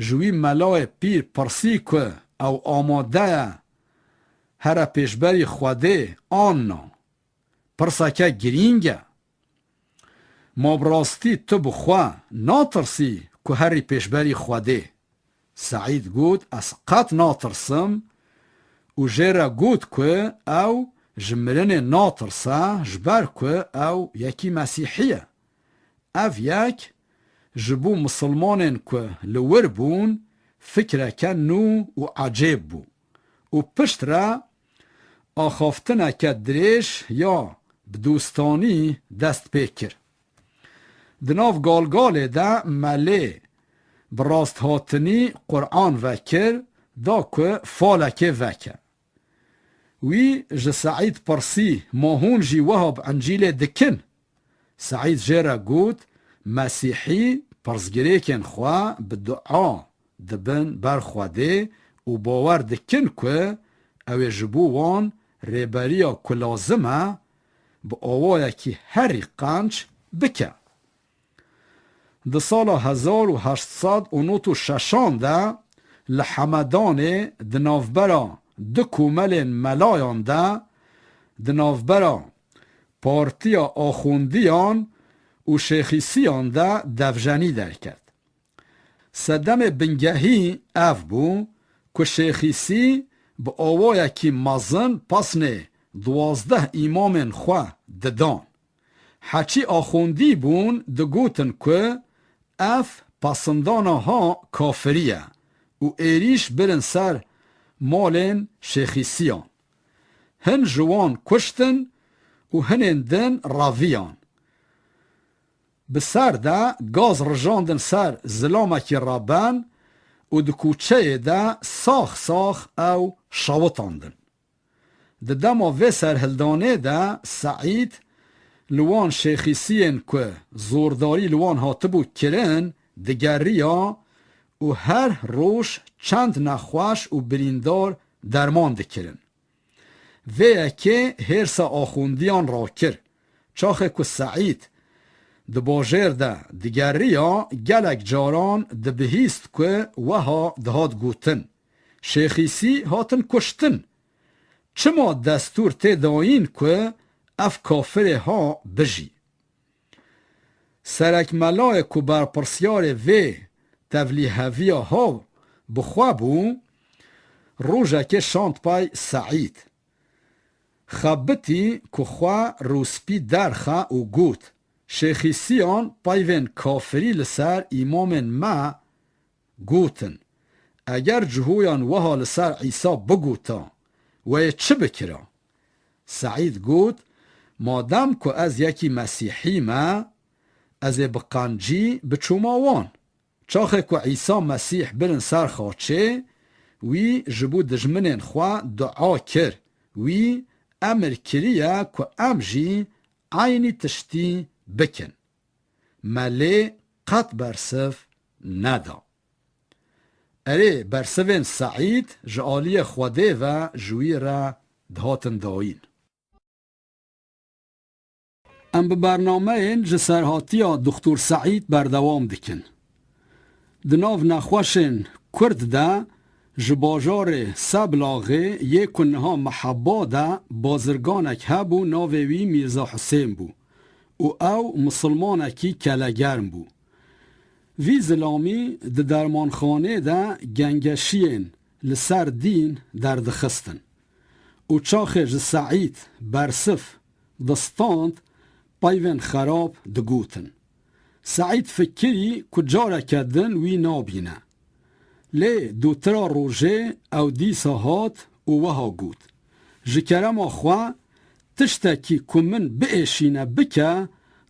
ji wî melayê pîr pirsî ku ew amade ye here pêşberî Xwedê an na. Pirseke girîng e. Ma bi rastî tu bi xwe natirsî ku herî pêşberî Xwedê? Seîd got, ez qet natirsim û jê re got ku ew ji mirinê natirse, ji ber ku ew yekî Mesîhî ye. Ev yek ji bo misilmanên ku li wir bûn fikreke nû û ecêb bû û piştre axaftineke dirêj ya bi dostanî dest pê kir. Di nav galgalê de me lê bi rasthatinî Quran vekir, da ku falekê veke. Wî ji Seîd pirsî, ma hûn jî wiha bi Încîlê dikin? Seîd jê re got, Mesîhî pirsgirêkên xwe bi dua dibin ber Xwedê û bawer dikin ku ew ê ji bo wan rêberiya ku lazim e, bi awayekî herî qenc bike. Di sala hezar û heşt sed û nod û şeşan de li Hemedanê di navbera du komelên melayan de, di navbera Partiya Axundiyan û Şêxîsiyan de devjenî derket. Sedemê bingehî ev bû ku Şêxîsî bi awayekî mezin pesnê duwazdeh îmamên xwe didan. Heçî axundî bûn, digotin ku ev pesindana ha kafirî ye û êrîş birin ser malên Şêxîsiyan. Hin ji wan kuştin û hinên din reviyan. Bi ser de gaz rijandin ser zilamekî reben û di kuçeyê de sax sax ew şewitandin. Di dema vê serhildanê de Seîd li wan Şêxîsiyên ku zordarî li wan hatibû kirin digeriya û her roj çend nexweş û birîndar derman dikirin. Vê yekê hêrsa axundiyan rakir. Çaxê ku Seîd di bajêr de digeriya, gelek caran dibihîst ku wiha dihat gotin, Şêxîsî hatin kuştin. Çima destûr tê dayîn ku ev kafirê ha bijî? Serek melayê ku berpirsiyarê vê tevlîheviya ha bi xwe bû, rojekê şand pey Seîd. Xebitî ku xwe rûspî derxe û got, Şêxîsiyan peyvên kafirî li ser îmamên me gotin, eger cihoyan wiha li ser Îsa bigota, we yê çi bikira? Seîd got, Madem ku ez yekî Mesîhî me, ez ê bi qencî biçûma wan. Çaxê ku Îsa Mesîh birin ser xaçê, wî ji bo dijminên xwe dua kir, wî emir kiriye ku em jî eynî tiştî bikin. Me lê qet bersiv neda. Erê, bersivên Seîd ji aliyê Xwedê ve ji wî re dihatin dayîn. Em bi bernameyên ji serhatiya Doktor Seîd berdewam dikin. Di nav nexweşên Kurd de ji bajarê Seblaxê yê ku niha Meheba de bazirganek hebû, navê wî Mîrza Husên bû û ew misilmanekî kelegerm bû. Vî zilamî di dermanxanê de gengeşiyên li ser dîn derdixistin û çaxê ji Seîd bersif distand, peyvên xerab digotin. Seîd fikirî ku careke din wî nabîne. Lê dûtira rojê ew dîsa hat û wiha got, Ji kerema xwe tiştekî ku min biêşîne bike,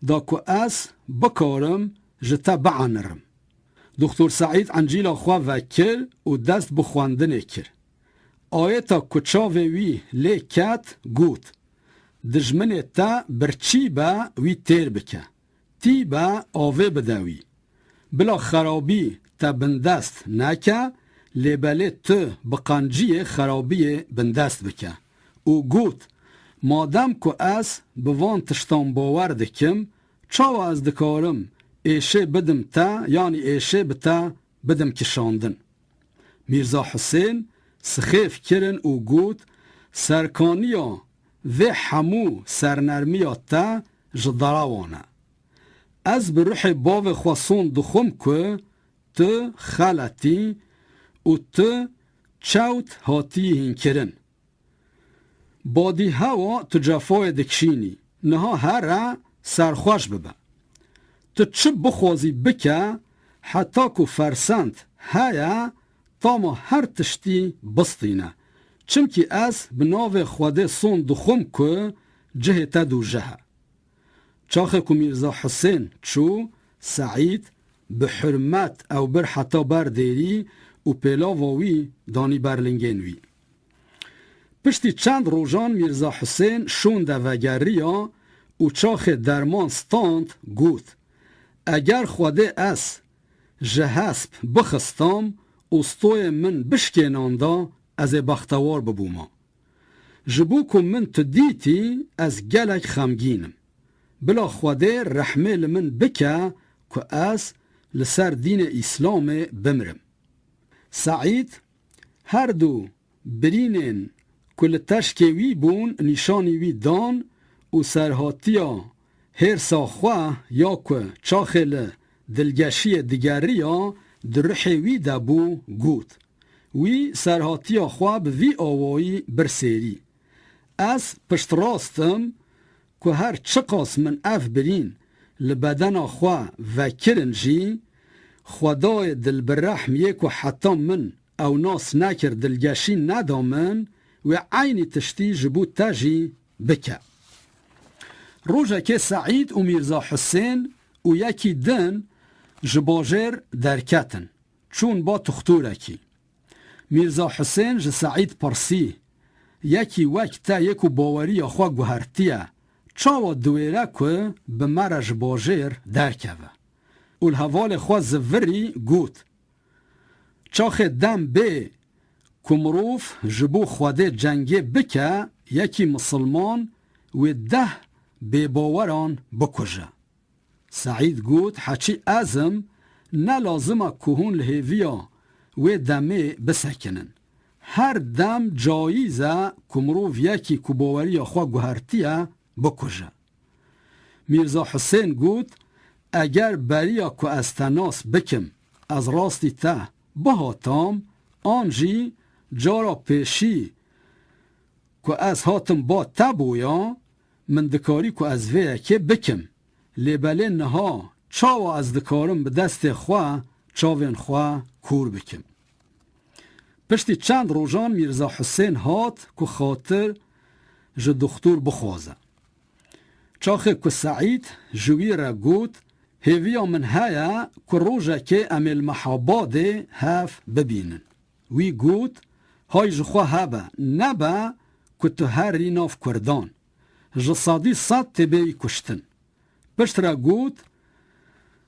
da ku ez bikarim ji te bienirim. Doktor Seîd encîla xwe vekir û dest bi xwendinê kir. Ayeta ku çavê wî lê ket, got, Dijminê te birçî be, wî têr bike. Tî be, avê bide wî. Bila xerabî te bindest neke, lê belê tu bi qenciyê xerabiyê bindest bike. Û got, Madem ku ez bi van tiştan bawer dikim, çawa ez dikarim êşê bidim te, yanî êşê bi te bidim kişandin. Mîrza Husên sixêf kirin û got, serkaniya vê hemû sernermiya te ji derewan e. Ez bi ruhê bavê xwe sond dixwim ku tu xeletî û tu çewt hatî hînkirin. Badî hewa tu cefayê dikişînî, niha here serxweş bibe. Tu çi bixwazî bike, heta ku fersend heye, tama her tiştî bistîne. Çimkî ez bi navê Xwedê sond dixwim ku cihê te dûjeh e. Çaxê ku Mîrza Husên çû, Seîd bi hurmet ew bir heta ber dêrî û pêlava wî danî ber lingên wî. Piştî çend rojan Mîrza Husên şûnde vegeriya û çaxê derman stand, got, eger Xwedê ez ji hesp bixistam û stoyê min bişkênanda, ez ê bextewar bibûma. Ji bo ku min tu dîtî, ez gelek xemgîn im. Bila Xwedê rehmê li min bike ku ez li ser dînê Îslamê bimrim. Seîd her du birînên ku li teşkê wî bûn nîşanî wî dan û serhatiya hêrsa xwe ya ku çaxê li dilgeşiyê digeriya di ruhê wî de bû, got. Wî serhatiya xwe bi vî awayî bir sêrî. Ez piştrast im ku her çiqas min ev birîn li bedena xwe vekirin jî, Xwedayê dilbirehm yê ku heta min ew nas nekir dilgeşî neda min, wê eynî tiştî ji bo te jî bike. Rojekê Seîd û Mîrza Husên û yekî din ji bajêr derketin, çûn ba tuxtûrekî. Mîrza Husên ji Seîd pirsî, yekî wek te yê ku baweriya xwe guhertiye, çawa diwêre ku bi me re ji bajêr derkeve? Û li hevalê xwe zivirî got, çaxê dem bê ku mirov ji bo Xwedê cengê bike, yekî misilman wê deh bêbaweran bikuje. Seîd got, heçî ez im, ne lazim e ku hûn li hêviya wê demê bisekinin. Her dem cayîz e ku mirov yekî ku baweriya xwe guhertiye, bikuje. Mîrza Husên got, eger beriya ku ez te nas bikim, ez rastî te bihatam, an jî cara pêşî ku ez hatim ba te boya, min dikarî ku ez vê yekê bikim. Lê belê niha çawa ez dikarim bi destê xwe çavên xwe kûr bikim? Piştî çend rojan Mîrza Husên hat ku xatir ji dixtor bixwaze. Çaxê ku Seîd ji wî re got, hêviya min heye ku rojekê em ê li Mehabadê hev bibînin. Wî got, hay ji xwe hebe, nebe ku tu herî nav Kurdan. Ji sedî sed tê bêyî kuştin. Piştre got,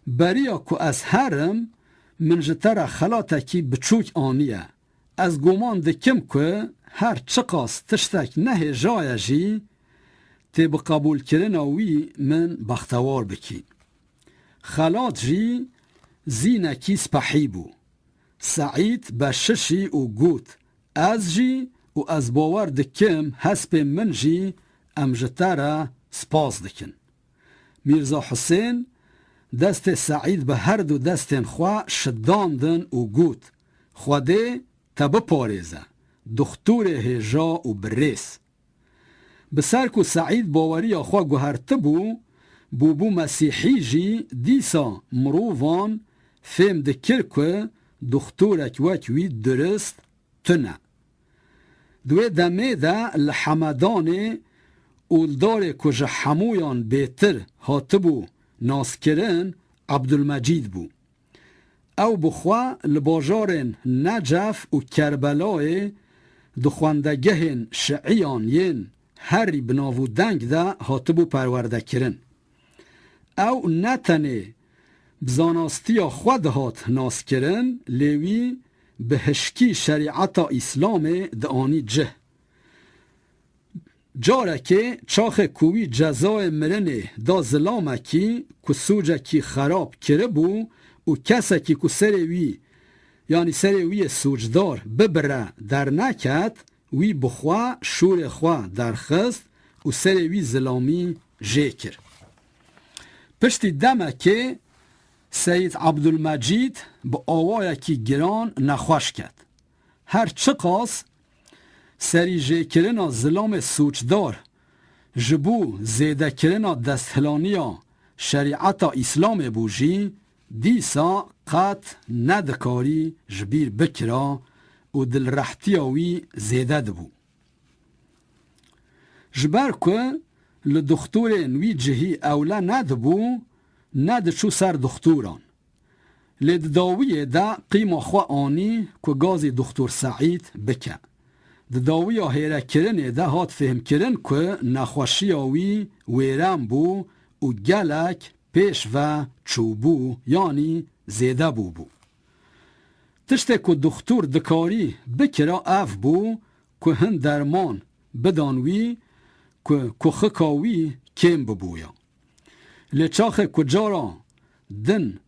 beriya ku ez herim, min ji te re xelatekî biçûk aniye. Ez guman dikim ku her çiqas tiştek nehêjaye jî, tê bi qebûlkirina wî min bextewar bikî. Xelat jî zînekî spehî bû. Seîd beşişî û got, ez jî û ez bawer dikim hespê min jî em ji te re spas dikin. Mîrza Husên destê Seîd bi her du destên xwe şidandin û got, Xwedê te biparêze, dixtorê hêja û birêz. Bi ser ku Seîd baweriya xwe guhertibû, bûbû mesîhî jî, dîsa mirovan fêm dikir ku dixtorek wek wî durist tune. Di wê demê de li Hemedanê oldarê ku ji hemûyan bêtir hatibû naskirin, Ebdulmecîd bû. Ew bi xwe li bajarên Necef û Kerbelayê di xwendegehên şiiyan yên herî bi nav û deng de hatibû perwerdekirin. Ew ne tenê bi zanastiya xwe dihat naskirin, lê wî bi hişkî şerîeta Îslamê dianî cih. Carekê çaxê ku wî cezayê mirinê da zilamekî ku sûcekî xerab kiribû û kesekî ku serê wî yanî serê wî yê sûcdar bibire derneket, wî bi xwe şûrê xwe derxist û serê wî zilamî jê kir. Piştî demekê Seyîd Ebdulmecîd bi awayekî giran nexweş ket. Her çiqas serîjêkirina zilamê sûcdar ji bo zêdekirina desthilaniya şerîeta Îslamê bû jî, dîsa qet nedikarî ji bîr bikira û dilrehtiya wî zêde dibû. Ji ber ku li dixtorên wî cihî ewle nedibû, nediçû ser dixtoran. Lê di dawiyê de qîma xwe anî ku gazî dixtor Seîd bike. Di dawiya hêrekirinê de hat fêhmkirin ku nexweşiya wî wêrem bû û gelek pêş ve çûbû, yanî zêde bûbû. Tiştê ku dixtor dikarî bikira ev bû ku hin derman bidan wî ku kuxika wî kêm bibûya. Lê çaxê ku cara din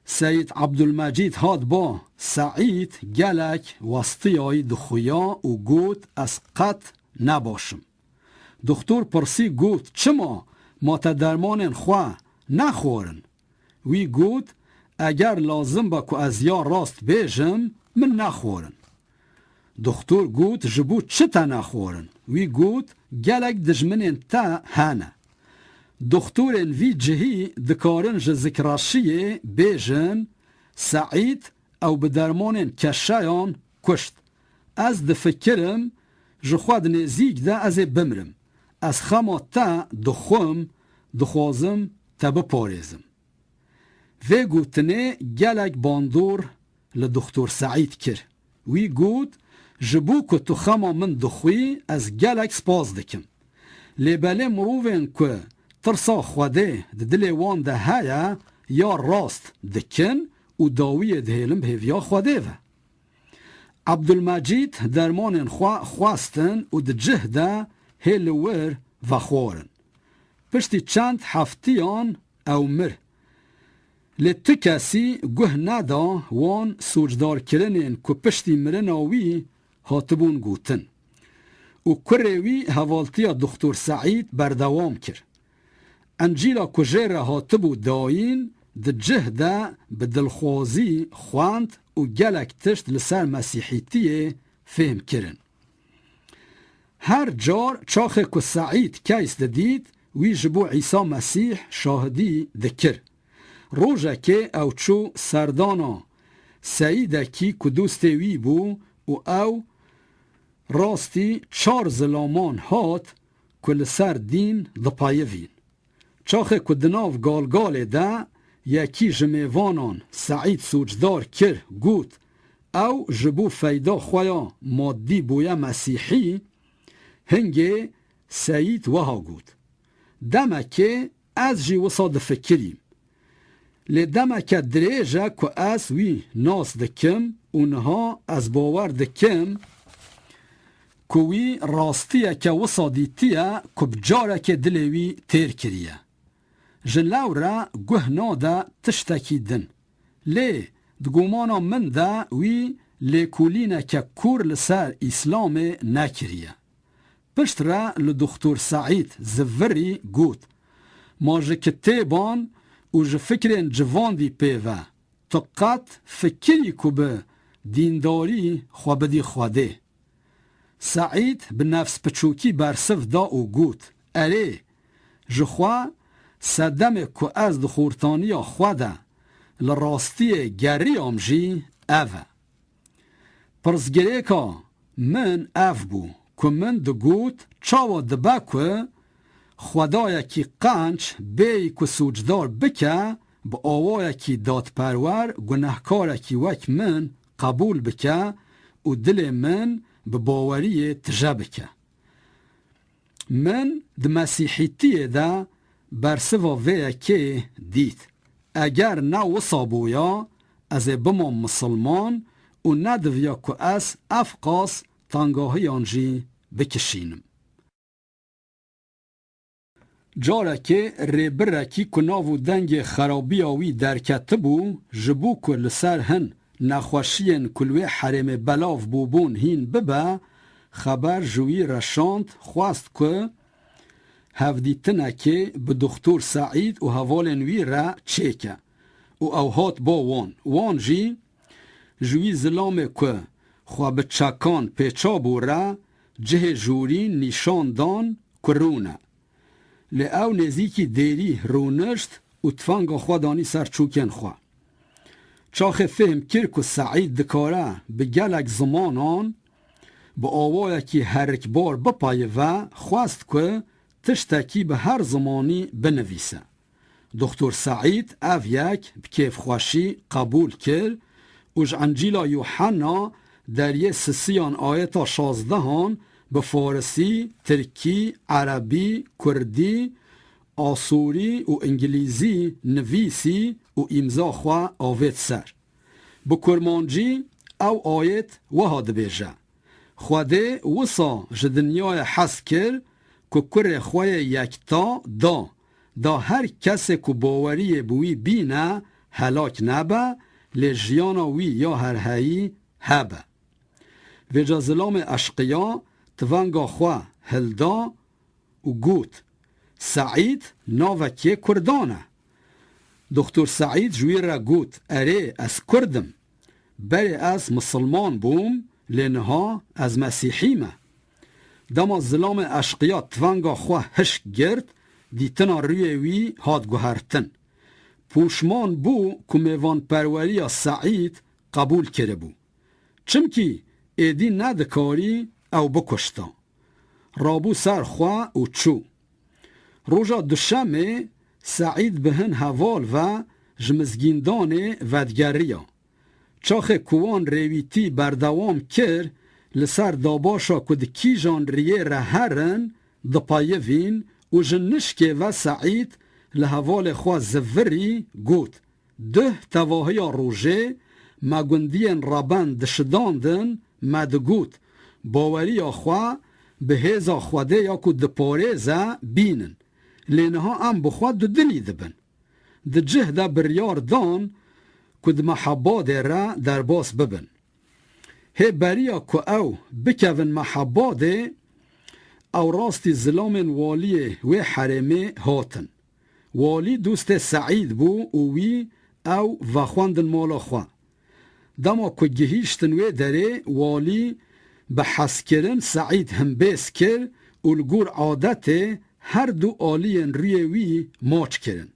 Seyîd Ebdulmecîd hat ba Seîd, gelek westiyayî dixuya û got, ez qet ne baş im. Dixtor pirsî got, çima, ma te dermanên xwe nexwarin? Wî got, eger lazim be ku ez ya rast bêjim, min nexwarin. Dixtor got, ji bo çi te nexwarin? Wî got, gelek dijminên te hene. Dixtorên vî cihî dikarin ji zikreşiyê bêjin, Seîd ew bi dermanên keşeyan kuşt. Ez difikirim, ji xwe di nêzîk de ez ê bimrim. Ez xema te dixwim, dixwazim te biparêzim. Vê gotinê gelek bandor li dixtor Seîd kir. Wî got, ji bo ku tu xema min dixwî, ez gelek spas dikim. Lê belê mirovên ku tirsa Xwedê di dilê wan de heye, ya rast dikin û dawiyê dihêlin bi hêviya Xwedê ve. Ebdulmecîd dermanên xwe xwestin û di cih de hê li wir vexwarin. Piştî çend heftiyan ew mir. Lê tu kesî guh neda wan sûcdarkirinên ku piştî mirina wî hatibûn gotin. Û kurê wî hevaltiya dixtor Seîd berdewam kir. Encîla ku jê re hatibû dayîn, di cih de bi dilxwazî xwend û gelek tişt li ser mesîhîtiyê fêhm kirin. Her car çaxê ku Seîd keys didît, wî ji bo Îsa Mesîh şahidî dikir. Rojekê ew çû serdana seyîdekî ku dostê wî bû û ew rastî çar zilaman hat ku li ser dîn dipeyivîn. Çaxê ku di nav galgalê de yekî ji mêvanan Seîd sûcdar kir, got, ew ji bo feyda xwe ya madî bûye mesîhî, hingê Seîd wiha got, demekê ez jî wisa difikirîm. Lê demeke dirêj e ku ez wî nas dikim û niha ez bawer dikim ku wî rastiyeke wisa dîtiye ku bi carekê dilê wî têr kiriye. Ji lew re guh nade tiştekî din. Lê di gumana min de wî lêkolîneke kûr li ser Îslamê nekiriye. Piştre li Dixtor Seîd zivirî got, ma ji kitêban û ji fikrên civandî pê ve, tu qet fikirî ku bi dîndarî xwe bidî Xwedê? Seîd bi nefspiçûkî bersiv da û got, erê, ji xwe sedemê ku ez di xortaniya xwe de li rastiyê geriyam jî ev e. Pirsgirêka min ev bû ku min digot, çawa dibe ku Xwedayekî qenc bêyî ku sûcdar bike, bi awayekî dadperwer gunehkarekî wek min qebûl bike û dilê min bi baweriyê tije bike? Min di mesîhîtiyê de bersiva vê yekê dît. Eger ne wisa bûya, ez ê bimam misilman û nediviya ku ez ev qas tengahiyan jî bikişînim. Carekê rêbirekî ku nav û dengê xerabiya wî derketibû, ji bo ku li ser hin nexweşiyên ku li wê herêmê belav bûbûn hîn bibe, xeber ji wî re şand, xwest ku hevdîtinekê bi Dixtor Seîd û hevalên wî re çêke û ew hat ba wan. Wan jî ji wî zilamê ku xwe bi çekan pêça bû re cihê jûrî nîşan dan ku rûne. Lê ew nêzîkî dêrî rûnişt û tifanga xwe danî ser çûkên xwe. Çaxê fêhm kir ku Seîd dikare bi gelek zimanan bi awayekî herikbar bipeyive, xwest ku tiştekî bi her zimanî binivîse. Doktor Seîd ev yek bi kêfxweşî qebûl kir û ji Encîla Yuhanna deriyê sisiyan ayeta şazdehan bi farisî, tirkî, erebî, kurdî, asûrî û îngilîzî nivîsî û îmza xwe avêt ser. Bi kurmancî ew ayet wiha dibêje: Xwedê wisa ji dinyayê hez kir ku kurê xwe yê yekta da, da her kesê ku baweriyê bi wî bîne helak nebe, lê jiyana wî ya herheyî hebe. Vêca zilamê eşqiya tivenga xwe hilda û got: Seîd navek yê kurdan e. Doktor Seîd ji wî re got: Erê, ez kurd im. Berê ez misilman bûm, lê niha ez mesîhî me. Dema zilamê eşqiya tivenga xwe hişk girt, dîtina rûyê wî hat guhertin. Pûşman bû ku mêvanperweriya Seîd qebûl kiribû. Çimkî êdî nedikarî ew bikuşta. Rabû ser xwe û çû. Roja duşemê Seîd bi hin heval ve ji mizgîndanê vedigeriya. Çaxê ku wan rêwîtî berdewam kir, li ser dabaşa ku di kîjan riyê re herin, dipeyivîn û ji nişkê ve Seîd li hevalê xwe zivirî got: Duh tevahiya rojê me gundiyên reben dişidandin, me digot, baweriya xwe bi hêza Xwedê ya ku diparêze bînin. Lê niha em bi xwe dudilî dibin. Di cih de biryar dan ku di Mehabadê re derbas bibin. Hê beriya ku ew bikevin Mehabadê, ew rastî zilamên waliyê wê herêmê hatin. Walî dostê Seîd bû û wî ew vexwendin mala xwe. Dema ku gihîştin wê derê, walî bi hezkirin Seîd himbêz kir û li gor adetê her du aliyên rûyê wî maç kirin.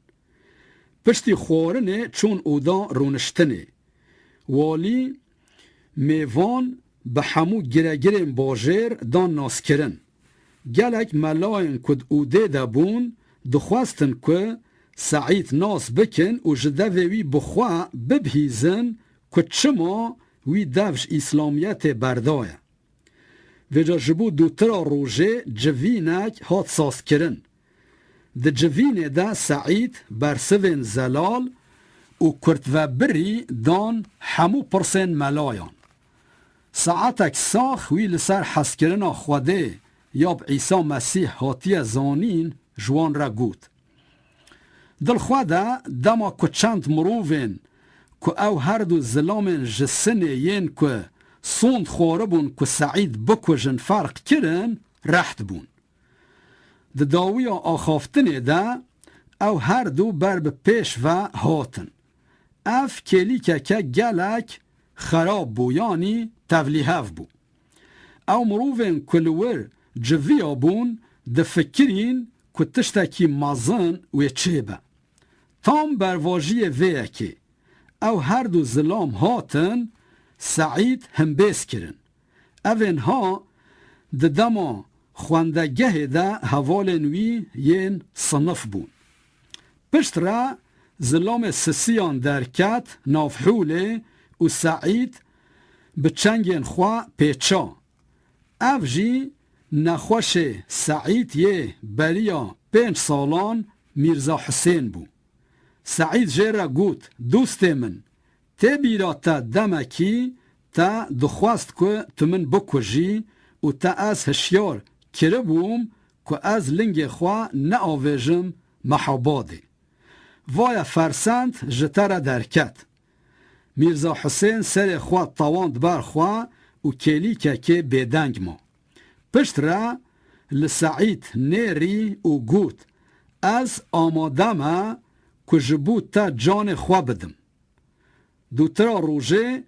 Piştî xwarinê çûn oda rûniştinê. Walî mêvan bi hemû giregirên bajêr dan naskirin. Gelek melayên ku di odê de bûn, dixwestin ku Seîd nas bikin û ji devê wî bi xwe bibihîzin ku çima wî dev ji Îslamiyetê berdaye. Vêca ji bo dûtira rojê civînek hat sazkirin. Di civînê de Seîd bersivên zelal û kurtvebirî dan hemû pirsên melayan. Saetek sax wî li ser hezkirina Xwedê ya bi Îsa Mesîh hatiye zanîn ji wan re got. Dil xwe de dema ku çend mirovên ku ew her du zilamên ji Sinê yên ku sond xwaribûn ku Seîd bikujin ferq kirin, reht bûn. Di dawiya axaftinê de ew her du ber bi pêş ve hatin. Ev kêlîkeke gelek xerab bû, yanî tevlîhev bû. Ew mirovên ku li wir civiya bûn, difikirîn ku tiştekî mezin wê çêbe. Tam bervajiyê vê yekê, ew her du zilam hatin Seîd himbêz kirin. Evên ha di dema xwendegehê de hevalên wî yên sinif bûn. Pişt re zilamê sisiyan derket nav holê û Seîd bi çengên xwe pêça. Ev jî nexweşê Seîd yê beriya pênc salan Mîrza Husên bû. Seîd jê re got: Dostê min, tê bîra te demekî te dixwest ku tu min bikujî û te ez hişyar kiribûm ku ez lingê xwe neavêjim Mehabadê. Vaye fersend ji te re derket. Mîrza Husên serê xwe tewand ber xwe û kêlîkekê bêdeng ma. Pişt re li Seîd nêrî û got, Ez amade me ku ji bo te canê xwe bidim. Dûtira rojê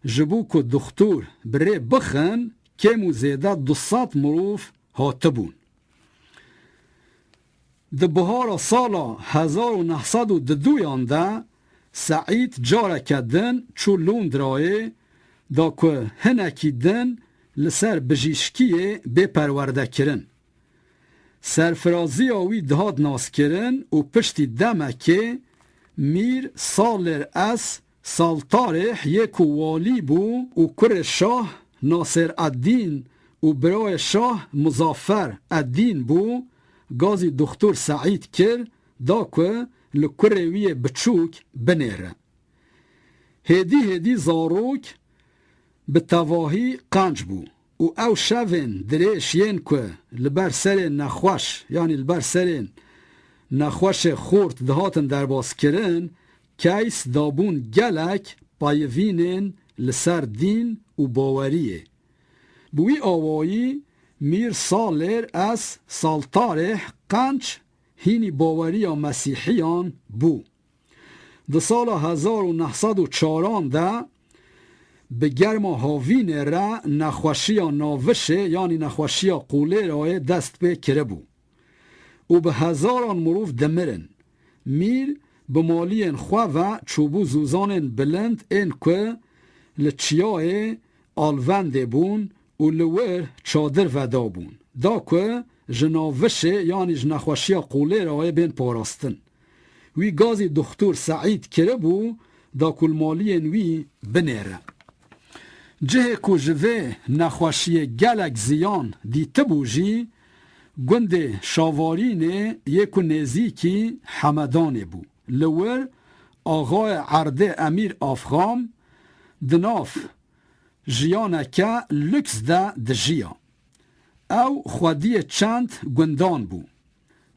ji bo ku dixtor bi rê bixin, kêm û zêde du sed mirov hatibûn. Di bihara sala hezar û neh sed û duduyan de Seîd careke din çû Londrayê da ku hinekî din li ser bijîşkiyê bê perwerdekirin. Serfiraziya wî dihat naskirin û piştî demekê Mîr Salêr Es Saltarêh yê ku walî bû û kurê şah Nasêreddîn û birayê şah Muzaffer Eddîn bû, gazî Dixtor Seîd kir da ku li kurê wî yê biçûk binêre. Hêdî hêdî zarok bi tevahî qenc bû û ew şevên dirêj yên ku li ber serên nexweş, yanî li ber serên nexweşê xort dihatin derbaskirin, keys dabûn gelek peyivînên li ser dîn û baweriyê. Bi wî awayî Mîr Salêr Es Saltarêh qenc hînî baweriya mesîhiyan bû. Di sala hezar û neh sed û çaran de bi germa havînê re nexweşiya navişê, yanî nexweşiya qûlêrayê dest pê kiribû û bi hezaran mirov dimirin. Mîr bi maliyên xwe ve çûbû zûzanên bilind ên ku li çiyayê alvendê bûn û li wir çadir vedabûn, da ku ji navişê yanî ji nexweşiya qûlêrayê bên parastin. Wî gazî Dixtor Seîd kiribû da ku li maliyên wî binêre. Cihê ku ji vê nexweşiyê gelek ziyan dîtibû jî gundê Şavarînê yê ku nêzîkî Hemedanê bû. Li wir axayê erdê Emîr Afxam di nav jiyaneke lûks de dijiya. Ew xwediyê çend gundan bû.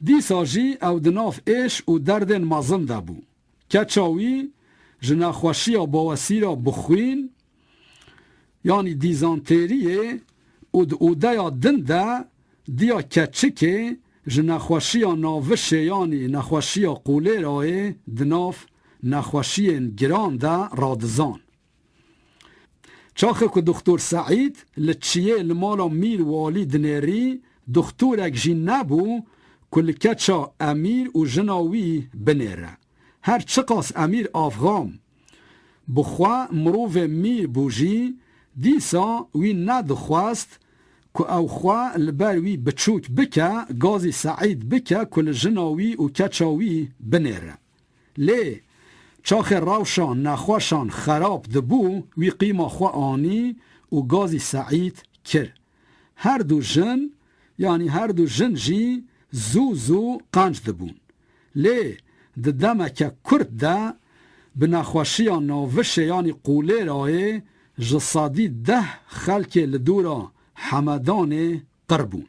Dîsa jî ew di nav êş û derdên mezin de bû. Keça wî ji nexweşiya bawesîra bixwîn, yanî dîzanteriyê û di odeya din de diya keçikê ji nexweşiya navişê, yanî nexweşiya qûlêrayê di nav nexweşiyên giran de radizan. Çaxê ku Dixtor Seîd li çiyê li mala Mîr Walî dinêrî, dixtorek jî nebû ku li keça Emîr û jina wî binêre. Her çiqas Emîr Afxam bi xwe mirovê mîr bû jî, dîsa wî nedixwest ku ew xwe li ber wî biçûk bike, gazî Seîd bike ku li jina wî û keça wî binêre. Lê çaxê rewşa nexweşan xerab dibû, wî qîma xwe anî û gazî Seîd kir. Her du jin, yanî her du jin jî zû zû qenc dibûn. Lê di demeke kurt de bi nexweşiya navişê, yanî qûlêrayê, ji sedî deh xelkê li dora Hemedanê qir bûn.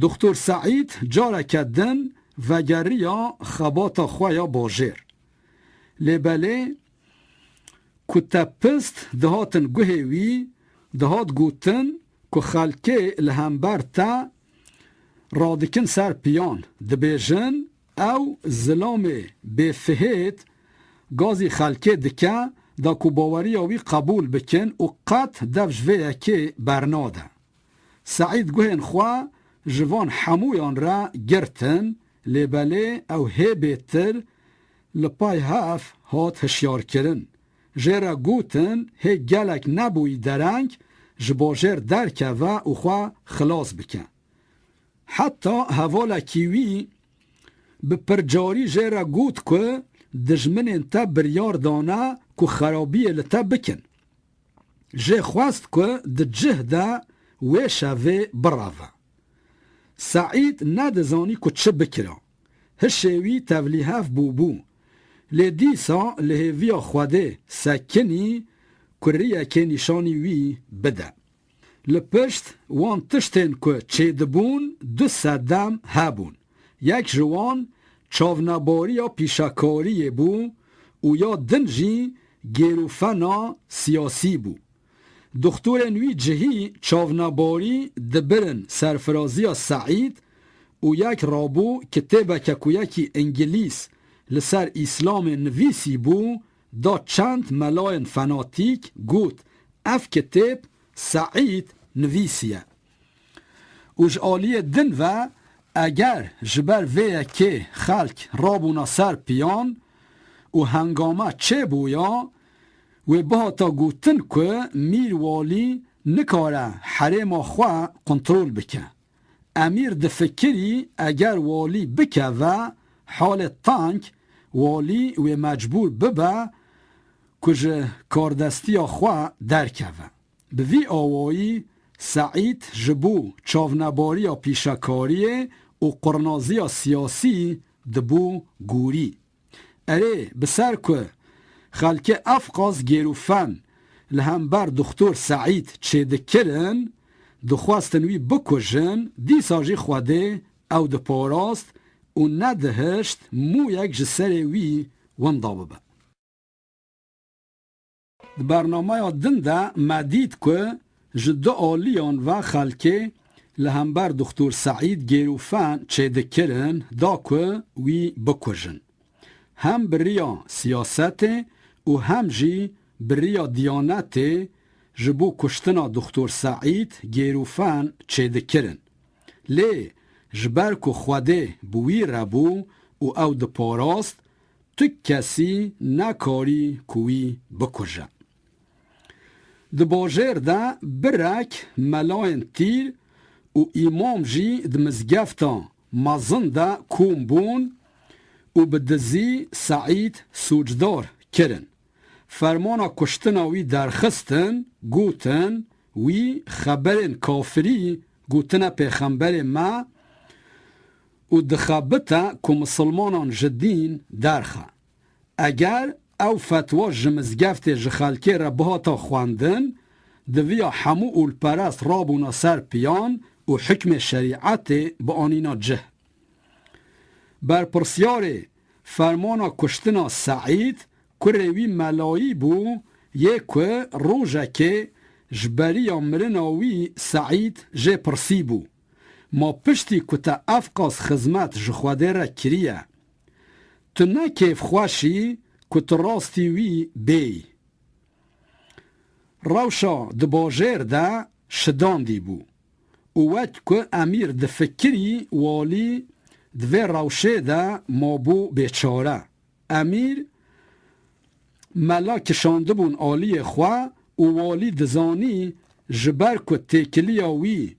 Doktor Seîd careke din vegeriya xebata xwe ya bajêr. Lê belê ku te pist dihatin guhê wî, dihat gotin ku xelkê li hember te radikin ser piyan, dibêjin, ew zilamê bêfihêt gazî xelkê dike da ku baweriya wî qebûl bikin û qet dev ji vê yekê bernade. Seîd guhên xwe ji van hemûyan re girtin, lê belê ew hê bêtir li pay hev hat hişyarkirin. Jê re gotin hê gelek nebûyî dereng ji bajêr derkeve û xwe xilas bike. Heta hevalekî wî bi pircarî jê re got ku dijminên te biryar dane ku xerabiyê li te bikin. Jê xwest ku di cih de wê şevê bireve. Seîd nedizanî ku çi bikira. Hişê wî tevlîhev bûbû. Lê dîsa li hêviya Xwedê sekinî ku riyekê nîşanî wî bide. Li pişt wan tiştên ku çêdibûn du sedem hebûn. Yek ji wan çavnebariya pîşekariyê bû û ya din jî gêrûfena siyasî bû. Doxtorên wî cihî çavnebarî dibirin serfiraziya Seîd û yek rabû kitêbeke ku yekî îngilîz li ser Îslamê nivîsî bû, da çend melayên fenatîk, got, ev kitêb Seîd nivîsiye. Û ji aliyê din ve, eger ji ber vê yekê xelk rabûna ser piyan û hengame çêbûya, wê bihata gotin ku mîr walî nikare herêma xwe kontrol bike. Emîr difikirî eger walî bikeve halê teng, walî wê mecbûr bibe ku ji kardestiya xwe derkeve. Bi vî awayî Seîd ji bo çavnebariya pîşekariyê û qurnaziya siyasî dibû gorî. Erê, bi ser ku xelkê evqas gêrûfen li hember Doxtor Seîd çêdikirin, dixwestin wî bikujin, dîsa jî Xwedê ew diparast û nedihişt mûyek ji serê wî winda bibe. Di bernameya din de me dît ku ji du aliyan ve xelkê li hember Doxtor Seîd gêrûfen çêdikirin da ku wî bikujin. Hem bi riya siyasetê û hem jî bi riya diyanetê ji bo kuştina Doxtor Seîd gêrûfen çêdikirin. Lê ji ber ku Xwedê bi wî re bû û ew diparast, tu kesî nekarî ku wî bikuje. Di bajêr de birek melayên tîr û îmam jî di mizgefta mezin de kom bûn û bi dizî Seîd sûcdar kirin. Fermana kuştina wî derxistin, gotin, wî xeberên kafirî gotine pêxemberê me û dixebite ku misilmanan ji dîn derxe. Eger ew fetwa ji mizgeftê ji xelkê re bihata xwendin, diviya hemû olperest rabûna ser piyan û hikmê şerîetê bianîna cih. Berpirsyarê fermana kuştina Seîd kurê wî melayî bû, yê ku rojekê ji beriya mirina wî Seîd jê pirsîbû, ma piştî ku te evqas xizmet ji Xwedê re kiriye, tu ne kêfxweş î ku tu rastî wî bêyî. Rewşa di bajêr de şidandî bû û wek ku emîr difikirî, walî di vê rewşê de mabû bêçare. Emîr mela kişandibûn aliyê xwe û walî dizanî ji ber ku têkiliya wî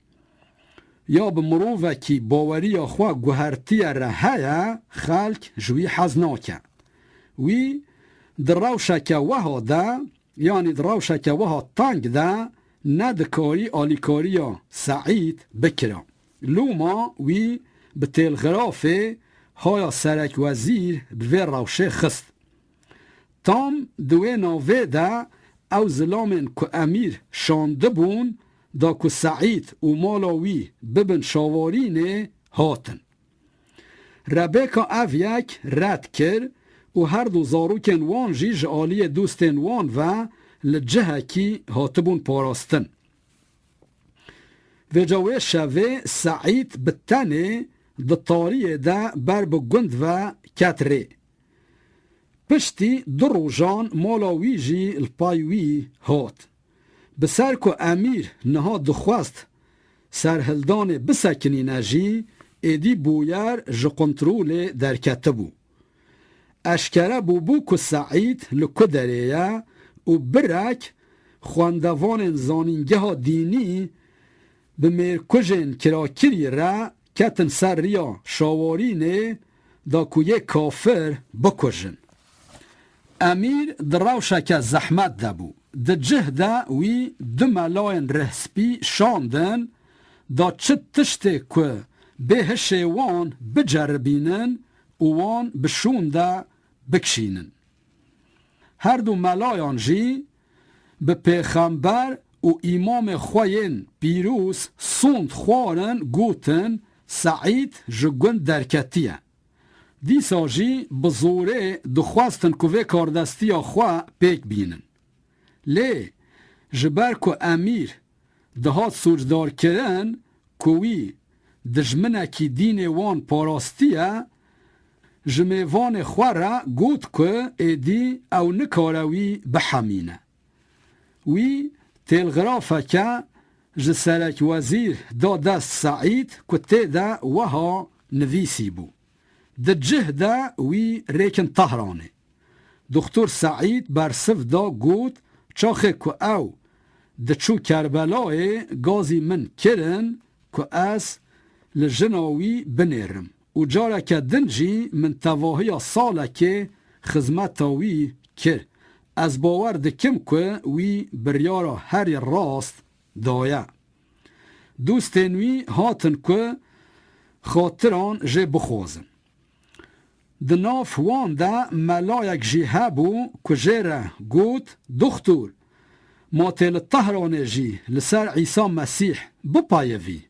ya bi mirovekî baweriya xwe guhertiye re heye, xelk ji wî hez nake. Wî di rewşeke weha de, yanî di rewşeke weha teng de nedikarî alîkariya Seîd bikira. Loma wî bi têlxirafê haya serekwezîr bi vê rewşê xist. Tam di wê navê de ew zilamên ku emîr şandibûn da ku Seîd û mala wî bibin şawarînê hatin. Rebêka ev yek red kir û her du zarokên wan jî ji aliyê dostên wan ve li cihekî hatibûn parastin. Vêca wê şevê Seîd bi tenê di tariyê de ber bi gund ve ket rê. Piştî du rojan mala wî jî li pay wî hat. Bi ser ku emîr niha dixwest serhildanê bisekinîne jî, êdî bûyer ji kontrolê derketibû. Eşkere bûbû ku Seîd li ku derê ye û birek xwendevanên zanîngeha dînî bi mêrkujên kirakirî re ketin ser riya şawarînê da ku yê kafir bikujin. Emîr di rewşeke zehmet de bû. Di cih de wî du melayên rihspî şandin da çi tiştê ku bê hişê wan biceribînin û wan bi şûn de bikişînin. Her du melayan jî bi pêxember û îmamê xwe yên pîroz sond xwarin, gotin, Seîd ji gund derketiye. Dîsa jî bi zorê dixwestin ku vê kardestiya xwe pêk bînin. Lê ji ber ku emîr dihat sûcdarkirin ku wî dijminekî dînê wan parastiye, ji mêvanê xwe re got ku êdî ew nikare wî bihemîne. Wî têlxirafeke ji serekwezîr da dest Seîd ku tê de weha nivîsîbû: Di cih de wî rêkin Tehranê. Doxtor Seîd bersiv da got: Çaxê ku ew diçû Kerbelayê gazî min kirin ku ez li jina wî binêrim û careke din jî min tevahiya salekê xizmeta wî kir. Ez bawer dikim ku wî biryara herî rast daye. Dostên wî hatin ku xatiran jê bixwazin. Di nav wan de melayek jî hebû ku jê re got: Doxtor, ma tê li Tehranê jî li ser Îsa Mesîh bipeyivî,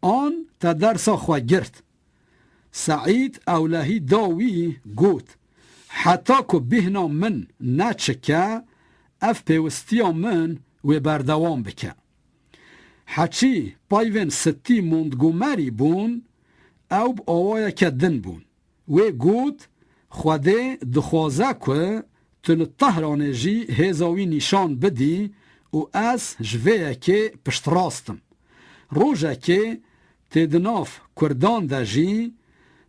an te dersa xwe girt? Seîd ewlehî da wî, got: Heta ku bîhna min neçike, ev pêwistiya min wê berdewam bike. Heçî peyvên Sitî Montgomery bûn, ew bi awayeke din bûn. Wê got: Xwedê dixwaze ku tu li Tehranê jî hêza wî nîşan bidî û ez ji vê yekê piştrast im. Rojekê tê di nav Kurdan de jî,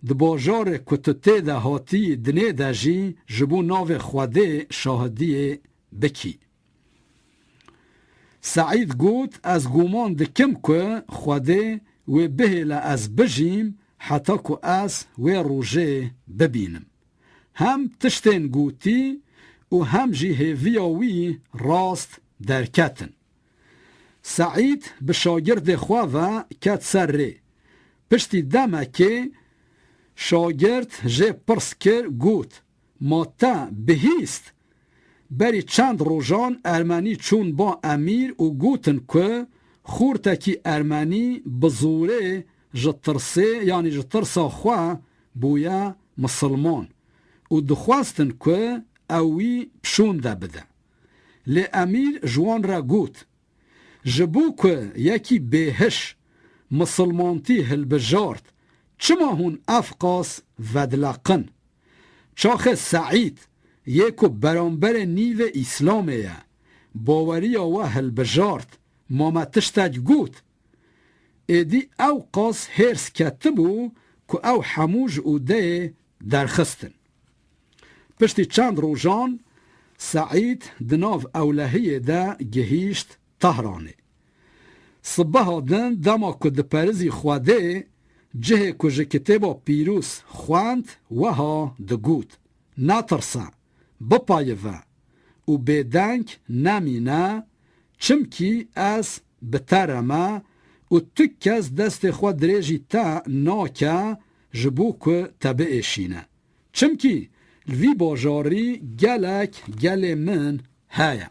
di bajarê ku tu tê de hatiyî dinê de jî ji bo navê Xwedê şahidiyê bikî. Seîd got: Ez guman dikim ku Xwedê wê bihêle ez bijîm heta ku ez wê rojê bibînim. Hem tiştên gotî û hem jî hêviya wî rast derketin. Seîd bi şagirdê xwe ve ket ser rê. Piştî demekê şagird jê pirs kir, got: Ma te bihîst? Berî çend rojan ermenî çûn ba emîr û gotin ku xortekî ermenî bi zorê ji tirsê, yanî ji tirsa xwe bûye misilman û dixwestin ku ew wî pişûnde bide. Lê emîr ji wan re got: Ji bo ku yekî bêhiş misilmantî hilbijart, çima hûn ev qas vedileqin? Çaxê Seîd yê ku beramberê nîvê Îslamê ye, baweriya we hilbijart, ma me tiştek got? Êdî ew qas hêrs ketibû ku ew hemû ji odeyê derxistin. Piştî çend rojan Seîd di nav ewlehiyê de gihîşt Tehranê. Sibeha din dema ku diperizî Xwedê, cihê ku ji Kitêba Pîroz xwend, weha digot: Netirse, bipayive û bêdeng nemîne, çimkî ez bi te re me û tu kes destê xwe dirêjî te nake ji bo ku te biêşîne. Çimkî li vî bajarî gelek gelê min heye.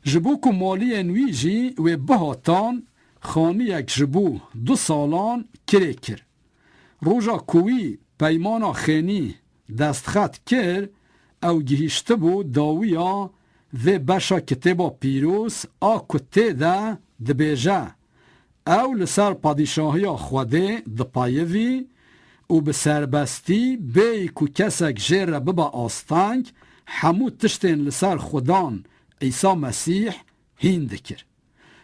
Ji bo ku maliyên wî jî wê bihatan, xaniyek ji bo du salan kirê kir. Roja ku wî peymana xênî destxet kir, ew gihîştibû dawiya vê beşa Kitêba Pîroz a ku tê de dibêje: Ew li ser padîşahiya Xwedê dipeyivî û bi serbestî, bêyî ku kesek jê re bibe asteng, hemû tiştên li ser Xudan Îsa Mesîh hîn dikir.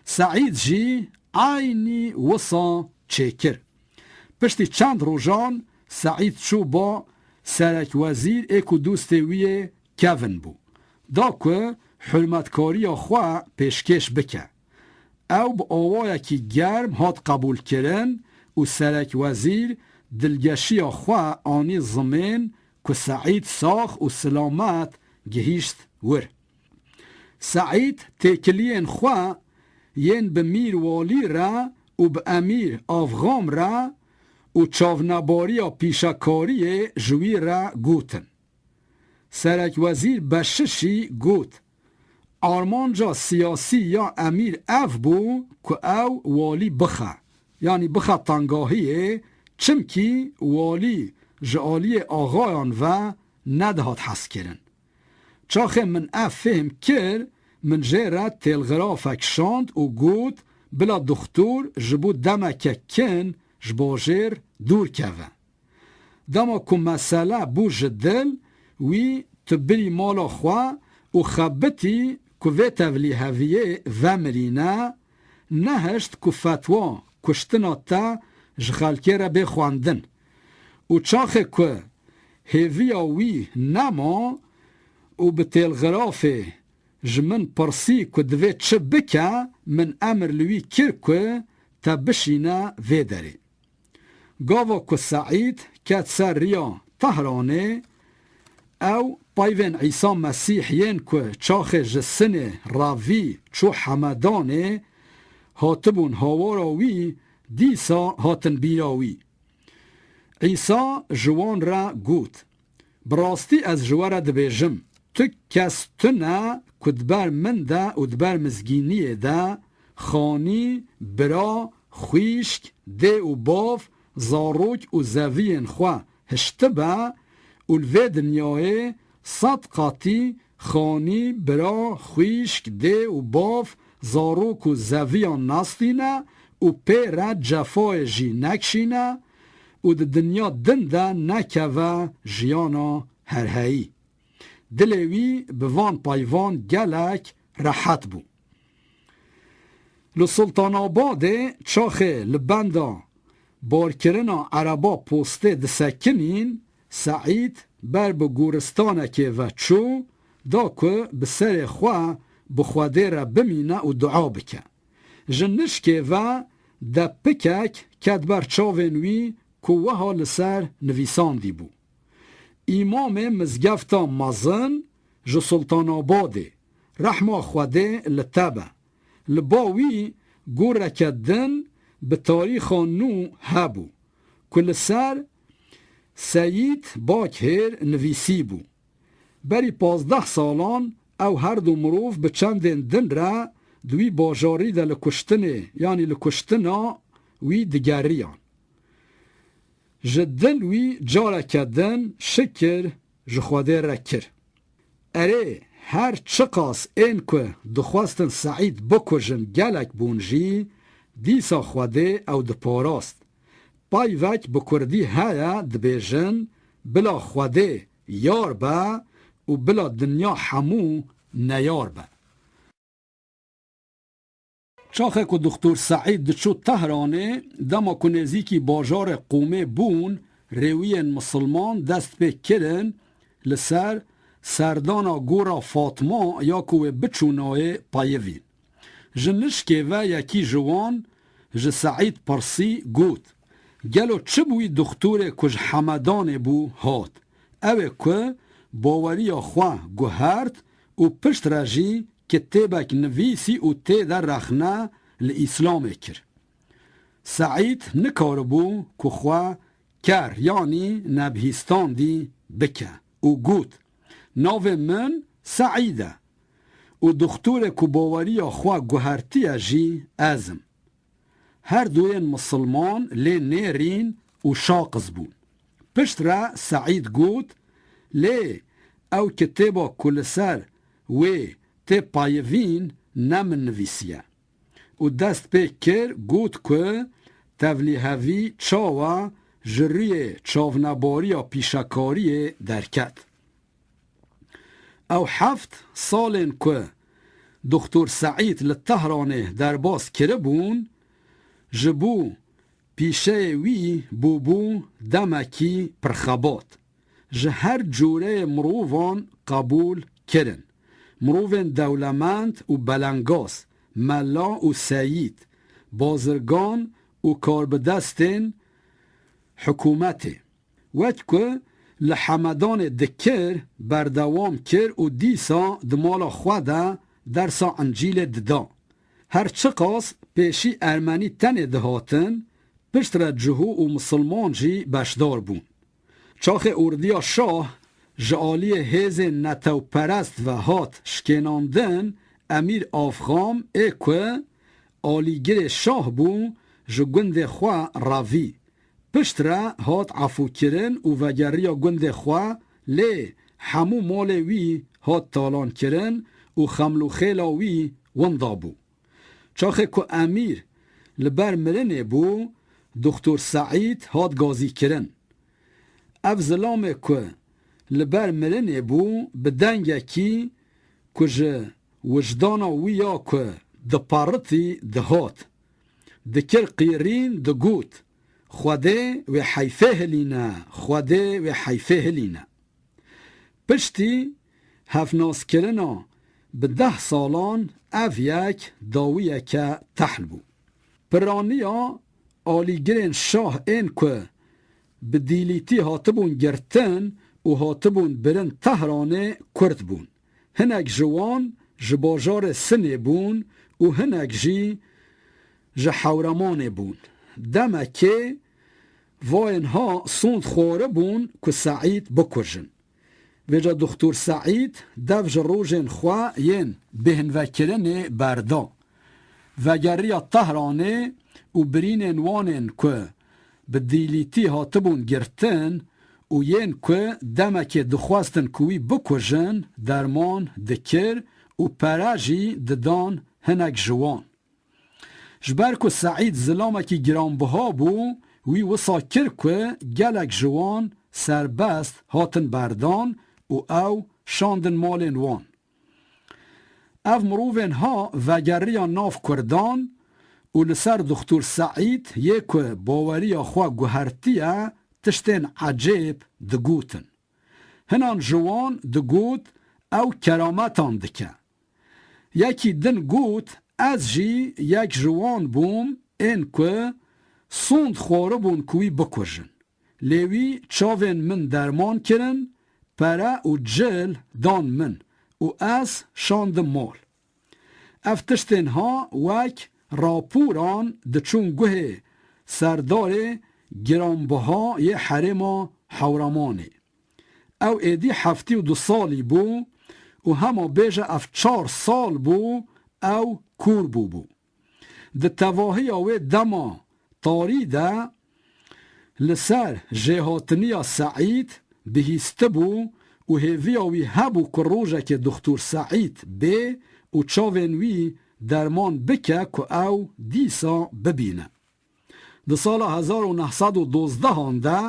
Seîd jî eynî wisa çêkir. Piştî çend rojan Seîd çû ba serekwezîr ê ku dostê wî yê Kevin bû. Da ku hurmetkariya xwe pêşkêş bike. Ew bi awayekî germ hat qebûlkirin û serekwezîr dilgeşiya xwe anî zimên ku Seîd sax û silamet gihîşt wir. Seîd têkiliyên xwe yên bi Mîr Walî re û bi Emîr Avxam re û çavnebariya pîşekariyê ji wî re gotin. Serekwezîr Beşişî got: Armanca siyasî ya emîr ev bû ku ew walî bixe, yanî bixe tengahiyê, çimkî walî ji aliyê axayan ve nedihat hezkirin. Çaxê min ev fêhm kir, min jê re têlxirafek şand û got, bila dixtor ji bo demeke kin ji bajêr dûr keve. Dema ku mesele bû ji dil, wî tu birî mala xwe û xebitî ku vê tevlîheviyê vemirîne, nehişt ku fetwa kuştina te ji xelkê re bê xwendin. Û çaxê ku hêviya wî nema û bi têlxirafê ji min pirsî ku divê çi bike, min emir li wî kir ku te bişîne vê derê. Gava ku Seîd ket ser riya Tehranê, ew peyvên Îsa Mesîh yên ku çaxê ji Sinê revî çû Hemedanê hatibûn hawara wî, dîsa hatin bîra wî. Îsa ji wan re got, Bi rastî ez ji we re dibêjim, tu kes tune ku di ber min de û di ber mizgîniyê de xanî, bira, xwîşk, dê û bav, zarok û zeviyên xwe hiştibe û li vê dinyayê sed qatî xanî, bira, xwîşk, dê û bav, zarok û zeviyan nastîne û pê re cefayê jî nekişîne û di dinya din de nekeve jiyana herheyî. Dilê wî bi van peyvan gelek rehet bû. Li Sultanabadê çaxê li benda barkirina ereba postê disekinîn, Seîd ber bi goristanekê ve çû, da ku bi serê xwe bi Xwedê re bimîne û dua bike. Ji nişkê ve depikek ket ber çavên wî ku wiha li ser nivîsandî bû. Îmamê mizgefta mezin ji Sultanabadê, rehma Xwedê li te be. Li ba wî goreke din bi tarîxa nû hebû, ku li ser Seyîd Bakhêr nivîsîbû. Berî pazdeh salan ew her du mirov bi çendên din re di wî bajarî de li kuştinê, yanî li kuştina wî digeriyan. Ji dil wî careke din şikir ji Xwedê re kir. Erê, her çiqas ên ku dixwestin Seîd bikujin gelek bûn jî, dîsa Xwedê ew diparast. Payvek bi kurdî heye dibêjin, Bila Xwedê yar be û bila dinya hemû neyar be. Çaxê ku Dixtor Seîd diçû Tehranê, dema ku nêzîkî bajarê Qûmê bûn, rêwiyên misilman dest pê kirin li ser serdana gora Fatma ya ku wê biçûnayê peyivîn. Ji nişkê ve yekî ji wan ji Seîd pirsî, got, Gelo çi bi wî dixtorê ku ji Hemedanê bû hat? Ew ê ku baweriya xwe guhert û pişt re jî kitêbek nivîsî û tê de rexne li Îslamê kir. Seîd nikaribû ku xwe ker, yanî nebihîstandî bike û got, Navê min Seîd e û dixtorê ku baweriya xwe guhertiye jî ez im. Her duyên misilman lê nêrîn û şaqiz bûn. Pişt re Seîd got, Lê ew kitêba ku li ser wê tê payivîn ne min nivîsiye. Û dest pê kir, got ku tevlîhevî çawa ji rûyê çavnebariya pîşekariyê derket. Ew heft salên ku Dixtor Seîd li Tehranê derbas kiribûn, ji bo pîşeyê wî bûbû demekî pirxebat. Ji her cûreyê mirovan qebûl kirin. Mirovên dewlemend û belengaz, mela û seyîd, bazirgan û karbidestên hikûmetê. Wek ku li Hemedanê dikir, berdewam kir û dîsa di mala xwe de dersa Încîlê dida. Her çiqas pêşî Ermenî tenê dihatin, piştre Cihû û Misilman jî beşdar bûn. Çaxê ordiya şah ji aliyê hêzên netewperest ve hat şikênandin, Emîr Afxam ê ku alîgirê şah bû, ji gundê xwe revî. Piştre hat efûkirin û vegeriya gundê xwe, lê hemû malê wî hat talankirin û xemlûxêla wî winda bû. Çaxê ku Emîr li ber mirinê bû, Doktor Seîd hat gazîkirin. Ev zilamê ku li ber mirinê bû, bi dengekî ku ji wijdana wî ya ku diperitî dihat, dikir qîrîn, digot, "Xwedê wê heyfê hilîne, Xwedê wê heyfê hilîne." Piştî hevnaskirina bi deh salan ev yek dawiyeke tehl bû. Piraniya alîgirên şah ên ku bi dîlîtî hatibûn girtin û hatibûn birin Tehranê Kurd bûn. Hinek ji wan ji bajarê Sinê bûn û hinek jî ji Hewremanê bûn. Demekê vayên ha sond xwaribûn ku Seîd bikujin. Vêca Doktor Seîd dev ji rojên xwe yên bêhnvekirinê berda. Vegeriya Tehranê û birînên wan ên ku bi dîlîtî hatibûn girtin û yên ku demekê dixwestin ku wî bikujin, derman dikir û pere jî didan hinek ji wan. Ji ber ku Seîd zilamekî giranbiha bû, wî wisa kir ku gelek ji wan serbest hatin berdan û ew şandin malên wan. Ev mirovên ha vegeriya nav Kurdan û li ser Doktor Seîd yê ku baweriya xwe guhertiye, tiştên ecêb digotin. Hinan ji wan digot, ew kerametan dike. Yekî din got, ez jî yek ji wan bûm, ên ku sond xwaribûn ku wî bikujin. Lê wî çavên min derman kirin, pere û cil dan min û ez şandim mal. Ev tiştên ha wek raporan diçûn guhê serdarê giranbiha yê herêma Hewramanê. Ew êdî heftê û du salî bû û hema bêje ev çar sal bû ew kûr bûbû. Di tevahiya wê dema tarî de li ser jêhatiniya Seîd bihîstibû û hêviya wî hebû ku rojekê Doktor Seîd bê û çavên wî derman bike ku ew dîsa bibîne. Di sala hezar û neh sed û dozdehan de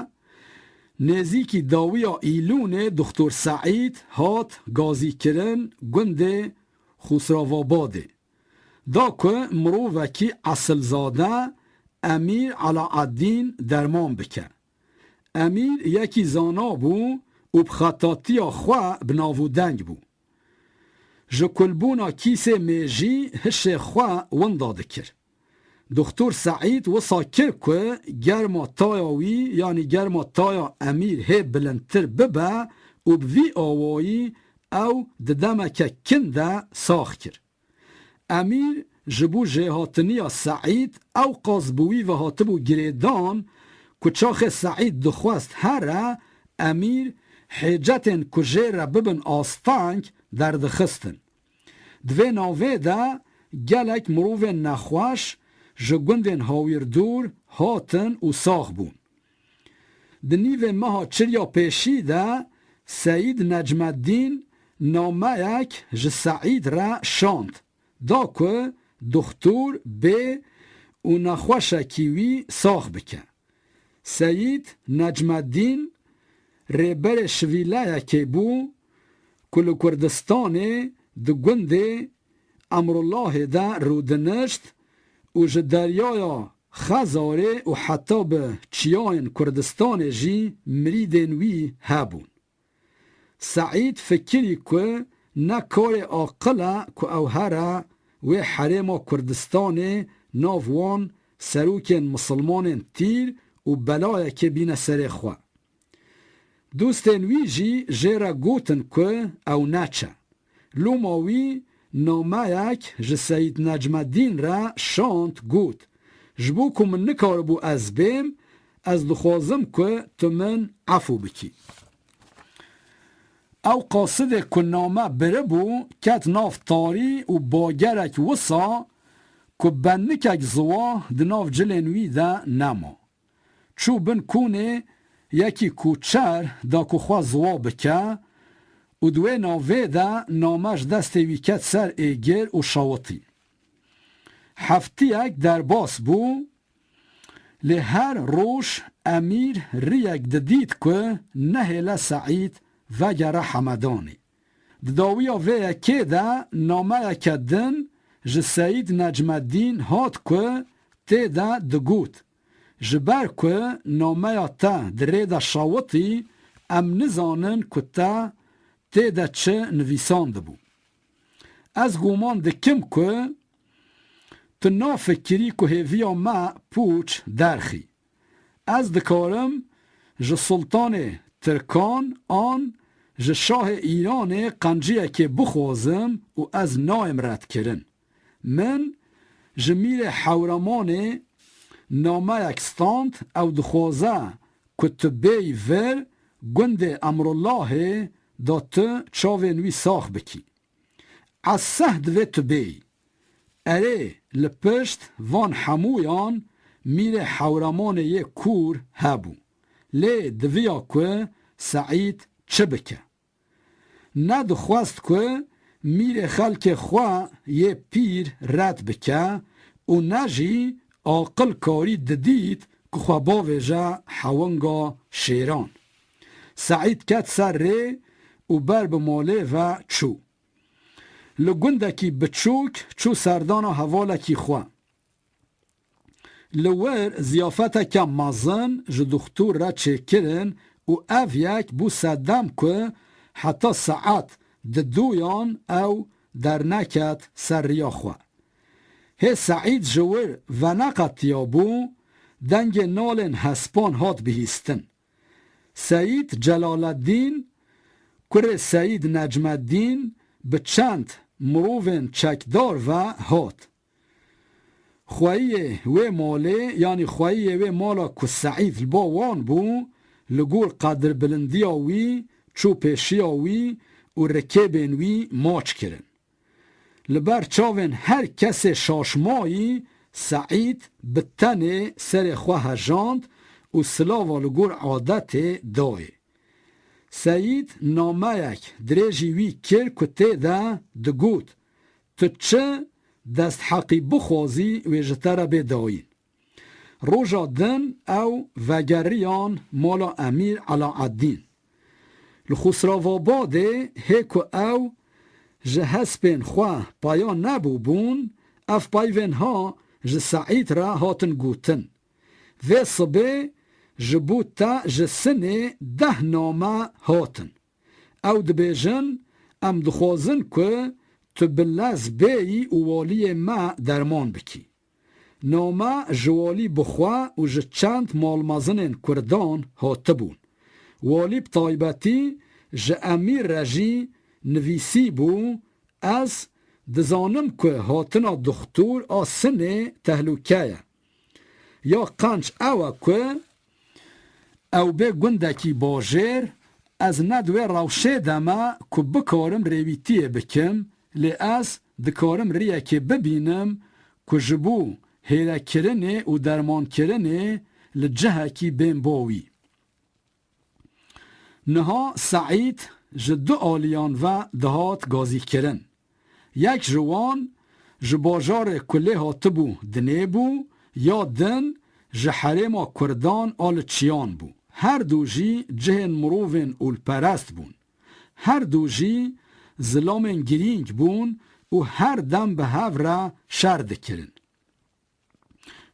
nêzîkî dawiya Îlûnê Doktor Seîd hat gazîkirin gundê Xusravabadê. Da ku mirovekî esilzade Emîr Alaeddîn derman bike. Emîr yekî zana bû û bi xetatiya xwe bi nav û deng bû. Ji kulbûna kîsê mêjî hişê xwe winda dikir. Doktor Seîd wisa kir ku germa taya wî, yanî germa taya Emîr hê bilindtir bibe û bi vî awayî ew di demeke kin de sax kir. Emîr ji bo jêhatiniya Seîd ewqas bi wî ve hatibû girêdan ku çaxê Seîd dixwest here, Emîr hêcetên ku jê re bibin asteng derdixistin. Di vê navê de gelek mirovên nexweş ji gundên hawîrdûr hatin û sax bûn. Di nîvên meha çil ya pêşî de Seyîd Necmeddîn nameyek ji Seîd re şand, da ku doxtor bê û nexweşekî wî sax bike. Seyîd Necmeddîn rêberê şivîleyekê bû ku li Kurdistanê di gundê Emrullahê de rûdinişt û ji deryaya Xezarê û heta bi çiyayên Kurdistanê jî mirîdên wî hebûn. Seîd fikirî ku ne karê aqil e ku ew here wê herêma Kurdistanê nav wan serokên misilmanên tîr û belayekê bîne serê xwe. Dostên wî jî jê re gotin ku ew neçe. Loma wî nameyek ji Seyîd Necmeddîn re şand, got, "Ji bo ku min nikaribû ez bêm, ez dixwazim ku tu min efû bikî." Ew qasidê ku name biribû, ket nav tarî û bagerek wisa ku bennikek ziwa di nav cilên wî de nema. çû bin kûnê yekî koçer da ku xwe ziwa bike û di wê navê de name ji destê wî ket ser êgir û şewitî. Heftiyek derbas bû, lê her roj Emîr riyek didît ku nehêle Seîd vegere Hemedanê. Di dawiya vê yekê de nameyeke din ji Seyîd Necmeddîn hat ku tê de digot, ji ber ku nameya te di rê de şewitî, em nizanin ku te tê de çi nivîsandibû. Ez guman dikim ku tu nafikirî ku hêviya me pûç derxî. Ez dikarim ji Sultanê Tirkan an ji Şahê Îranê qenciyekê bixwazim û ez nayêm redkirin. Min ji Mîrê Hewremanê nameyek stand, ew dixwaze ku tu bêyî vir gundê Emrullahê da tu çavên wî sax bikî. Eseh divê tu bêyî. Erê, li pişt van hemûyan Mîrê Hewremanê yê kûr hebû. Lê diviya ku Seîd çi bike? Ne dixwest ku Mîrê xelkê xwe yê pîr red bike û ne jî aqil karî didît ku xwe bavêje hewinga şêran. Seîd ket ser rê û ber bi malê ve çû. Li gundekî biçûk çû serdana hevalekî xwe. Li wir ziyafeteke mezin ji duxtur re çêkirin û ev yek bû sedem ku heta saet di duyan ew derneket ser riya xwe. Hê Seîd ji wir veneqetiyabû, dengê nalên hespan hat bihîstin. Seyîd Celaleddîn, kurê Seyîd Necmeddîn, bi çend mirovên çekdar ve hat. Xweyiyê wê malê, yanî xweyiyê wê mala ku Seîd li ba wan bû, li gor qedirbilindiya wî, çûpêşiya wî û rikêbên wî maç kirin. Li ber çavên her kesê şaşmayî Seîd bi tenê serê xwe hejand û silava li gor adetê dayê. Seyîd nameyek dirêjî wî kir ku tê de digot, tu çi destheqî bixwazî wê ji te re bê dayîn. Roja din ew vegeriyan mala Emîr Elaeddîn. Li Xusravabadê hê ku ew ji hespên xwe peya nebûbûn, ev peyvên ha ji Seîd re hatin gotin. Vê sibê ji bo te ji Sinê deh name hatin. Ew dibêjin, em dixwazin ku tu bi lez bêyî û waliyê me derman bikî. Name ji walî bi xwe û ji çend malmezinên Kurdan hatibûn. Walî bi taybetî ji Emîr re jî nivîsî bû, ez dizanim ku hatina duxtur a Sinê tehlûke ye. Ya qenc ew e ku ew bê gundekî bajêr, ez ne di wê rewşê de me ku bikarim rêwîtiyê bikim, lê ez dikarim riyekê bibînim ku ji bo hêrekirinê û dermankirinê li cihekî bên bo wî. Niha Seîd ji du aliyan ve dihat gazîkirin. Yek ji wan ji bajarê ku lê hatibû dinê bû, ya din ji herêma Kurdan a li Çiyan bû. Her du jî cihên mirovên olperest bûn. Her du jî zilamên girîng bûn û her dem bi hev re şer dikirin.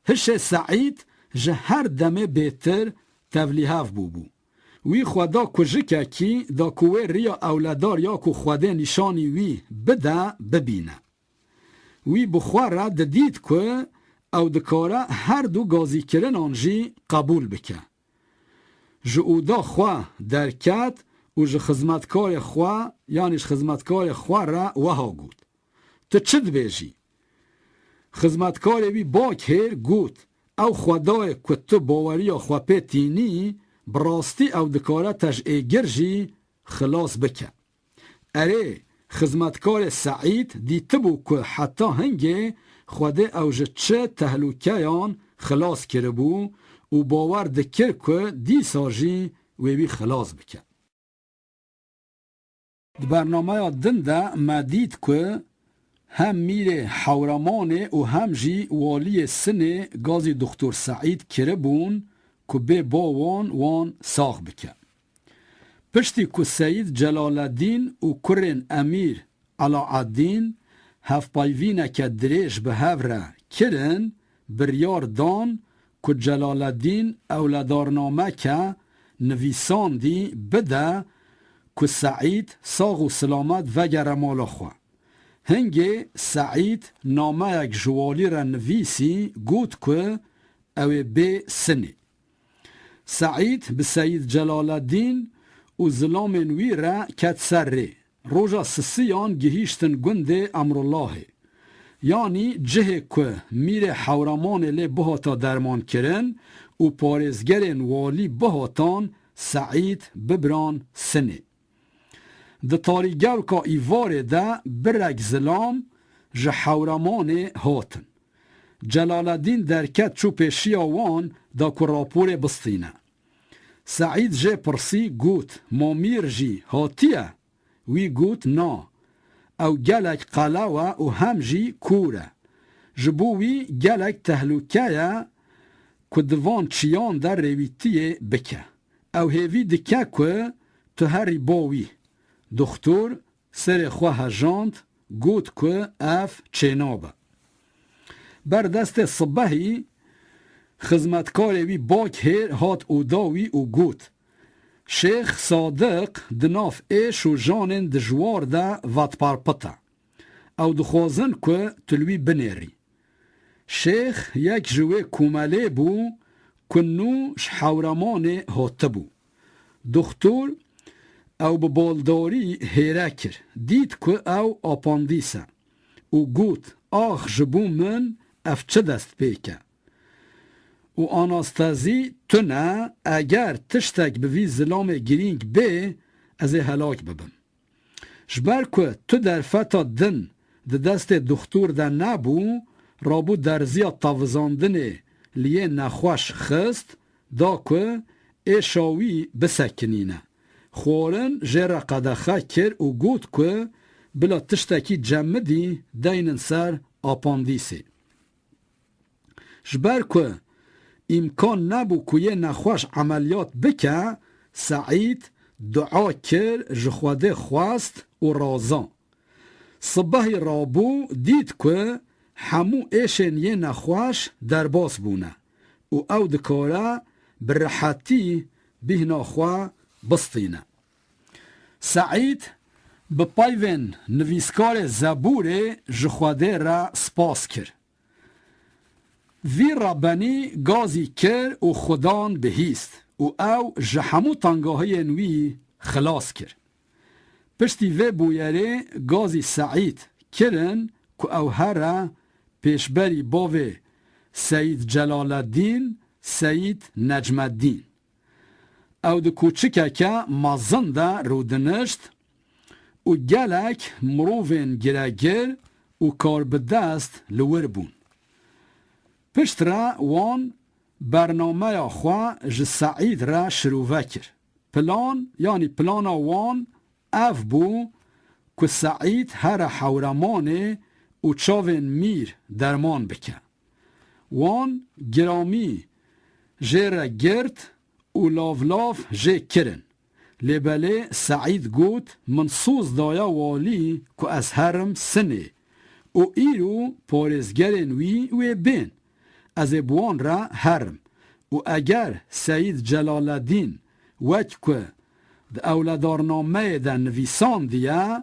Hişê Seîd ji her demê bêtir tevlîhev bûbû. Wî xwe da kujikekî da ku wê riya ewledar ya ku Xwedê nîşanî wî bide, bibîne. Wî bi xwe re didît ku ew dikare her du gazîkirinan jî qebûl bike. Ji oda xwe derket û ji xizmetkarê xwe, yanî ji xizmetkarê xwe re wiha got, Tu çi dibêjî? Xizmetkarê wî bak hêr got, Ew Xwedayê ku tu baweriya xwe pê tînî, bi rastî ew dikare te ji êgir jî xilas bike. Erê, xizmetkarê Seîd dîtibû ku heta hingê Xwedê ew ji çi tehlûkeyan xilas kiribû û bawer dikir ku dîsa jî wê wî xilas bike. Di bernameya din de me dît ku hem Mîrê Hewremanê û hem jî Waliyê Sinê gazî Doktor Seîd kiribûn ku bê ba wan, wan sax bike. Piştî ku Seyîd Celaleddîn û kurên Emîr Elaeddîn hevpeyvîneke dirêj bi hev re kirin, biryar dan ku Celaleddîn ewledarnameke nivîsandî bide ku Seîd sax û silamet vegere mala xwe. Hingê Seîd nameyek ji walî re nivîsî, got ku ew ê bê Sinê. Seîd bi Seyîd Celaleddîn û zilamên wî re ket ser rê. Roja sisiyan gihîştin gundê Emrullahê, yanî cihê ku Mîrê Hewremanê lê bihata dermankirin û parêzgerên walî bihatan Seîd bibran Sinê. Di tarîgewka îvarê de birek zilam ji Hewremanê hatin. Celaleddîn derket çû pêşiya wan da ku raporê bistîne. Seîd jê pirsî, got, Ma Mîr jî hatiye? Wî got, Na. Ew gelek qelew e û hem jî kûr e. Ji bo wî gelek tehlûke ye ku di van çiyan de rêwîtiyê bike. Ew hêvî dike ku tu herî ba wî. Doxtor serê xwe hejand, got ku ev çênabe. Ber destê sibehî xizmetkarê wî Bakhêr hat oda wî û got, Şêx Sadiq di nav êş û janên dijwar de vetparpit e. Ew dixwazin ku tu li wî binêrî. Şêx yek ji wê komelê bû ku nû ji Hewremanê hatibû. Doxtor ew bi baldarî hêre kir, dît ku ew apandîs e û got, Ax ji bo min ev çi destpêk e? Û anastezî tune, eger tiştek bi vî zilamê girîng bê, ez ê helak bibim. Ji ber ku tu derfeta din di destê doxtor de nebû, rabû derziya tavizandinê li yê nexweş xist, da ku êşa wî bisekinîne. Xwarin jê re qedexe kir û got ku bila tiştekî cemidî deynin ser apandîsê. Ji ber ku îmkan nebû ku yê nexweş emeliyat bike, Seîd dua kir, ji Xwedê xwest û raza. Sibehî rabû, dît ku hemû êşên yê nexweş derbas bûne û ew dikare bi rihetî bîhna xwe bistîne. Seîd bi peyvên nivîskarê Zebûrê ji Xwedê re spas kir. Vî rebenî gazî kir û Xudan bihîst û ew ji hemû tengahiyên wî xilas kir. Piştî vê bûyerê gazî Seîd kirin ku ew here pêşberî bavê Seyîd Celaleddîn, Seyîd Necmeddîn. Ew di kûçikeke mezin de rûdinişt û gelek mirovên giregir û karbidest li wir bûn. Piştre wan bernameya xwe ji Seîd re şirove kir. Plan, yanî plana wan ev bû ku Seîd here Hewremanê û çavên Mîr derman bike. Wan giramî jê re girt û lavlav jê kirin. Lê belê Seîd got, Min soz daye walî ku ez herim Sinê û îro parêzgerên wî wê bên. Ez ê bi wan re herim û eger Seyîd Celaleddîn, wek ku di ewledarnameyê de nivîsandiye,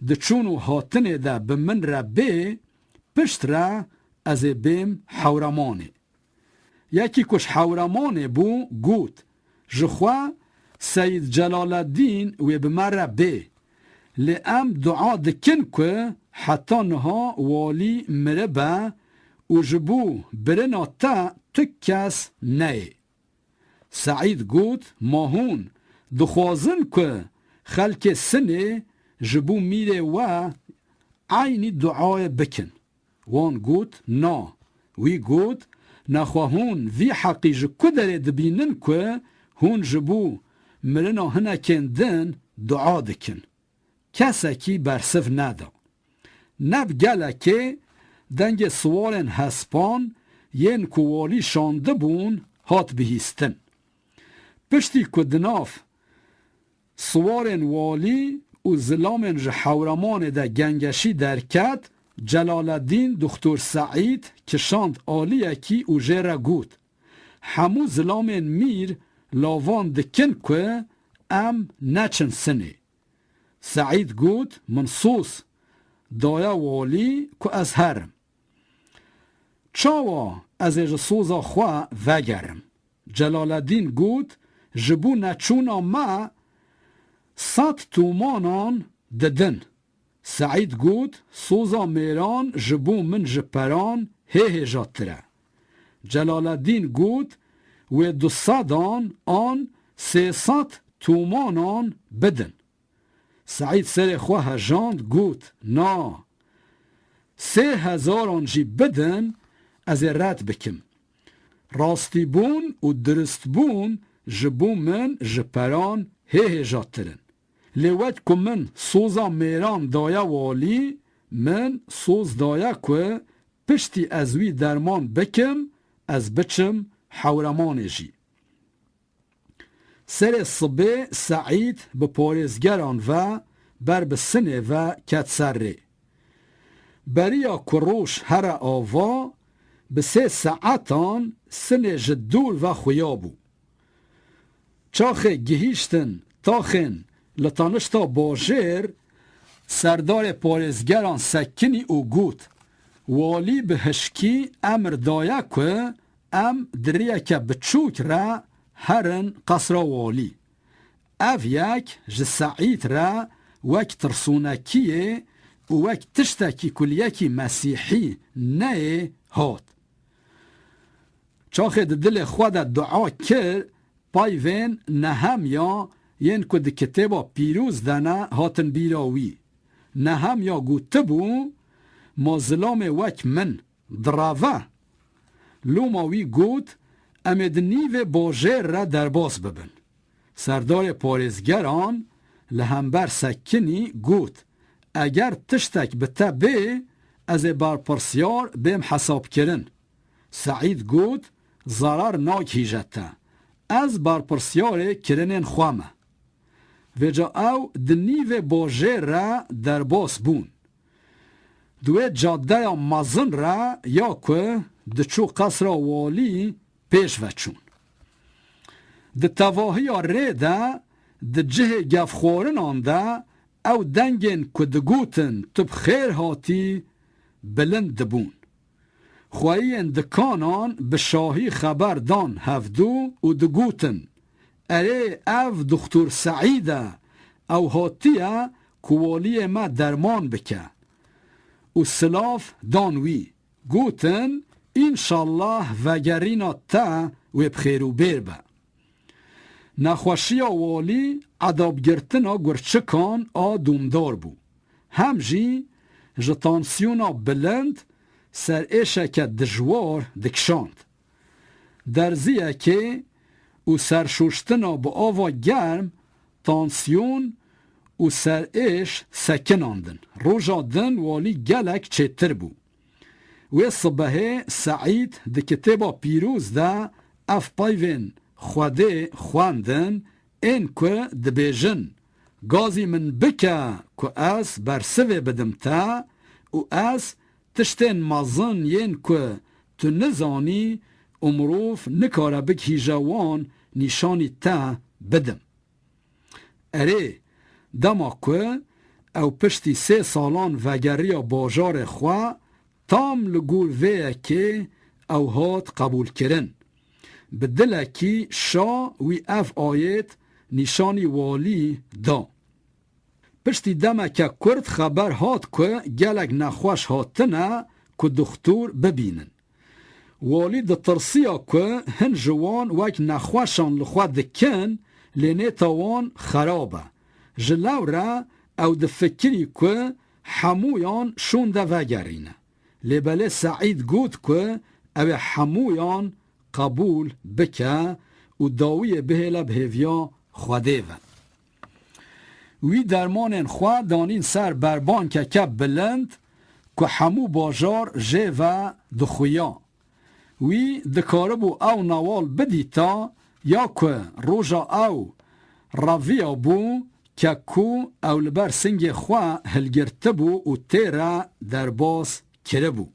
di çûn û hatinê de bi min re bê, piştre ez ê bêm Hewremanê. Yekî ku ji Hewremanê bû, got, Ji xwe Seyîd Celaleddîn wê bi me re bê. Lê em dua dikin ku heta niha walî miribe û ji bo birina te tu kes neyê. Seîd got, Ma hûn dixwazin ku xelkê Sinê ji bo mîrê we eynî duayê bikin? Wan got, Na. Wî got, Nexwe hûn vî heqî ji ku derê dibînin ku hûn ji bo mirina hinekên din dua dikin? Kesekî bersiv neda. Neb gelekê dengê siwarên hespan yên ku walî şandibûn hat bihîstin. Piştî ku di nav siwarên walî û zilamên ji Hewremanê de gengeşî derket, Celaleddîn Doktor Seîd kişand aliyekî û jê re got, "Hemû zilamên mîr lavan dikin ku em neçin sinê." Seîd got, "Min soz daye walî ku ez herim. Çawa ez ê ji soza xwe vegerim?" Celaleddîn got, "Ji bo neçûna me sed tomanan didin." Seîd got, "Soza mêran ji bo min ji peran hê hêjatir e." Celaleddîn got, "Wê du sedan an sê sed tomanan bidin." Seîd serê xwe hejand, got, "Na, sê hezaran jî bidin, ez ê red bikim. Rastîbûn û diristbûn ji bo min ji peran hê hêjatir in. Lê wek ku min soza mêran daye walî, min soz daye ku piştî ez wî derman bikim, ez biçim Hewremanê jî." Serê sibê Seîd bi parêzgeran ve ber bi Sinê ve ket ser rê. Beriya ku roj here ava, bi sê saetan Sinê ji dûr ve xuya bû. Çaxê gihîştin taxên li tanişta bajêr, serdarê parêzgeran sekinî û got, "Walî bi hişkî emir daye ku em di riyeke biçûk re herin qesra walî. Ev yek ji Seîd re wek tirsûnekiyê û wek tiştekî ku li yekî mesîhî neyê hat." Çaxê di dilê xwe de dua kir, peyvên Nehemya yên ku di Kitêba Pîroz de ne hatin bîra wî. Nehemya gotibû, "Ma zilamê wek min direve?" Loma wî got, "Em ê di nîvê bajêr re derbas bibin." Serdarê parêzgeran li hember sekinî got, "Eger tiştek bi te bê, ez ê berpirsyar bêm hesabkirin." Seîd got, "Zarar nagihîje te. Ez berpirsyarê kirinên xwe me." Vêca ew di nîvê bajêr re derbas bûn. Di wê cadeya mezin re ya ku diçû qesra walî pêş ve çûn. Di tevahiya rê de, di cihê gefxwarinan de ew dengên ku digotin, "Tu bi xêr hatî", bilind dibûn. Xweyiyên dikanan bi şahî xeber dan hevdû û digotin, "Erê, ev Doktor Seîd e, ew hatiye ku waliyê me derman bike." Û silav dan wî. Gotin, "Înşallah vegerîna te wê bi xêr û bêr be." Nexweşiya walî edabgirtina gurçikan a domdar bû. Hem jî ji tansiyona bilind serêşeke dijwar dikişand. Derziyekê û serşoştina bi ava germ tansiyon û serêş sekinandin. Roja din walî gelek çêtir bû. Wê sibehê Seîd di Kitêba Pîroz de ev peyvên Xwedê xwendin, ên ku dibêjin, "Gazî min bike ku ez bersivê bidim te û ez tiştên mezin yên ku tu nizanî û mirov nikare bigihîje wan nîşanî te bidim." Erê, dema ku ew piştî sê salan vegeriya bajarê xwe, tam li gor vê yekê ew hat qebûlkirin. Bi dilekî şa wî ev ayet nîşanî walî da. Piştî demeke kurt xeber hat ku gelek nexweş hatine ku dixtor bibînin. Walî ditirsiya ku hin ji wan wek nexweşan li xwe dikin, lê nêta wan xerab e. Ji lewre ew difikirî ku hemûyan şûnde vegerîne. Lê belê Seîd got ku ew ê hemûyan qebûl bike û dawiyê bihêle bi hêviya Xwedê ve. Wî dermanên xwe danîn ser berbankeke bilind ku hemû bajar jê ve dixuya. Wî dikaribû ew newal bidîta ya ku roja ew reviya bû ke ku ew li ber singê xwe hilgirtibû û tê re derbas kiribû.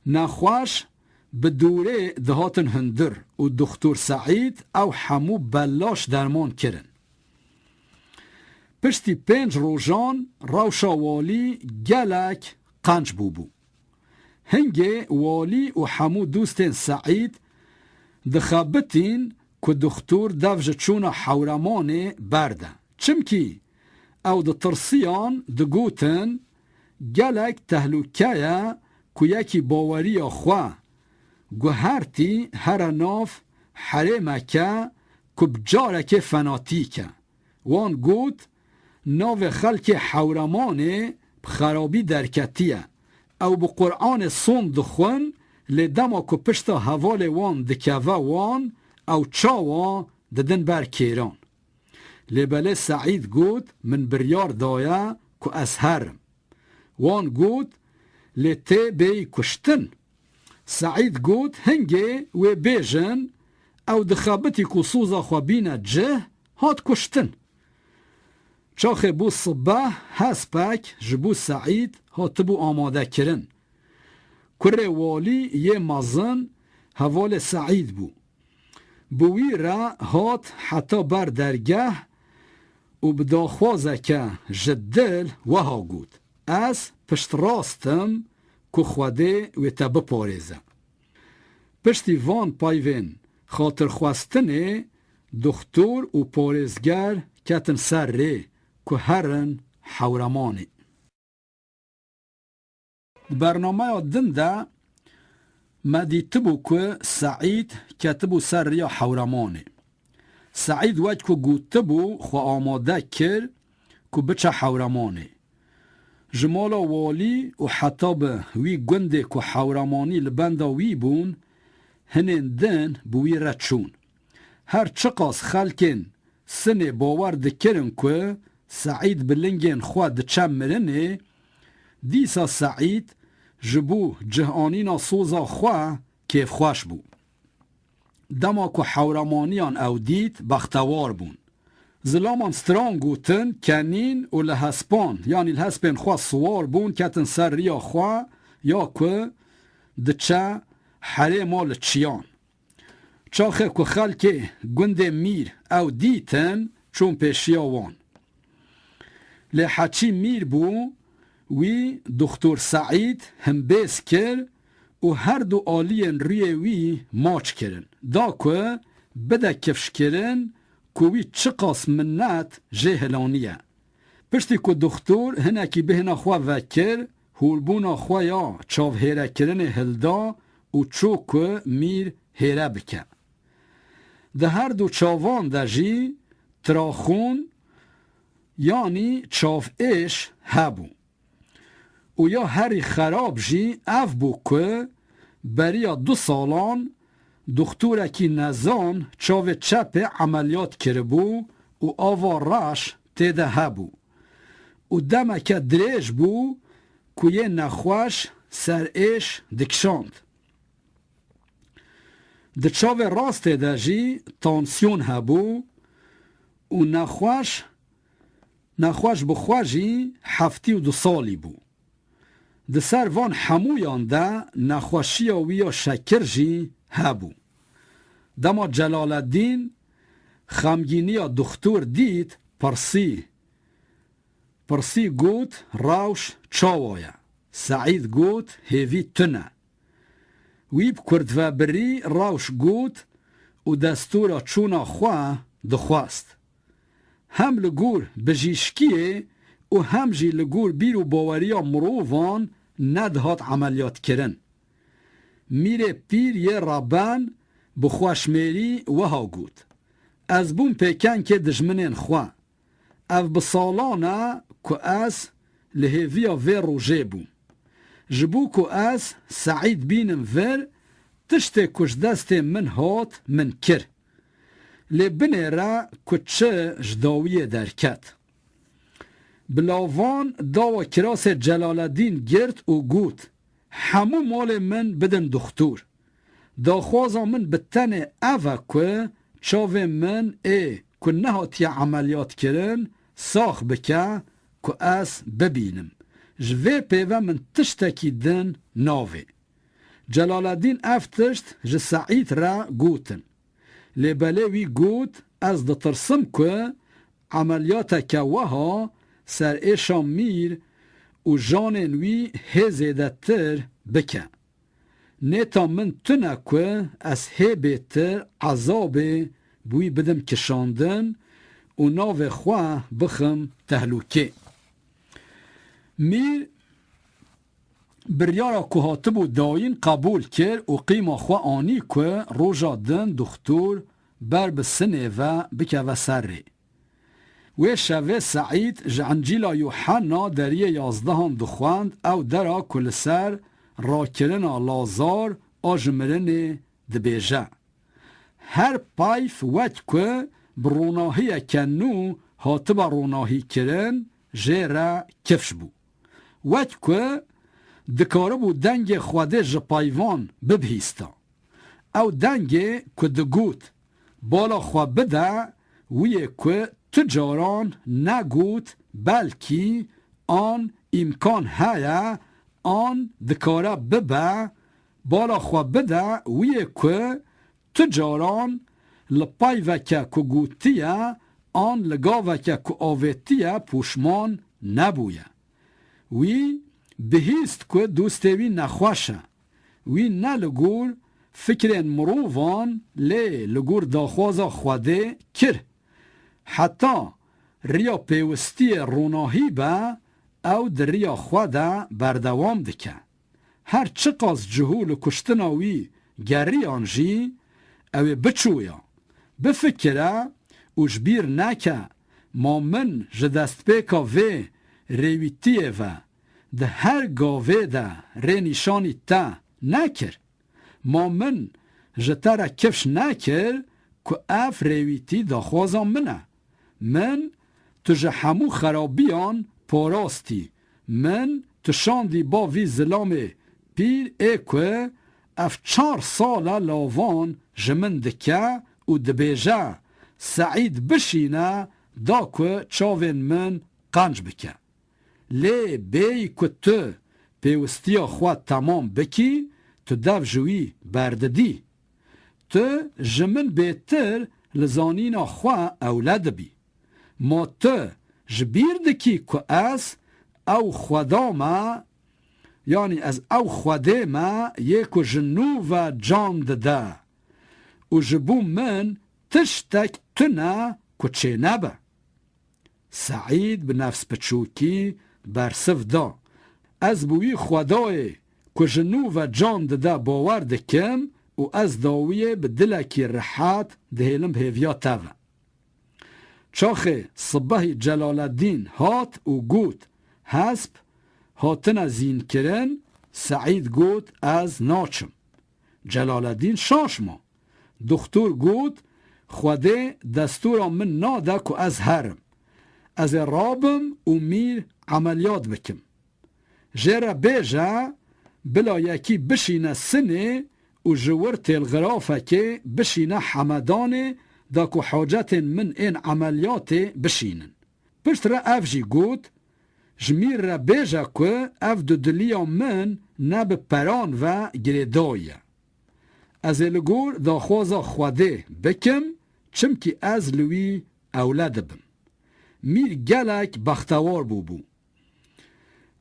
Nexweş bi dûrê dihatin hundir û Dixtor Seîd ew hemû belaş derman kirin. Piştî pênc rojan rewşa walî gelek qenc bûbû. Hingê walî û hemû dostên Seîd dixebitîn ku dixtor dev ji çûna Hewremanê berde. Çimkî ew ditirsiyan, digotin, gelek tehlûke ye ku yekî baweriya xwe guhertî here nav herêmeke ku bi carekê fenatîk e. Wan got, navê xelkê Hewremanê bi xerabî derketiye. Ew bi Quranê sond dixwin, lê dema ku pişta hevalê wan dikeve wan, ew çawa didin ber kêran. Lê belê Seîd got, min biryar daye ku ez herim. Wan got, lê tê bêyî kuştin. Seîd got, hingê wê bêjin, ew dixebitî ku soza xwe bîne cih, hat kuştin. Çaxê bû sibeh, hespek ji bo Seîd hatibû amadekirin. Kurê walî yê mezin hevalê Seîd bû. Bi wî re hat heta ber dergeh û bi daxwazeke ji dil wiha got, ez piştrast im ku Xwedê wê te biparêze. Piştî van peyvên xatirxwestinê, doxtor û parêzger ketin ser rê ku herin Hewremanê. Di bernameya din de me dîtibû ku Seîd ketibû ser riya Hewremanê. Seîd wek ku gotibû xwe amade kir ku biçe Hewremanê. Ji mala walî û heta bi wî gundê ku Hewremanî li benda wî bûn, hinên din bi wî re çûn. Her çiqas xelkên Sinê bawer dikirin ku Seîd bi lingên xwe diçe mirinê, dîsa Seîd ji bo cihanîna soza xwe kêfxweş bû. Dema ku Hewramaniyan ew dît, bextewar bûn. Zilaman stran gotin, kenîn û li hespan, yanî li hespên xwe siwar bûn, ketin ser riya xwe ya ku diçe herêma li çiyan. Çaxê ku xelkê gundê Mîr ew dîtin, çûn pêşiya wan. Lê Heçî Mîr bû, wî Doxtor Seîd himbêz kir û her du aliyên rûyê wî maç kirin. Da ku bide kifşkirin ku wî çiqas minnet jê hilaniye. Piştî ku doxtor hinekî bêhna xwe vekir, hûrbûna xwe ya çavhêrekirinê hilda û çû ku Mîr hêre bike. Di her du çavan de jî traxûn, yanî çavêş hebû. Û ya herî xerab jî ev bû ku beriya du salan doxtorekî nezan çavê çepê emeliyat kiribû û ava reş tê de hebû. Û demeke dirêj bû ku yê nexweş serêş dikişand. Di çavê rastê de jî tansiyon hebû û nexweş, nexweş bi xwe jî heftî û du salî bû. Di ser van hemûyan de nexweşiya wî ya şekir jî hebû. Dema Celaleddîn xemgîniya doxtor dît, pirsî, pirsî got, rewş çawa ye? Seîd got, hêvî tune. Wî bi kurdvebirî rewş got û destûra çûna xwe dixwest. Hem li gor bijîşkiyê û hem jî li gor bîr û baweriya mirovan nedihat emeliyatkirin. Mîrê pîr yê reben bi xweşmêrî wiha got, ez bûm pêkenkê dijminên xwe. Ev bi salan e ku ez li hêviya vê rojê bûm. Ji bo ku ez Seîd bînim vir, tiştê ku ji destê min hat, min kir. Lê binêre ku çi ji dawiyê derket. Bi lavan dawa kirasê Celaledîn girt û got, "Hemû malê min bidin dixtur. Daxwaza min bi tenê ev e ku çavên min ê ku nehatiye emeliyatkirin sax bike ku ez bibînim. Ji vê pê ve min tiştekî din navê." Celaledîn ev tişt ji Seîd re gotin. Lê belê wî got, "Ez ditirsim ku emeliyateke wiha ser êşa mîr û janên wî hê zêdetir bike. Nêta min tune ku ez hê bêtir ezabê bi wî bidim kişandin û navê xwe bixim tehlûkê." Mîr biryara ku hatibû dayîn qebûl kir û qîma xwe anî ku roja din dixtur ber bi sinê ve bikeve ser rê. Wê şevê Seîd ji Encîla Yuhenna deriyê yazdehan dixwend, ew dera ku li ser rakirina Lazar a ji mirinê dibêje. Her payv wek ku bi ronahiyeke nû hatibe ronahîkirin, jê re kifş bû. Wek ku dikaribû dengê Xwedê ji payvan bibihîsta. Ew dengê ku digot, "Bala xwe bide wiyê ku tu caran negot, belkî an îmkan heye, an dikare bibe, bala xwe bide wiyê ku tu caran li payveke ku gotiye an li gaveke ku avêtiye poşman nebûye." Wî bihîst ku dostê wî nexweş e. Wî ne li gor fikrên mirovan, lê li gor daxwaza Xwedê kir. Heta riya pêwistiyê ronahî be, ew di riya xwe de berdewam dike. Her çiqas cihû li kuştina wî geriyan jî, ew ê biçûya, bifikire û ji bîr neke, ma min ji destpêka vê rêwîtiyê ve di her gavê de rênîşanî te nekir? Ma min ji te re kifş nekir ku ev rêwîtî daxwaza min e? Min tu ji hemû xerabiyan parastî. Min tu şandî ba vî zilamê pîr ê ku ev çar sal e lavan ji min dike û dibêje, "Seîd bişîne da ku çavên min qenc bike." Lê bêyî ku tu pêwistiya xwe temam bikî, tu dev ji wî berdidî. Tu ji min bêtir li zanîna xwe ewle dibî. Ma tu ji bîr dikî ku ez ew Xweda me, yanî ez ew Xwedê me yê ku ji nû ve can dide û ji bo min tiştek tune ku çênebe? Seîd bi nefsbiçûkî bersiv da, "Ez bi wî Xwedayê ku ji nû ve can dide bawer dikim û ez dawiyê bi dilekî rihet dihêlim hêviya te ve." Çaxê sibehî Celaledîn hat û got, "Hesp hatine zînkirin." Seîd got, "Ez naçim." Celaledîn şaş ma. Doxtor got, "Xwedê destûra min nade ku ez herim. Ez ê rabim û mîr emeliyat bikim. Jê re bêje, bila yekî bişîne sinê û ji wir têlxirafekê bişîne hemedanê, da ku hacetên min ên emeliyatê bişînin." Piştre ev jî got, "Ji mîr re bêje ku ev dudiliya min ne bi peran ve girêdayî ye. Ez ê li gor daxwaza Xwedê bikim, çimkî ez li wî ewle dibim." Mîr gelek bextewar bûbû.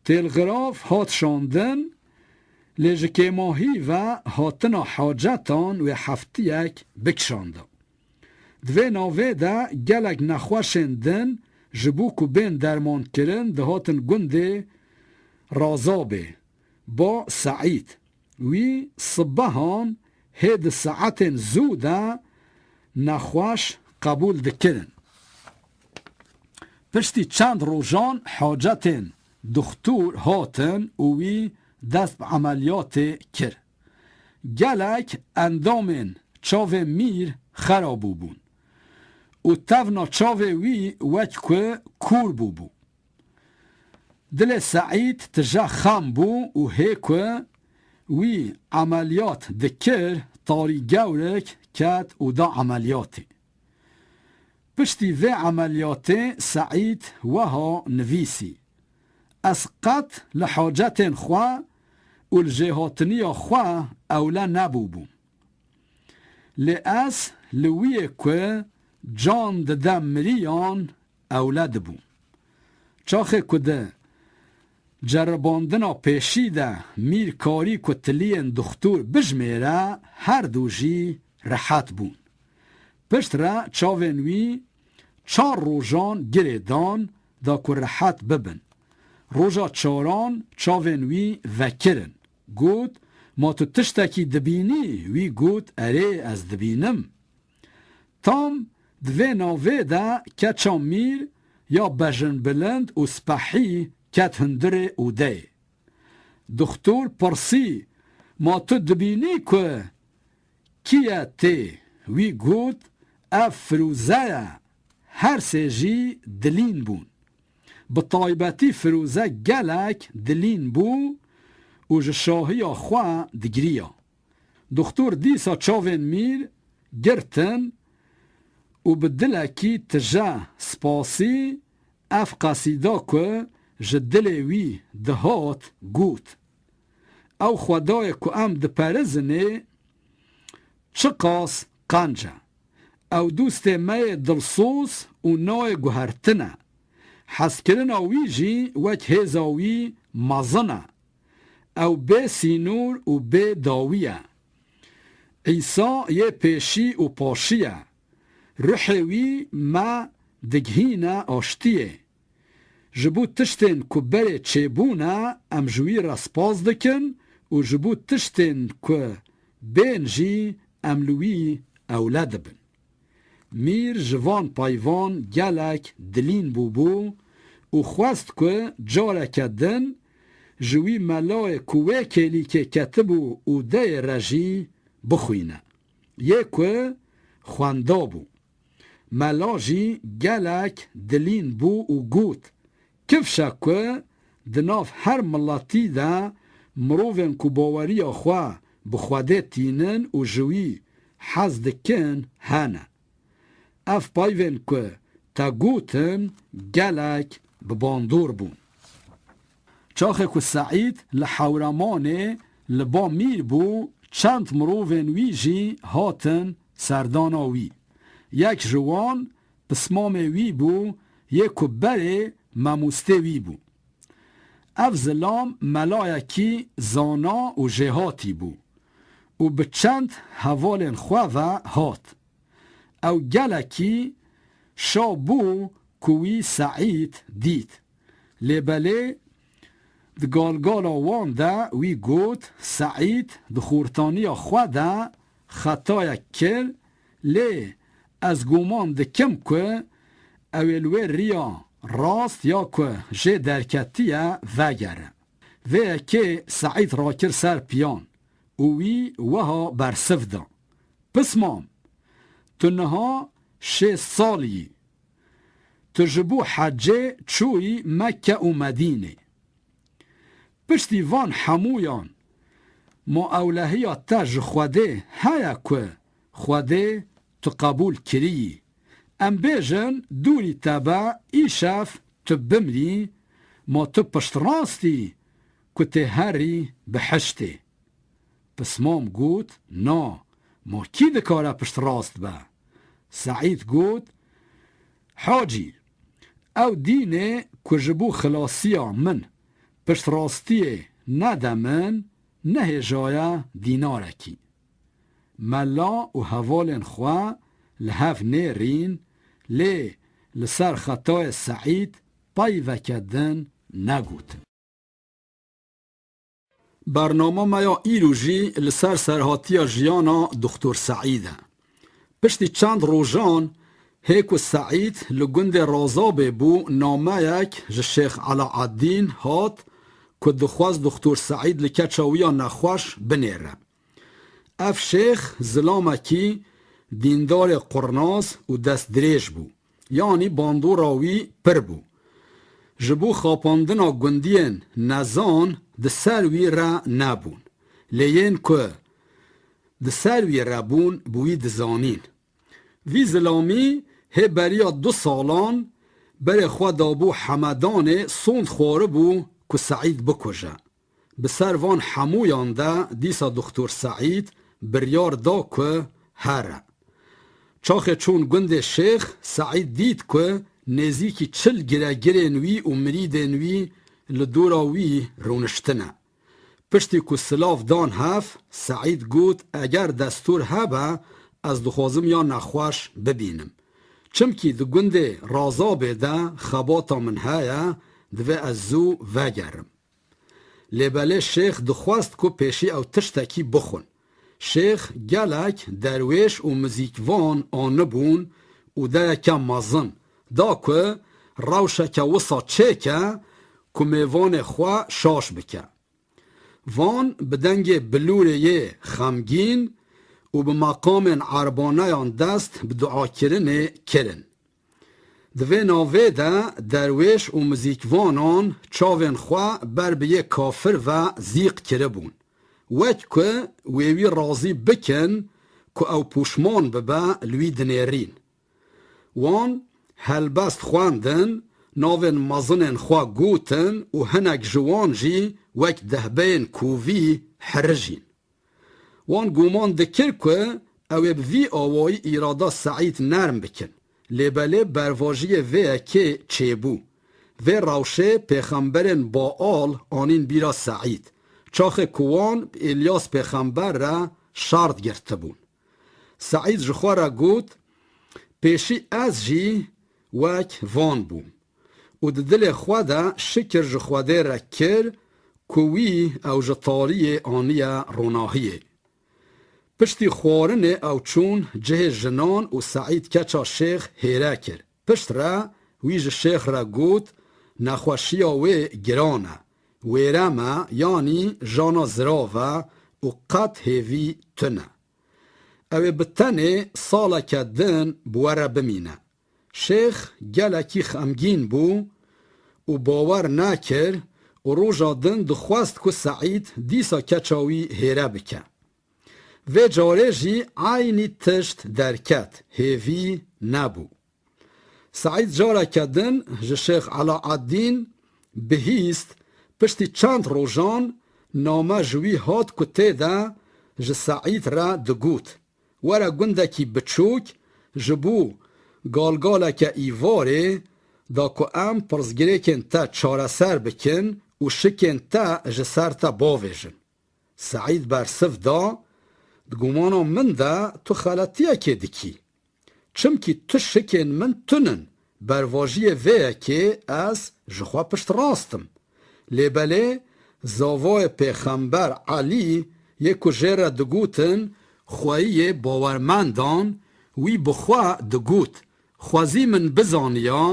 Têlxiraf hat şandin, lê ji kêmahî ve hatina hacetan wê heftiyek bikişanda. Di vê navê de gelek nexweşên din ji bo ku bên dermankirin dihatin gundê Razabê, ba Seîd. Wî sibehan hê di saetên zû de nexweş qebûl dikirin. Piştî çend rojan hacetên dixtur hatin û wî dest bi emeliyatê kir. Gelek endamên çavê Mîr xera bûbûn û tevna çavê wî wek ku kûr bûbû. Dilê Seîd tije xem bû û hê ku wî emeliyat dikir, tarî gewrek ket û da emeliyatê. Piştî vê emeliyatê Seîd weha nivîsî: Ez qet li hacetên xwe û li jêhatiniya xwe ewle nebûbûm. Lê ez li wî yê ku can dide miriyan ewle dibûm. Çaxê ku di ceribandina pêşî de Mîr karî ku tiliyên duxtur bijmêre, her du jî rehet bûn. Piştre çavên wî çar rojan girê dan da ku rehet bibin. Roja çaran çavên wî vekirin. Got: Ma tu tiştekî dibînî? Wî got: Erê, ez dibînim. Tam di vê navê de keça Mîr ya bejinbilind û spehî ket hundirê odeyê. Duxtur pirsî: Ma tu dibînî ku kî ye tê? Wî got: Ev Firûze ye. Her sê jî dilîn bûn. Bi taybetî Firûze gelek dilîn bû û ji şahiya xwe digiriya. Duxtur dîsa çavên Mîr girtin û bi dilekî tije spasî ev qesîda ku ji dilê wî dihat, got: Ew Xwedayê ku em diperizinê çiqas qenc e. Ew dostê me yê dilsoz û nayê guhertin e. Hezkirina wî jî wek hêza wî mezin e. Ew bê sînor û bê dawî ye. Îsa yê pêşî û paşî ye. Ruhê wî me digihîne aştiyê. Ji bo tiştên ku berê çêbûne, em ji wî re spas dikin û ji bo tiştên ku bên jî em li wî ewle dibin. Mîr ji van peyvan gelek dilîn bûbû û xwest ku careke din ji wî melayê ku wê kêlîkê ketibû odeyê re jî bixwîne, yê ku xwenda bû. Mela jî gelek dilîn bû û got: Kifşe ku di nav her miletî de mirovên ku baweriya xwe bi Xwedê tînin û ji wî hez dikin hene. Ev peyvên ku te gotin gelek bi bandor bûn. Çaxê ku Seîd li Hewremanê li ba Mîr bû, çend mirovên wî jî hatin serdana wî. Yek ji wan pismamê wî bû, yê ku berê mamostê wî bû. Ev zilam melayekî zana û jêhatî bû û bi çend hevalên xwe ve hat. Ew gelekî şa bû ku wî Seîd dît. Lê belê di galgala wan de wî got: Seîd di xortaniya xwe de xetayek kir, lê ez guman dikim ku ew ê li wê riya rast ya ku jê derketiye vegere. Vê yekê Seîd rakir ser piyan û wî wiha bersiv da: Pismam, tu niha şêst sal yî. Tu ji bo hecê çûyî Mekke û Medînê. Piştî van hemûyan, ma ewlehiya te ji Xwedê heye ku Xwedê tu qebûl kiriyî? Em bêjin dûrî te be, îşev tu bimrî, ma tu piştrast î ku tê herî bihiştê? Pismam got: Na, ma kî dikare piştrast be? Seîd got: Hacî, ew dînê ku ji bo xilasiya min piştrastiyê nede min, nehêjaye dînarekî. Mela û hevalên xwe li hev nêrîn, lê li ser xetayê Seîd peyveke din negotin. Bernama me ya îro jî li ser serhatiya jiyana Doktor Seîd e. Piştî çend rojan, hê ku Seîd li gundê Razabê bû, nameyek ji Şêx Elaeddîn hat ku dixwest Doktor Seîd li keça wî ya nexweş binêre. Ev şêx zilamekî dîndarê qurnaz û destdirêj bû, yanî bandora wî pir bû. Ji bo xapandina gundiyên nezan di ser wî re nebûn, lê yên ku di ser wî re bûn, bi wî dizanîn. Vî zilamî hê beriya du salan berê xwe dabû Hemedanê, sond xwaribû ku Seîd bikuje. Bi ser van hemûyan de dîsa Doktor Seîd biryar da ku here. Çaxê çûn gundê şêx, Seîd dît ku nêzîkî çil giregirên wî û mirîdên wî li dora wî rûniştine. Piştî ku silav dan hev, Seîd got, eger destûr hebe, ez dixwazim ya nexweş bibînim. Çimkî di gundê Razabê de xebata min heye, divê ez zû vegerim. Lê belê şêx dixwest ku pêşî ew tiştekî bixwin. Şêx gelek derwêş û muzîkvan anibûn û dereke mezin da ku rewşeke wisa çêke ku mêvanê xwe şaş bike. Van bi dengê bilûrê yê xemgîn û bi meqamên erbaneyan dest bi duakirinê kirin. Di vê navê de derwêş û muzîkvanan çavên xwe ber bi yê kafir ve zîq kiribûn, wek ku wê wî razî bikin ku ew pûşman bibe, li wî dinêrîn. Wan helbest xwendin, navên mezinên xwe gotin û hinek ji wan jî wek dehbeyên kovî herijîn. Wan guman dikir ku ew ê bi vî awayî îrada Seîd nerm bikin. Lê belê bervajiyê vê yekê çêbû. Vê rewşê pêxemberên Baal anîn bîra Seîd. Çaxê ku wan bi Îlyas pêxember re şert girtibûn. Seîd ji xwe re got, pêşî ez jî wek van bûm û di dilê xwe de şikir ji Xwedê re kir ku wî ew ji tariyê aniye ronahiyê. Piştî xwarinê ew çûn cihê jinan û Seîd keça şêx hêre kir. Pişt re wî ji şêx re got, nexweşiya wê giran e, wêrem e, yanî jana zirav e û qet hêvî tune. Ew ê bi tenê saleke din bi we re bimîne. Şêx gelekî xemgîn bû û bawer nekir û roja din dixwest ku Seîd dîsa keça wî hêre bike. Vê carê jî eynî tişt derket, hêvî nebû. Seîd careke din ji Şêx Elaeddîn bihîst, piştî çend rojan name ji wî hat ku tê de ji Seîd re digot, were gundekî biçûk, ji bo galgaleke îvarê, da ku em pirsgirêkên te çareser bikin û şikên te ji ser te bavêjin. Seîd bersiv da, di gumana min de tu xeletiyekê dikî. Çimkî tu şikên min tun in, bervajiyê vê yekê ez ji xwe piştrast im. Lê belê zavayê pêxember Elî yê ku jê re digotin xweyiyê bawermendan, wî bi xwe digot, xwezî min bizaniya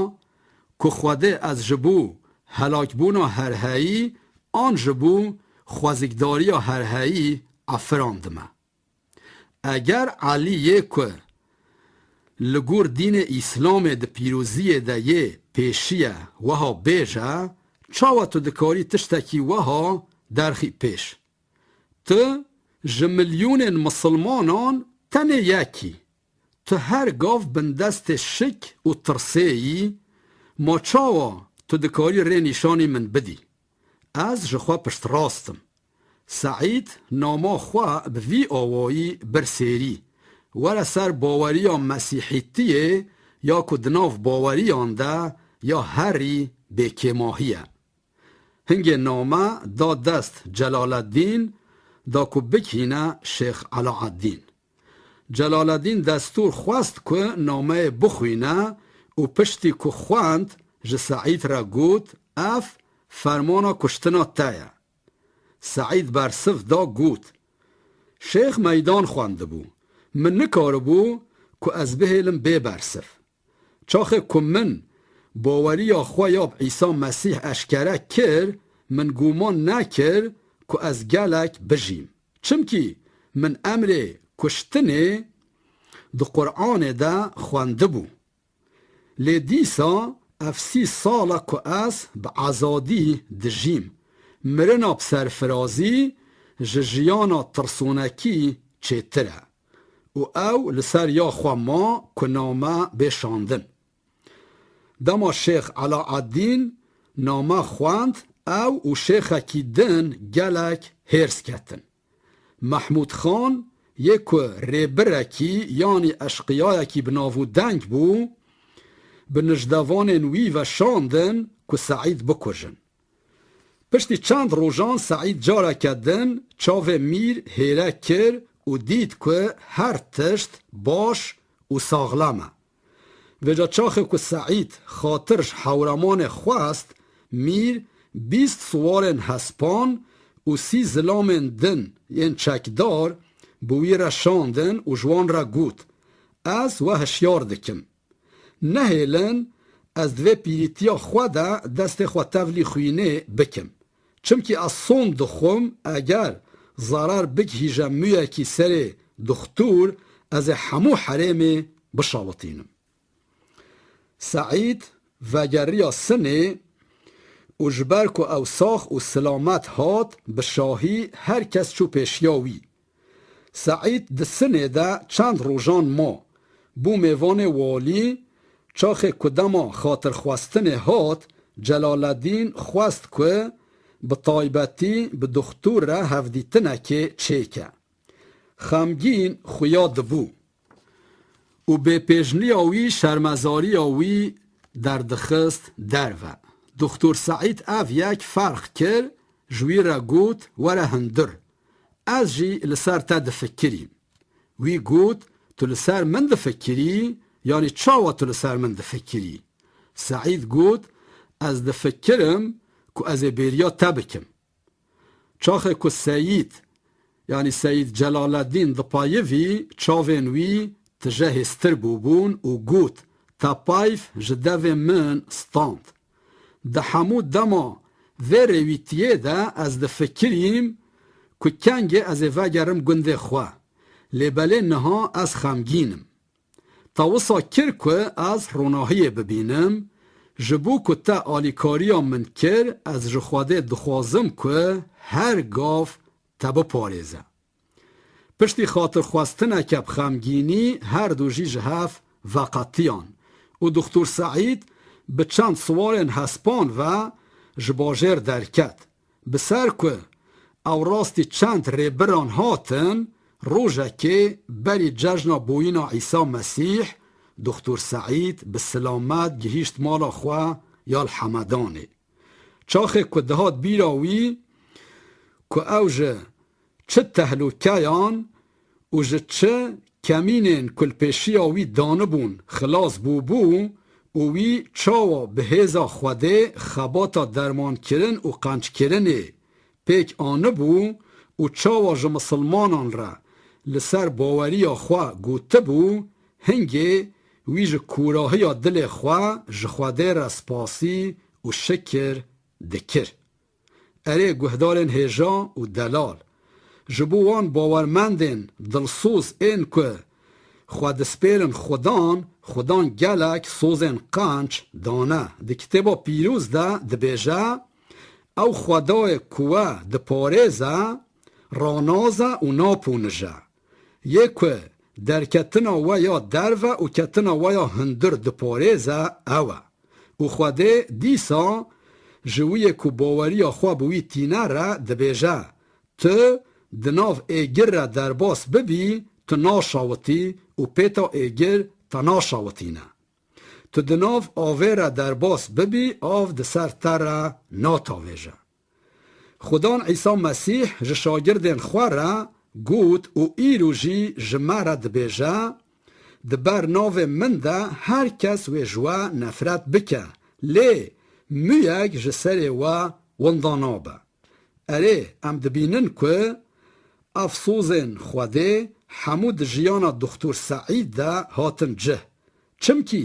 ku Xwedê ez ji bo helakbûna herheyî an ji bo xwezikdariya herheyî efirandime. Eger Elî yê ku li gor dînê Îslamê di pîroziyê de yê pêşî ye wiha bêje, çawa tu dikarî tiştekî wiha derxî pêş? Tu ji milyonên misilmanan tenê yekî. Tu her gav bindestê şik û tirsê yî, ma çawa tu dikarî rê nîşanî min bidî? Ez ji xwe piştrast im. Seîd nama xwe bi vî awayî bir sêrî, were ser baweriya mesîhîtiyê ya ku di nav baweriyan de ya herî bêkêmahî ye. Hingê name da dest Celaleddîn da ku bikîne Şêx Elaeddîn. Celaleddîn destûr xwest ku nameyê bixwîne û piştî ku xwend ji Seîd re got, ev fermana kuştina te ye. Seîd bersiv da got, şêx meydan xwendibû, min nikaribû ku ez bihêlim bê bersiv. Çaxê ku min baweriya xwe ya bi Îsa Mesîh eşkere kir, Min guman nekir ku ez gelek bijîm. Çimkî min emrê kuştinê di Quranê de xwendibû. Lê dîsa ev sî sal e ku ez bi ezadî dijîm. Mirina bi serfirazî ji jiyana tirsonekî çêtir e. Û ew li ser ya xwe ma ku name bê şandin. Dema Şêx Elaeddîn name xwend, ew û şêxekî din gelek hêrs ketin. Mehmûd Xan yê ku rêbirekî yanî eşqiyayekî bi nav û deng bû, bi nijdevanên wî ve şandin ku Seîd bikujin. Piştî çend rojan Seîd careke din çavê Mîr hêre kir û dît ku her tişt baş û saxlem e. Vêca çaxê ku Seîd xatir ji Hewremanê xwest, Mîr bîst siwarên hespan û sî zilamên din yên çekdar bi wî re şandin û ji wan re got, Ez we hişyar dikim. Nehêlin ez di vê pîrîtiya xwe de destê xwe tevlî xwînê bikim. Çimkî ez sond dixwim, eger zarar bigihîje mûyekî serê duxtur, ez ê hemû herêmê bişawitînim. Seîd vegeriya Sinê û ji ber ku ew sax û silamet hat, bi şahî her kes çû pêşiya wî. Seîd di Sinê de çend rojan ma. Bû mêvanê walî, çaxê ku dema xatirxwestinê hat, Celaleddîn xwest ku bi taybetî bi duxtur re hevdîtinekê çêke. Xemgîn xuya dibû û bêpêjniya wî şermezariya wî derdixist derve. Duxtur Seîd ev yek ferq kir, ji wî re got, Were hundir. Ez jî li ser te difikirîm. Wî got, Tu li ser min difikirî, yanî çawa tu li ser min difikirî? Seîd got, Ez difikirim ku ez ê bêriya te bikim. Çaxê ku Seyîd, yanî Seyîd Celaleddîn dipayivî, çavên wî tije hêstir bûbûn û got, Te payv ji devê min stand. Di hemû dema vê rêwîtiyê de ez difikirîm ku kengê ez ê vegerim gundê xwe. Lê belê niha ez xemgîn im. Te wisa kir ku ez ronahiyê bibînim, ji bo ku te alîkariya min kir, ez ji Xwedê dixwazim ku her gav te biparêze. Piştî xatirxwestineke bi xemgînî her du jî ji hev veqetiyan û Dixtur Seîd bi çend siwarên hespan ve ji bajêr derket. Bi ser ku ew rastî çend rêbiran hatin, rojekê berî cejna bûyîna Îsa Mesîh, Dixtur Seîd bi silamet gihîşt mala xwe ya li Hemedanê. Çaxê ku dihat bîra wî ku ew ji çi tehlûkeyan û ji çi kemînên ku li pêşiya wî danibûn xilas bûbû û wî çawa bi hêza Xwedê xebata dermankirin û qenckirinê pêk anibû û çawa ji misilmanan re li ser baweriya xwe gotibû, hingê wî ji kûrahiya dilê xwe ji Xwedê re spasî û şikir dikir. Erê guhdarên hêja û delal, ji bo wan bawermendên dilsoz ên ku xwe dispêrin Xudan, Xudan gelek sozên qenc dane. Di Kitêba Pîroz de dibêje, Ew Xwedayê ku we diparêze, ranaz e û naponije. Yê ku derketina we ya derve û ketina we ya hundir diparêze, ew e. Û Xwedê dîsa ji wî yê ku baweriya xwe bi wî tîne re dibêje, Tu di nav êgir re derbas bibî, tu naşawitî û pêta êgir te naşawitîne. Tu di nav avê re derbas bibî, av di ser te re natavêje. Xudan Îsa Mesîh ji şagirdên xwe re got û îro jî ji me re dibêje, Di ber navê min de her kes wê ji we nefret bike, lê mûyek ji serê we winda nabe. Erê, em dibînin ku ev sozên Xwedê hemû di jiyana Dixtur Seîd de hatin cih. Çimkî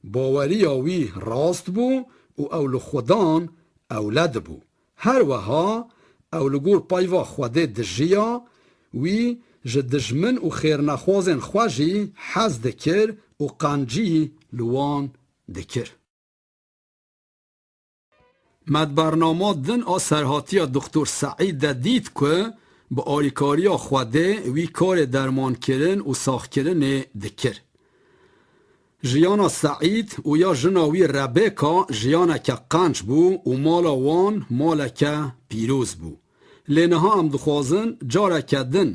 baweriya wî rast bû û ew li Xudan ewle dibû. Her weha ew li gor peyva Xwedê dijiya, wî ji dijmin û xêrnexwazên xwe jî hez dikir û qencî li wan dikir. Me di bernama din a serhatiya Doktor Seîd de dît ku bi alîkariya Xwedê wî karê dermankirin û saxkirinê dikir. Jiyana Seîd û ya jina wî Rebêka jiyaneke qenc bû û mala wan maleke pîroz bû. Lê niha em dixwazin careke din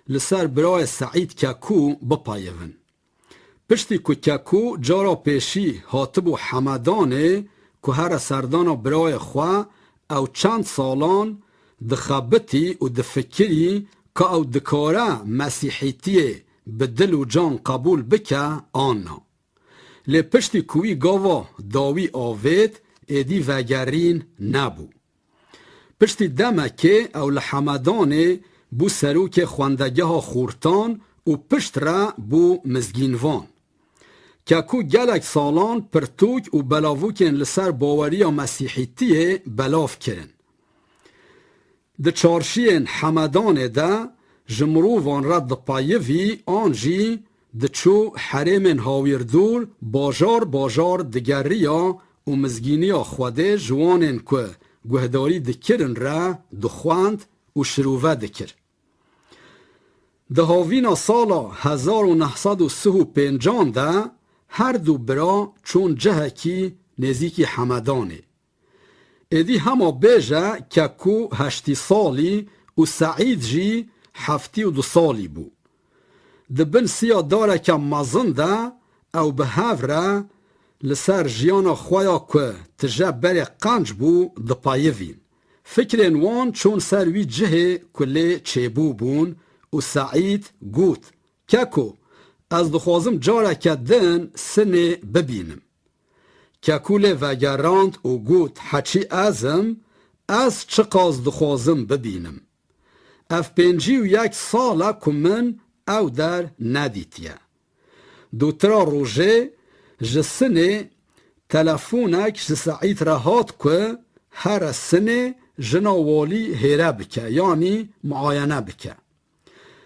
li ser birayê Seîd Kekû bipeyivin. Piştî ku Kekû cara pêşî hatibû Hemedanê ku here serdana birayê xwe, ew çend salan dixebitî û difikirî ka ew dikare mesîhîtiyê bi dil û can qebûl bike an na. Lê piştî ku wî gava dawî avêt, êdî vegerîn nebû. Piştî demekê ew li Hemedanê bû serokê xwendegeha xortan û pişt re bû mizgînvan. Kekû gelek salan pirtûk û belavûkên li ser baweriya mesîhîtiyê belav kirin. Di çarşiyên Hemedanê de ji mirovan re dipeyivî an jî diçû herêmên hawîrdûr bajar bajar digeriya û mizgîniya Xwedê ji wanên ku guhdarî dikirin re dixwend û şirove dikir. Di havîna sala hezar û neh sed û sih û pêncan de her du bira çûn cihekî nêzîkî Hemedanê. Êdî hema bêje Kekû heştî salî û Seîd jî heftî û du salî bû. Di bin siya dareke mezin de ew bi hev re li ser jiyana xwe ya ku tije berê qenc bû dipeyivîn. Fikrên wan çûn ser wî cihê ku lê çêbû bûn û Seîd got, Keko, ez dixwazim careke din Sinê bibînim. Kekû lê vegerand û got, Heçî ez im, ez çiqas dixwazim bibînim. Ev pêncî û yek sal e ku min ew der nedîtiye. Dûtira rojê ji Sinê telefonek ji Seîd re hat ku here Sinê jina walî hêre bike, yanî muayene bike.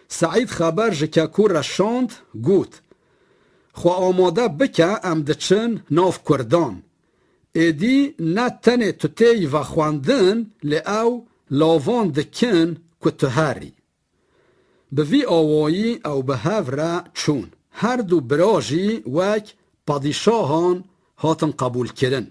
Seîd xeber ji Kekû re şand, got, Xwe amade bike, em diçin nav kurdan. Êdî ne tenê tu têyî vexwendin, lê ew lavan dikin ku tu herî. Bi vî awayî ew bi hev re çûn. Her du bira jî wek padîşahan hatin qebûlkirin.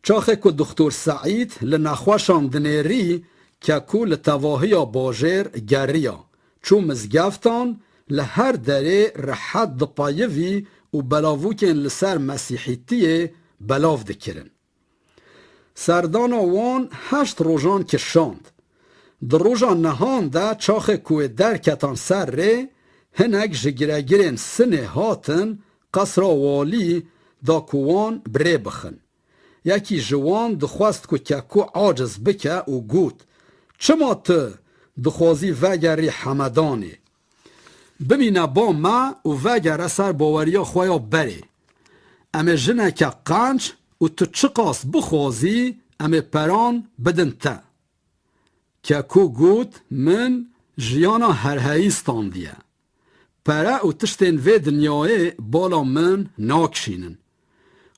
Çaxê ku Doktor Seîd li nexweşan dinêrî, Kekû li tevahiya bajêr geriya, çû mizgeftan, li her derê rehet dipeyivî û belavûkên li ser mesîhîtiyê belav dikirin. Serdana wan heşt rojan kişand. Di roja nehan de çaxê ku wê derketan ser rê, hinek ji giregirên Sinê hatin qesra walî da ku wan bi rê bixin. Yekî ji wan dixwest ku Kekû aciz bike û got, Çima tu dixwazî vegerî Hemedanê? Bimîne ba me û vegere ser baweriya xwe ya berê. Em ê jineke qenc û tu çiqas bixwazî em ê peran bidin te. Kekû got, Min jiyana herheyî standiye. Pere û tiştên vê dinyayê bala min nakişînin.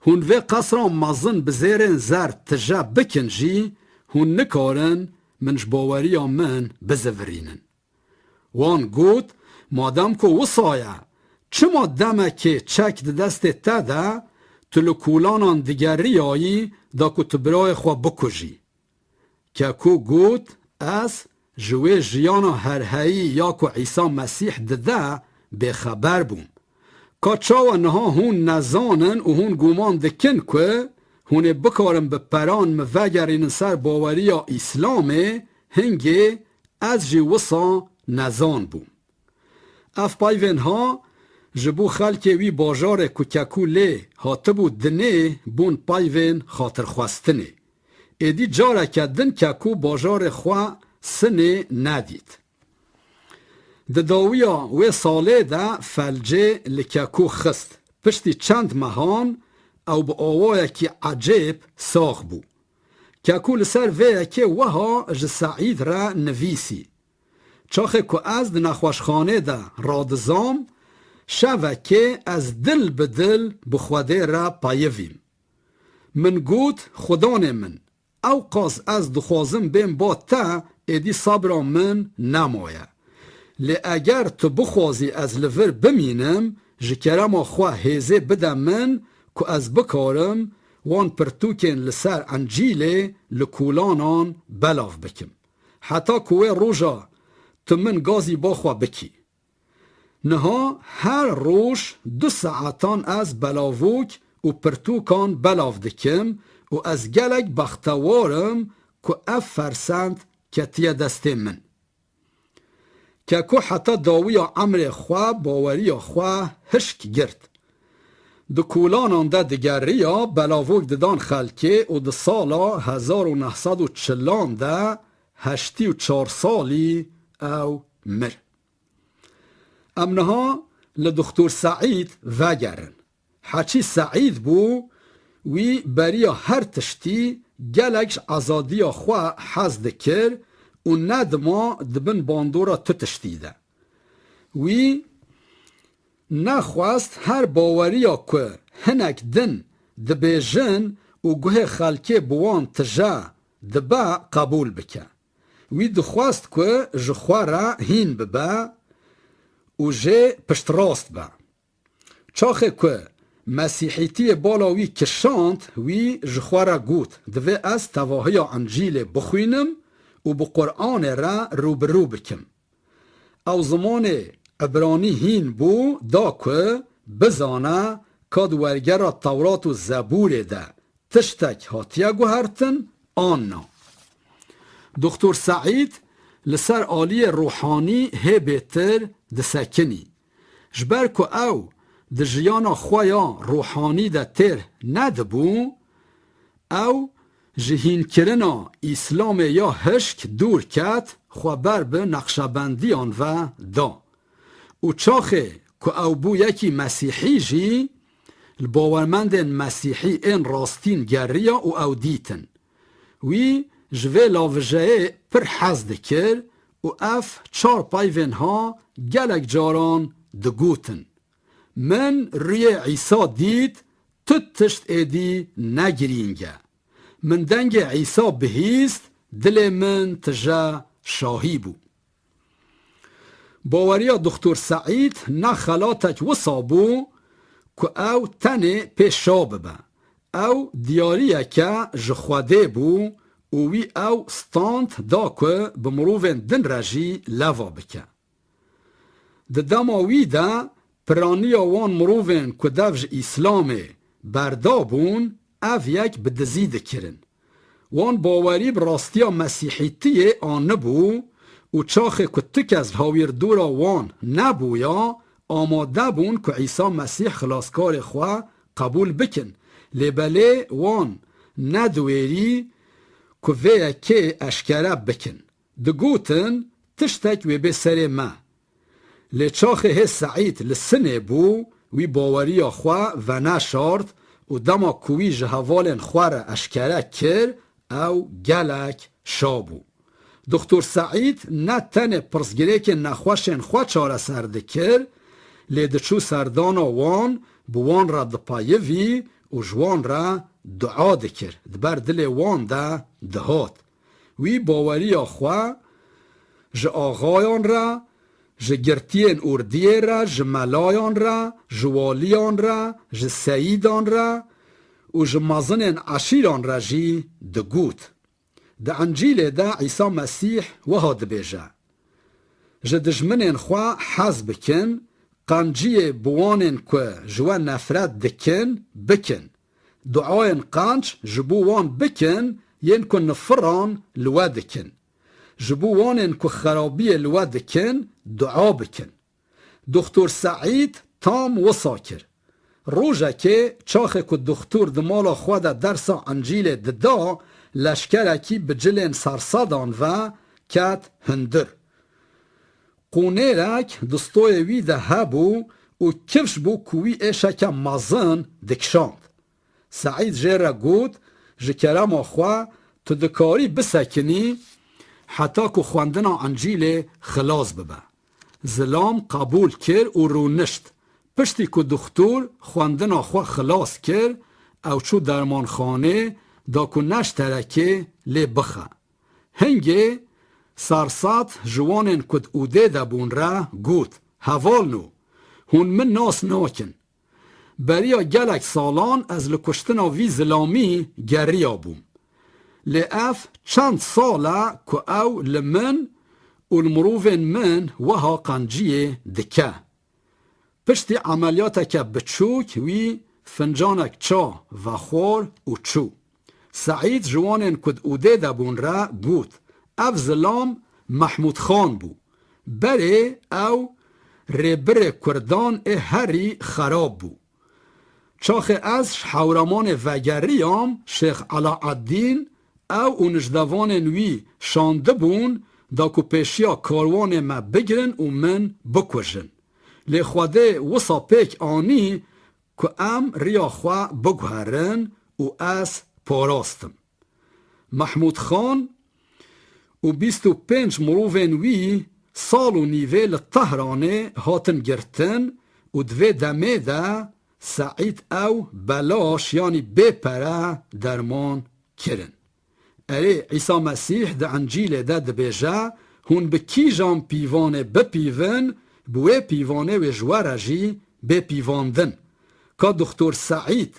Hûn vê qesra mezin bi zêrên zer tije bikin jî, hûn nikarin min ji baweriya min bizivirînin. Wan got, Madem ku wisa ye, çima demekê çek di destê te de tu li kolanan digeriyayî da ku tu birayê xwe bikujî? Kekû got, Ez ji wê jiyana herheyî ya ku Îsa Mesîh dide bêxeber bûm. Ka çawa niha hûn nezanin û hûn guman dikin ku hûn ê bikarin bi peran min vegerînin ser baweriya Îslamê, hingê ez jî wisa nezan bûm. Ev peyvên ha ji bo xelkê wî bajarê ku Kekû lê hatibû dinê bûn peyvên xatirxwestinê. Êdî careke din Kekû bajarê xwe Sinê nedît. Di dawiya wê salê de felcê li Kekû xist. Piştî çend mehan ew bi awayekî ecêb sax bû. Kekû li ser vê yekê wiha ji Seîd re nivîsî: Çaxê ku ez di nexweşxanê de radizam, şevekê ez dil bi dil bi Xwedê re peyivîm. Min got, Xudanê min, ewqas ez dixwazim bêm ba te, êdî sebra min nemaye. Lê eger tu bixwazî ez li vir bimînim, ji kerema xwe hêzê bide min ku ez bikarim wan pirtûkên li ser Encîlê li kolanan belav bikim. Heta ku wê roja tu min gazî ba xwe bikî. Niha her roj du saetan ez belavok û pirtûkan belav dikim û ez gelek bextewar im ku ev fersend ketiye destê min. Keko heta dawiya emrê xwe baweriya xwe hişk girt. Di kolanan de digeriya, belavok didan xelkê û di sala hezar û neh sed û çilan de heştî û çar salî ew mir. Em niha li Dixtor Seîd vegerin. Heçî Seîd bû, wî beriya her tiştî gelek ji azadiya xwe hez dikir û nedima di bin bandora tu tiştî de. Wî nexwest her baweriya ku hinek din dibêjin û guhê xelkê bi wan tije dibe, qebûl bike. Wî dixwest ku ji xwe re hîn bibe û jê piştrast be. Çaxê ku Mesîhîtiyê bala wî kişand, wî ji xwe re got, Divê ez tevahiya Encîlê bixwînim û bi Quranê re rûbirû bikim. Ew zimanê Ibranî hîn bû, da ku bizane ka di wergera Tewrat û Zebûrê de tiştek hatiye guhertin an na. Doktor Seîd li ser aliyê ruhanî hê bêtir disekinî. Ji ber ku ew di jiyana xwe ya ruhanî de têr nedibû, ew ji hînkirina Îslamê ya hişk dûr ket, xwe ber bi Neqşebendiyan ve da. Û çaxê ku ew bû yekî Mesîhî jî, li bawermendên Mesîhî ên rastîn geriya û ew dîtin. Wî ji vê lavijeyê pir hez dikir û ev çar peyvên ha gelek caran digotin: Min rûyê Îsa dît, tu tişt êdî ne girîng e. Min dengê Îsa bihîst, dilê min tije şahî bû. Baweriya Doktor Seîd ne xelatek wisa bû ku ew tenê pê şa bibe. Ew diyariyeke ji Xwedê bû û wî ew stand da ku bi mirovên din re jî leva bike. Di dema wî de piraniya wan mirovên ku dev ji Îslamê berda bûn, ev yek bi dizî dikirin. Wan bawerî bi rastiya Mesîhîtiyê anibû û çaxê ku tu kes li hawîrdora wan nebûya, amade bûn ku Îsa Mesîh xilaskarê xwe qebûl bikin. Lê belê wan nediwêrî ku vê yekê eşkere bikin. Digotin, tiştek wê bê serê me. Lê çaxê hê Seîd li sinê bû, wî baweriya xwe veneşart û dema ku wî ji hevalên xwe re eşkere kir, ew gelek şa bû. Doktor Seîd ne tenê pirsgirêkên nexweşên xwe çareser dikir, lê diçû serdana wan, bi wan re dipeyivî û ji wan re dua dikir, di ber dilê wan de dihat. Wî baweriya xwe ji axayan re, ji girtiyên ordiyê re, ji melayan re, ji waliyan re, ji seyîdan re û ji mezinên eşîran re jî digot. Di Encîlê de Îsa Mesîh wiha dibêje: Ji dijminên xwe hez bikin, qenciyê bi wanên ku ji we nefret dikin, bikin. Duayên qenc ji bo wan bikin, yên ku nifiran li we dikin. Ji bo wanên ku xerabiyê li we dikin, dua bikin. Doktor Seîd tam wisa kir. Rojekê çaxê ku doktor di mala xwe de dersa Encîlê dida, leşkerekî bi cilên sersedan ve ket hundir. Qûnêrek di stoyê wî de hebû û kifş bû ku wî êşeke mezin dikişand. Seîd jê re got, Ji kerema xwe Tu dikarî bisekinî heta ku xwendina Encîlê xilas bibe. Zilam qebûl kir û rûnişt. Piştî ku dixtur xwendina xwe xilas kir, ew çû dermanxanê da ku ne ji terekê lê bixe. Hingê Sarsat ji wanên ku di ûdê de bûn re got, Hevalno, hûn min nas nakin. Beriya gelek salan ez li kuştina vî zilamî geriya bûm. Lê ev çend sal e ku ew li min û li mirovên min wiha qenciyê dike. Piştî emeliyateke biçûk wî fincanek ça vexwar û çû. Seîd ji wanên ku di ûdê de bûn re got, Ev zilam Mehmûd Xan bû. Berê ew rêbirê Kurdan ê herî xerab bû. Çaxê ez ji Hewramanê vegeriyam, Şêx Elaeddîn, ew û nijdevanên wî şandibûn da ku pêşiya karwanê me bigirin û min bikujin. Lê Xwedê wisa pêk anî ku em riya xwe biguherin û ez parastim. Mehmûd Xan û bîst û pênc mirovên wî sal û nîvê li Tehranê hatin girtin û di vê demê de Seîd ew belaş, yanî bê pere derman kirin. Erê, Îsa Mesîh di Encîlê de dibêje, Hûn bi kîjan pîvanê bipîvin, bi wê pîvanê wê ji we re jî bê pîvandin. Ka Doktor Seîd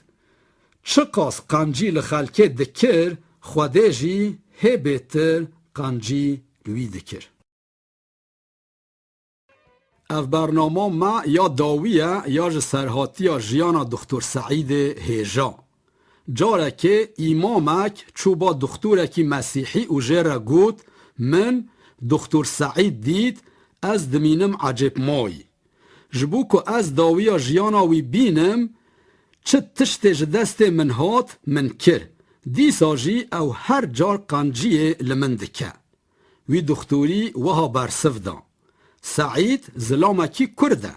çiqas qencî li xelkê dikir, Xwedê jî hê bêtir qencî li wî dikir. Ev bernama me ya dawî ye ya ji serhatiya jiyana Doktor Seîdê hêja. Carekê îmamek çû ba doktorekî mesîhî û jê re got, Min Doktor Seîd dît, ez dimînim ecêbmayî. Ji bo ku ez dawiya jiyana wî bînim, çi tiştê ji destê min hat, min kir. Dîsa jî ew her car qenciyê li min dike. Wî dixtorî wiha bersiv da, Seîd zilamekî kurd e.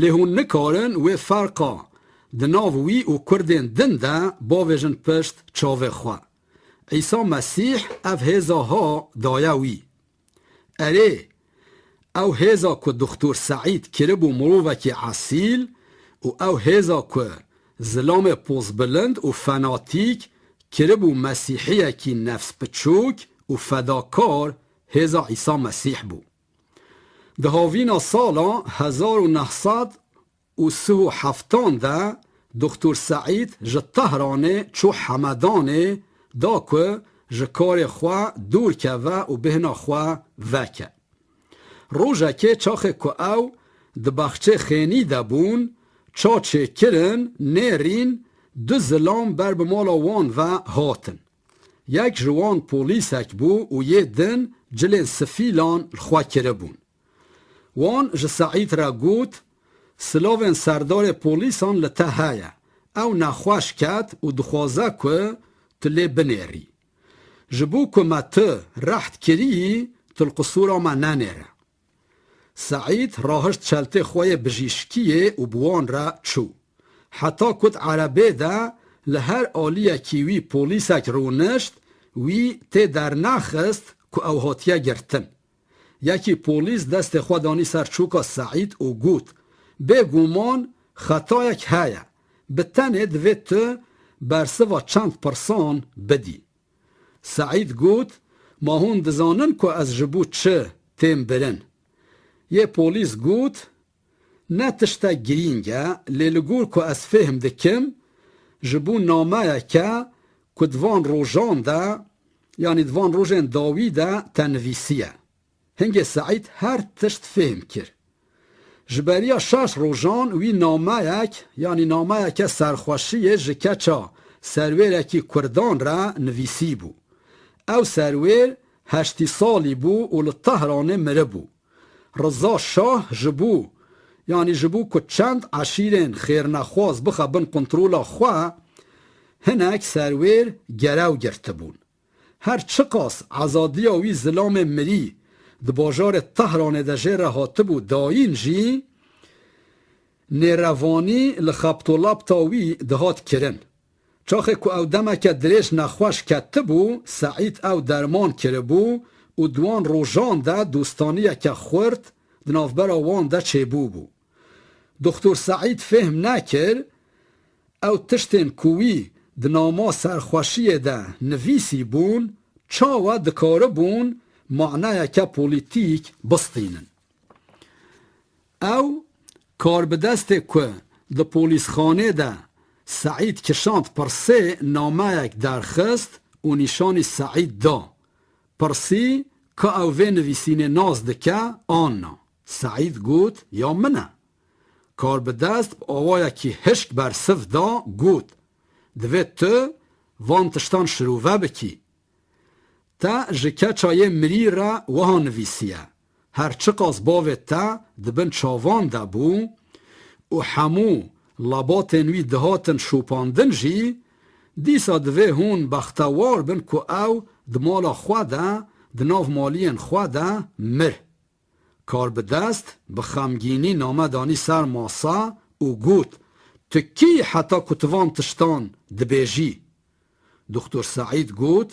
Lê hûn nikarin wê ferqa di nav wî û kurdên din de bavêjin pişt çavê xwe. Îsa Mesîh ev hêza ha daye wî. Erê, ew hêza ku Doktor Seîd kiribû mirovekî esîl û ew hêza ku zilamê pozbilind û fenatîk kiribû mesîhiyekî nefspiçûk û fedakar, hêza Îsa Mesîh bû. Di havîna sala hezar û neh sed û sih û heftan de Doktor Seîd ji Tehranê çû Hemedanê da ku ji karê xwe dûr keve û bêhna xwe veke. Rojekê çaxê ku ew di baxçê xênî de bûn, ça çêkirin, nêrîn du zilam ber bi mala wan ve hatin. Yek ji wan polîsek bû û yê din cilên sifîlan li xwe kiribûn. Wan ji Seîd re got, Silavên serdarê polîsan li te heye. Ew nexweş ket û dixwaze ku tu lê binêrî. Ji bo ku me tu reht kirî, tu li qisûra me nenêre. Seîd rahişt çeltê xwe yê bijîşkiyê û bi wan re çû. Heta ku di erebê de li her aliyekî wî polîsek rûnişt, wî tê dernexist ku ew hatiye girtin. Yekî polîs destê xwe danî ser çûka Seîd û got, Bêguman xetayek heye. Bi tenê divê tu bersiva çend pirsan bidî. Seîd got, Ma hûn dizanin ku ez ji bo çi têm birin? Yê polîs got, Ne tiştek girîng e, lê li gor ku ez fêhm dikim, ji bo nameyeke ku di van rojan de, yanî di van rojên dawî de te nivîsiye. Hingê Seîd her tişt fêhm kir. Ji beriya şeş rojan wî nameyek, yanî nameyeke serxweşiyê ji keça serwêrekî kurdan re nivîsîbû. Ew serwêr heştî salî bû û li Tehranê miribû. Riza Şah ji bo, yanî ji bo ku çend eşîrên xêrnexwaz bixe bin kontrola xwe, hinek serwêr gerew girtibûn. Her çiqas ezadiya wî zilamê mirî di bajarê Tehranê de jê re hatibû dayîn jî, nêrevanî li xebtolabta wî dihat kirin. Çaxê ku ew demeke dirêj nexweş ketibû, Seîd ew derman kiribû û di wan rojan de dostaniyeke xurt di navbera wan de çêbûbû. Doxtor Seîd fêhm nekir, ew tiştên ku wî di nama serxweşiyê de nivîsî bûn, çawa dikaribûn maneyeke polîtîk bistînin. Ew karbidestê ku di polîsxanê de Seîd kişand pirsê nameyek derxist û nîşanî Seîd da. Pirsî, ka ew vê nivîsînê nas dike an na? Seîd got, ya min e. Karbidest bi awayekî hişk bersiv da, got, divê tu van tiştan şirove bikî. Te ji keça yê mirî re wiha nivîsiye, her çiqas bavê te di bin çavan de bû û hemû lebatên wî dihatin şopandin jî, dîsa divê hûn bextewar bin ku ew di mala xwe de, di nav maliyên xwe de mir. Karbidest bi xemgînî name danî ser masa û got, tu kî yî heta ku tu van tiştan dibêjî? Doxtor Seîd got,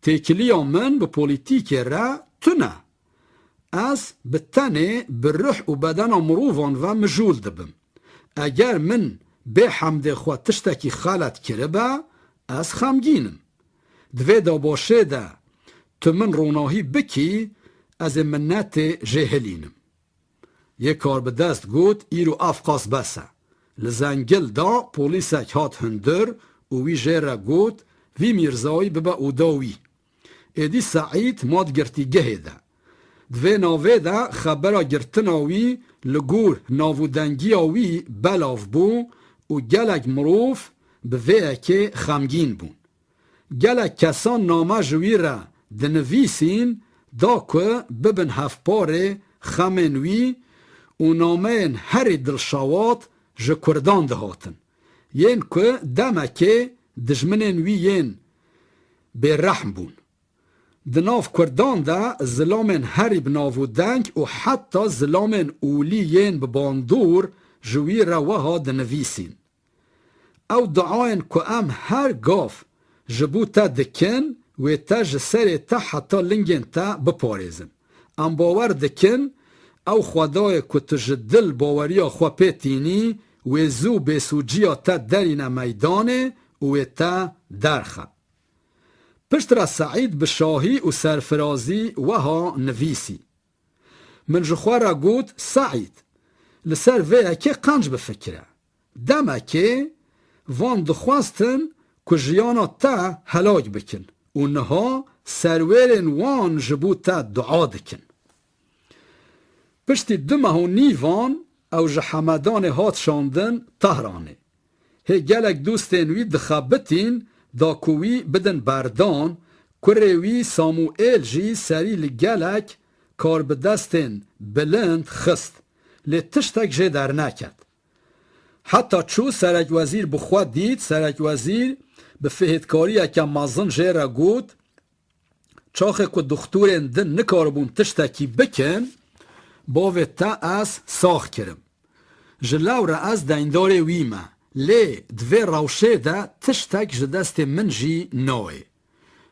têkiliya min bi polîtîkê re tune. Ez bi tenê bi ruh û bedena mirovan ve mijûl dibim. Eger min bê hemdê xwe tiştekî xelet kiribe, ez xemgîn im. Di vê dabaşê de tu min ronahî bikî, ez ê minetê jê hilînim. Yê karbidest got, îro ev qas bes e. Li zengil da polîsek hat hundir û wî jê re got, vî mîrzayî bibe oda wî. Êdî Seîd ma di girtîgehê de. Di vê navê de xebera girtina wî li gor navûdengiya wî belav bû û gelek mirov bi vê yekê xemgîn bûn. Gelek kesan name ji wî re dinivîsîn da ku bibin hevparê xemên wî û nameyên herî dilşewat ji Kurdan dihatin, yên ku demekê dijminên wî yên bêrehm bûn. Di nav Kurdan de zilamên herî bi nav û deng û heta zilamên olî yên bi bandor ji wî re wiha dinivîsîn. Ew duayên ku em her gav ji bo te dikin, wê te ji serê te heta lingên te biparêzin. Em bawer dikin, ew Xwedayê ku tu ji dil baweriya xwe pê tînî, wê zû bêsûciya te derîne meydanê û wê te derxe. Piştre Seîd bi şahî û serfirazî wiha nivîsî. Min ji xwe re got, Seîd, li ser vê yekê qenc bifikire. Demekê van dixwestin ku jiyana te helak bikin û niha serwêrên wan ji bo te dua dikin. Piştî du meh û nîvan ew ji Hemedanê hat şandin Tehranê. Hê gelek dostên wî dixebitîn da ku wî bidin berdan, kurê wî Samûêl jî serî li gelek karbidestên bilind xist, lê tiştek jê derneket. Heta çû serekwezîr bi xwe dît, serekwezîr bi fihêtkariyeke mezin jê re got, çaxê ku dixtorên din nikaribûn tiştekî bikin, bavê te ez sax kirim. Ji lewre ez deyndarê wî me, lê di vê rewşê de tiştek ji destê min jî nayê.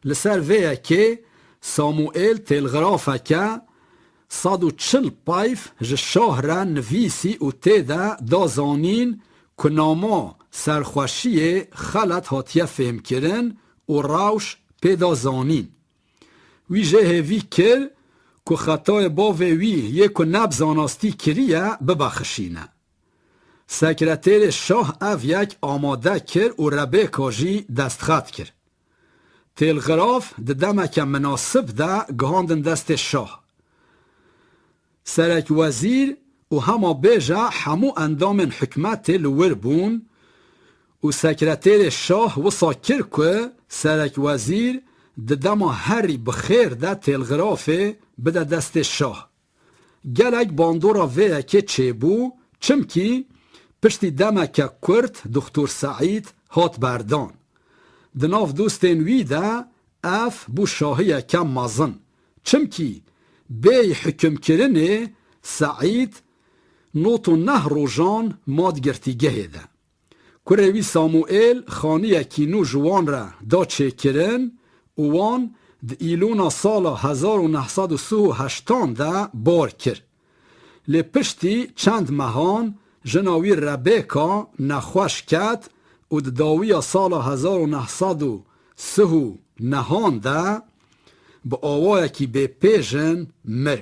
Li ser vê yekê Samûêl têlxirafeke sed û çil peyv ji şah re nivîsî û tê de da zanîn ku nama serxweşiyê xelet hatiye fêhmkirin û rewş pê da zanîn. Wî jê hêvî kir ku xetayê bavê wî yê ku ne bi zanastî kiriye bibexişîne. Sekreterê şah ev yek amade kir û Rebêka jî destxet kir. Têlxiraf di demeke minasib de gihandin destê şah. Serekwezîr û hema bêje hemû endamên hikûmetê li wir bûn û sekreterê şah wisa kir ku serekwezîr di dema herî bi xêr de têlxirafê bide destê şah. Gelek bandora vê yekê çêbû, çimkî piştî demeke kurt Dixtor Seîd hat berdan. Di nav dostên wî de ev bû şahiyeke mezin. Çimkî bêyî hikûmkirinê Seîd nod û neh rojan mat girtîgehê de. Kurê wî Samuêl xaniyekî nû ji wan re da çêkirin û wan di Îlûna sala hezar û neh sed û sih û heştan de bar kir. Lê piştî çend mehan jina wî Rebêka nexweş ket û di dawiya sala hezar û neh sed û sih û nehan de bi awayekî bêpêjin mir.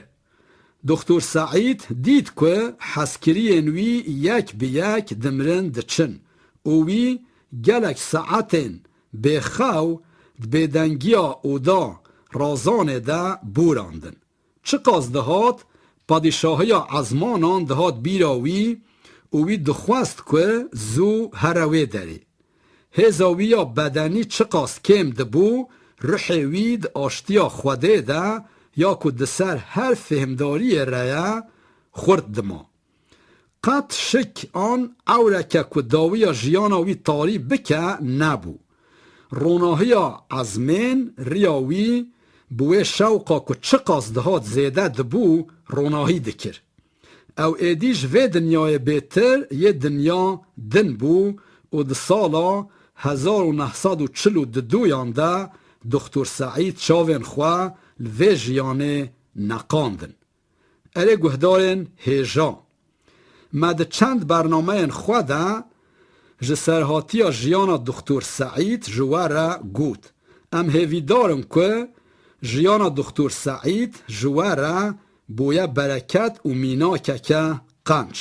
Doktor Seîd dît ku hezkiriyên wî yek bi yek dimirin diçin û wî gelek saetên bêxew di bêdengiya oda razanê de borandin. Çiqas dihat padîşahiya ezmanan dihat bîra wî û wî dixwest ku zû here wê derê. Hêza wî ya bedenî çiqas kêm dibû, ruhê wî di aştiya Xwedê de ya ku di ser her fêhmdariyê re ye, xurt dima. Qet şik an ewreke ku dawiya jiyana wî tarî bike nebû. Ronahiya ezmên riya wî bi wê şewqa ku çiqas dihat zêde dibû, ronahî dikir. Ew êdî ji vê dinyayê bêtir yê dinya din bû û di sala hezar û neh sed û çil û duduyan de Doktor Seîd çavên xwe li vê jiyanê neqandin. Erê guhdarên hêja, me di çend bernameyên xwe de ji serhatiya jiyana Doktor Seîd ji we re got. Em hêvîdar in ku jiyana Doktor Seîd ji we re bûye bereket û mînakeke qenc.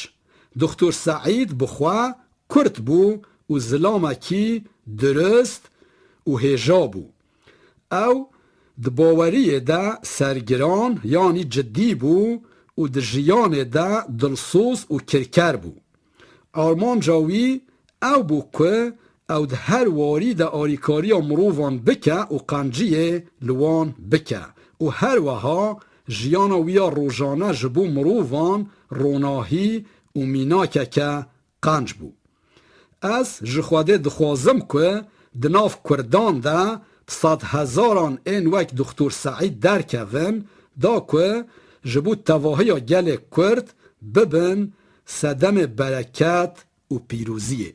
Doktor Seîd bi xwe kurt bû û zilamekî dirust û hêja bû. Ew di baweriyê de sergiran, yanî cidî bû û di jiyanê de dilsoz û kirker bû. Armanca wî ew bû ku ew di her warî de alîkariya mirovan bike û qenciyê li wan bike û her weha jiyana wî ya rojane ji bo mirovan ronahî û mînakeke qenc bû. Ez ji Xwedê dixwazim ku di nav Kurdan de di sedhezaran ên wek Doktor Seîd derkevin, da ku ji bo tevahiya gelê Kurd bibin sedemê bereket û pîroziyê.